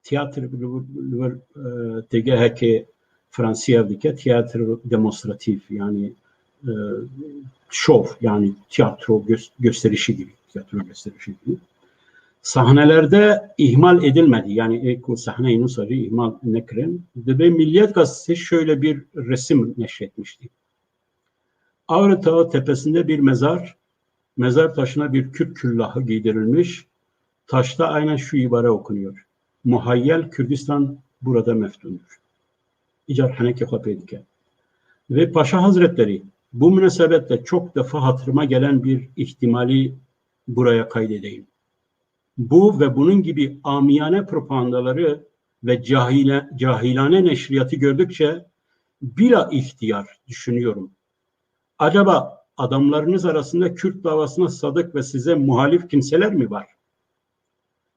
Tiyatro, li vir, li vir, e, têgehekê Fransî ev dike, tiyatro demonstratif, yani, e, şov, yani tiyatro gö-, gösterişi gibi, tiyatro gösterişi gibi. Sahnelerde ihmal edilmedi, yani ê ku sahneyên wisa jî ihmal nekirin. Divê Milliyet Gazetesi şöyle bir resim neşretmişti. Ağrı Dağı tepesinde bir mezar, mezar taşına bir Kürt küllahı giydirilmiş, taşta aynen şu ibare okunuyor: "Muhayyel Kürdistan burada meftundur." Îcar henekê xwe pê dike. Ve Paşa Hazretleri, "Bu münasebetle çok defa hatırıma gelen bir ihtimali buraya kaydedeyim. Bu ve bunun gibi amiyane propagandaları ve cahile-, cahilane neşriyatı gördükçe bila ihtiyar düşünüyorum. Acaba adamlarınız arasında Kürt davasına sadık ve size muhalif kimseler mi var?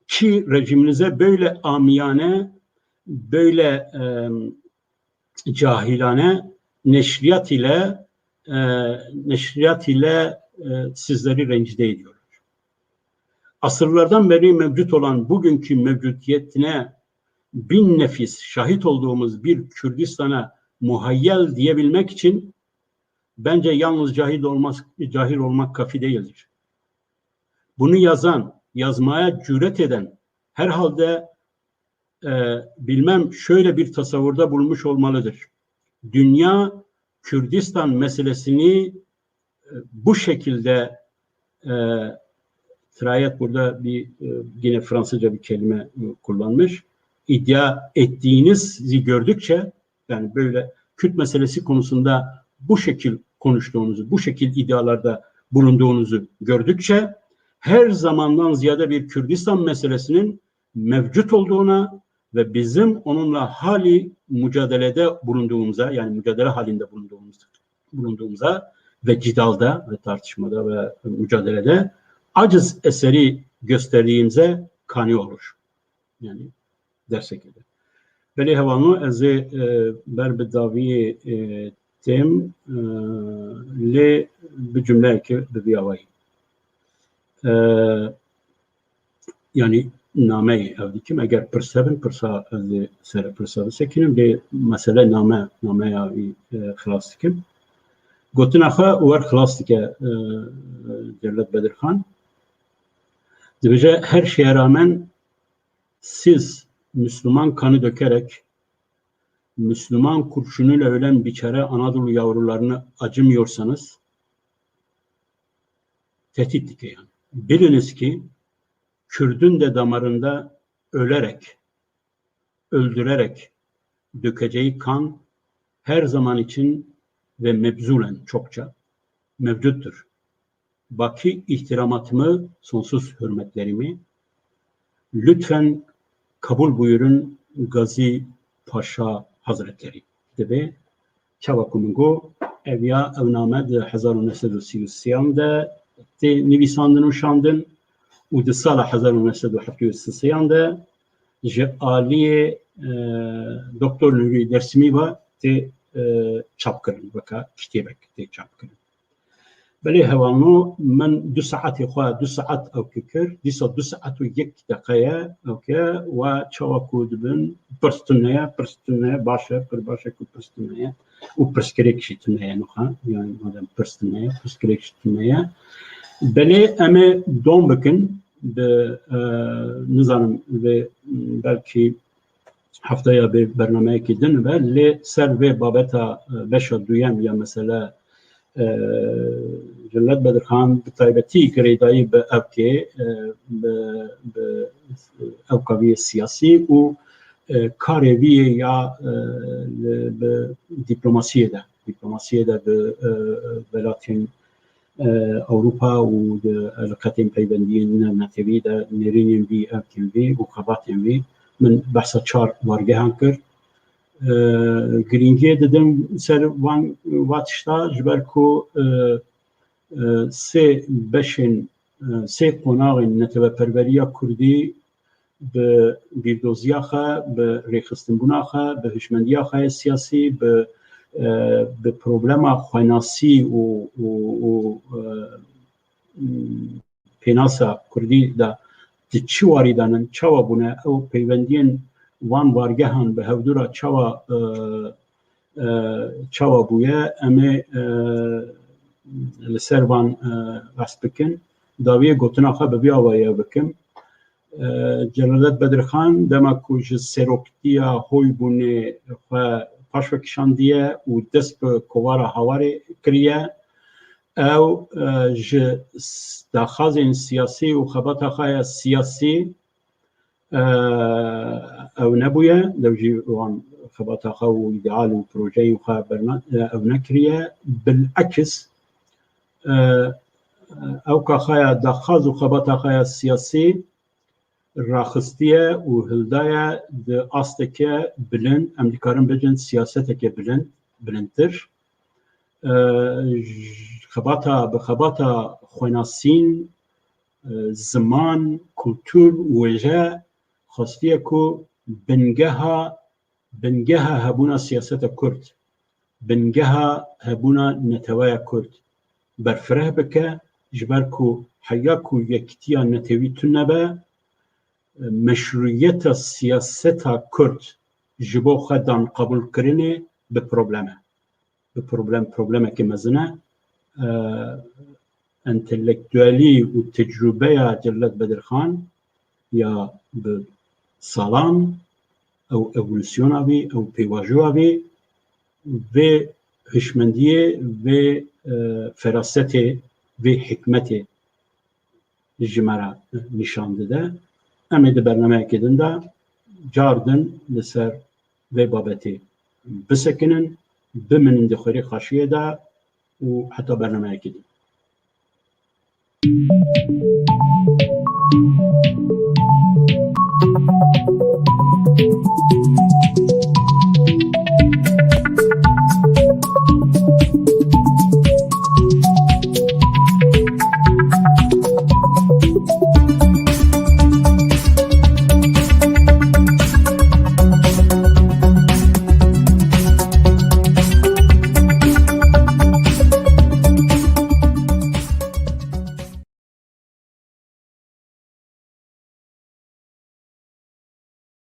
Ki rejiminize böyle amiyane, böyle, e, cahilane neşriyat ile, e, neşriyat ile, e, sizleri rencide ediyorlar. Asırlardan beri mevcut olan bugünkü mevcudiyetine bin nefis şahit olduğumuz bir Kürdistan'a muhayyel diyebilmek için bence yalnız cahil olmaz, cahil olmak kafi değildir. Bunu yazan, yazmaya cüret eden, herhalde, e, bilmem, şöyle bir tasavvurda bulunmuş olmalıdır. Dünya Kürdistan meselesini, e, bu şekilde, e, dirayet burada bir, e, yine Fransızca bir kelime, e, kullanmış. İddia ettiğinizi gördükçe, yani böyle Kürt meselesi konusunda bu şekil konuştuğunuzu, bu şekil iddialarda bulunduğunuzu gördükçe her zamandan ziyade bir Kürdistan meselesinin mevcut olduğuna ve bizim onunla hali mücadelede bulunduğumuza, yani mücadele halinde bulunduğumuz, bulunduğumuza ve cidalda ve tartışmada ve mücadelede aciz eseri gösterdiğimize kani olur. Yani dersekê de. Belê hevalno ez ê, e, ber bi dawiyê, e, têm, e, lê bi cumleyekê bi vî awayî. E, yanî nameyê ev dikim, eger pirs hebin, pirsa ez ê ser pirsa bisekînim, lê mesele name, nameya wî, e, xilas dikim. Gotina xwe wer xilas dike, e, Cevdet Bedirxan. Dibêje, her şeye rağmen siz Müslüman kanı dökerek Müslüman kurşunuyla ölen biçare Anadolu yavrularını acımıyorsanız, tehdit dike yani. Biliniz ki Kürdün de damarında ölerek, öldürerek dökeceği kan her zaman için ve mebzulen çokça mevcuttur. Baki ihtiramımı, sonsuz hürmetlerimi lütfen kabul buyurun Gazi Paşa Hazretleri. Dibê çawa ku min got, ev ya ev name di hezar û neh sed û sî û sêyan de tê nivîsandin û şandin û di sala hezar û neh sed û heftê û sêyan de ji aliyê, e, Doktor Nurî Dersimî ve tê, e, çapkirin, weke kitêbek tê çapkirin. Belê hevalno, min du saetê xwe, du saet ewkê kir, dîsa du saet û yek deqe ye ewke, we çawa ku dibin, pirs tune ye, pirs tune ye, baş e, pir baş e ku pirs tune ye. Û pirsgirêk jî tune ye niha, yani madem pirs tune ye, pirsgirêk jî tune ye. Belê em ê dom bikin, bi, e, nizanim vê belkî heftaya bê bernameyekî din be, lê ser vê babeta, e, beşa duyem ya mesele, e, Cillet Bedirxan bi taybetî girêdayî bi ewkê, e, bi, bi ewka vî siyasî û, e, karê vî ya, e, li, bi dîplomasiyê de, dîplomasiyê de bi, e, welatên e, Ewropa û di eleqetên peywendiyên netewî de nêrînên vî, ewkên vî û xebatên vî. Min behsa çar wargehan kir. E, girîngiyê didim ser van, va tişta, ji ber ku, e, e, sê beşên, e, sê qonaxên neteweperweriya kurdî bi bîrdoziya xwe, bi rêxistinbûna xwe, bi hişmendiya xwe ya siyasî, bi, e, bi problema xwenasî û, û, û, e, pênasa kurdî de di çi warî de nin, çawa bûne, ew peywendiyên van wargehan bi hevdû re çawa, e, e, çawa bûye, em ê, e, li ser van, e, behs bikin. Dawiyê gotina xwe bi vî awayî bikim. E, Celadet Bedirxan dema ku ji seroktiya hoybûnê xwe paş ve kişandiye û dest bi kovara Hawarê kiriye, ew, e, ji s-, daxazên siyasî û xebata xwe ya siyasî, e, ew nebûye, dew jî wan xebata xwe û îdeal û projeyên xwe berna-, e, ew nekiriye. Bilekis, e, ewka xwe ya daxaz û xebata xwe ya siyasî raxistiye û hildaye di asteke bilind, em dikarin bêjin siyaseteke bilind, bilindtir. E, xebata, bi xebata xwenasîn, e, ziman, kultur û wêje xwestiye ku bingeha, bingeha hebûna siyaseta Kurd, bingeha hebûna neteweya Kurd berfireh bike, ji ber ku heya ku yekitiya netewî tune be, meşrûyeta siyaseta Kurd ji bo xwe dan qebûlkirinê bi problem e. Bi problem, problemekî mezin e. E, entelektuelî û tecrûbeya Cevdet Bedirxan ya bi salan, ew evolûsyona vî, ew pêvajoya vî, vê hişmendiyê, vê, e, ferasetê, vê hikmetê ji me re nîşan dide. Em ê di bernameyekê din de car din li ser vê babetê bisekinin. biminin di xwerê xaşiyê de û heta bernameyekê din.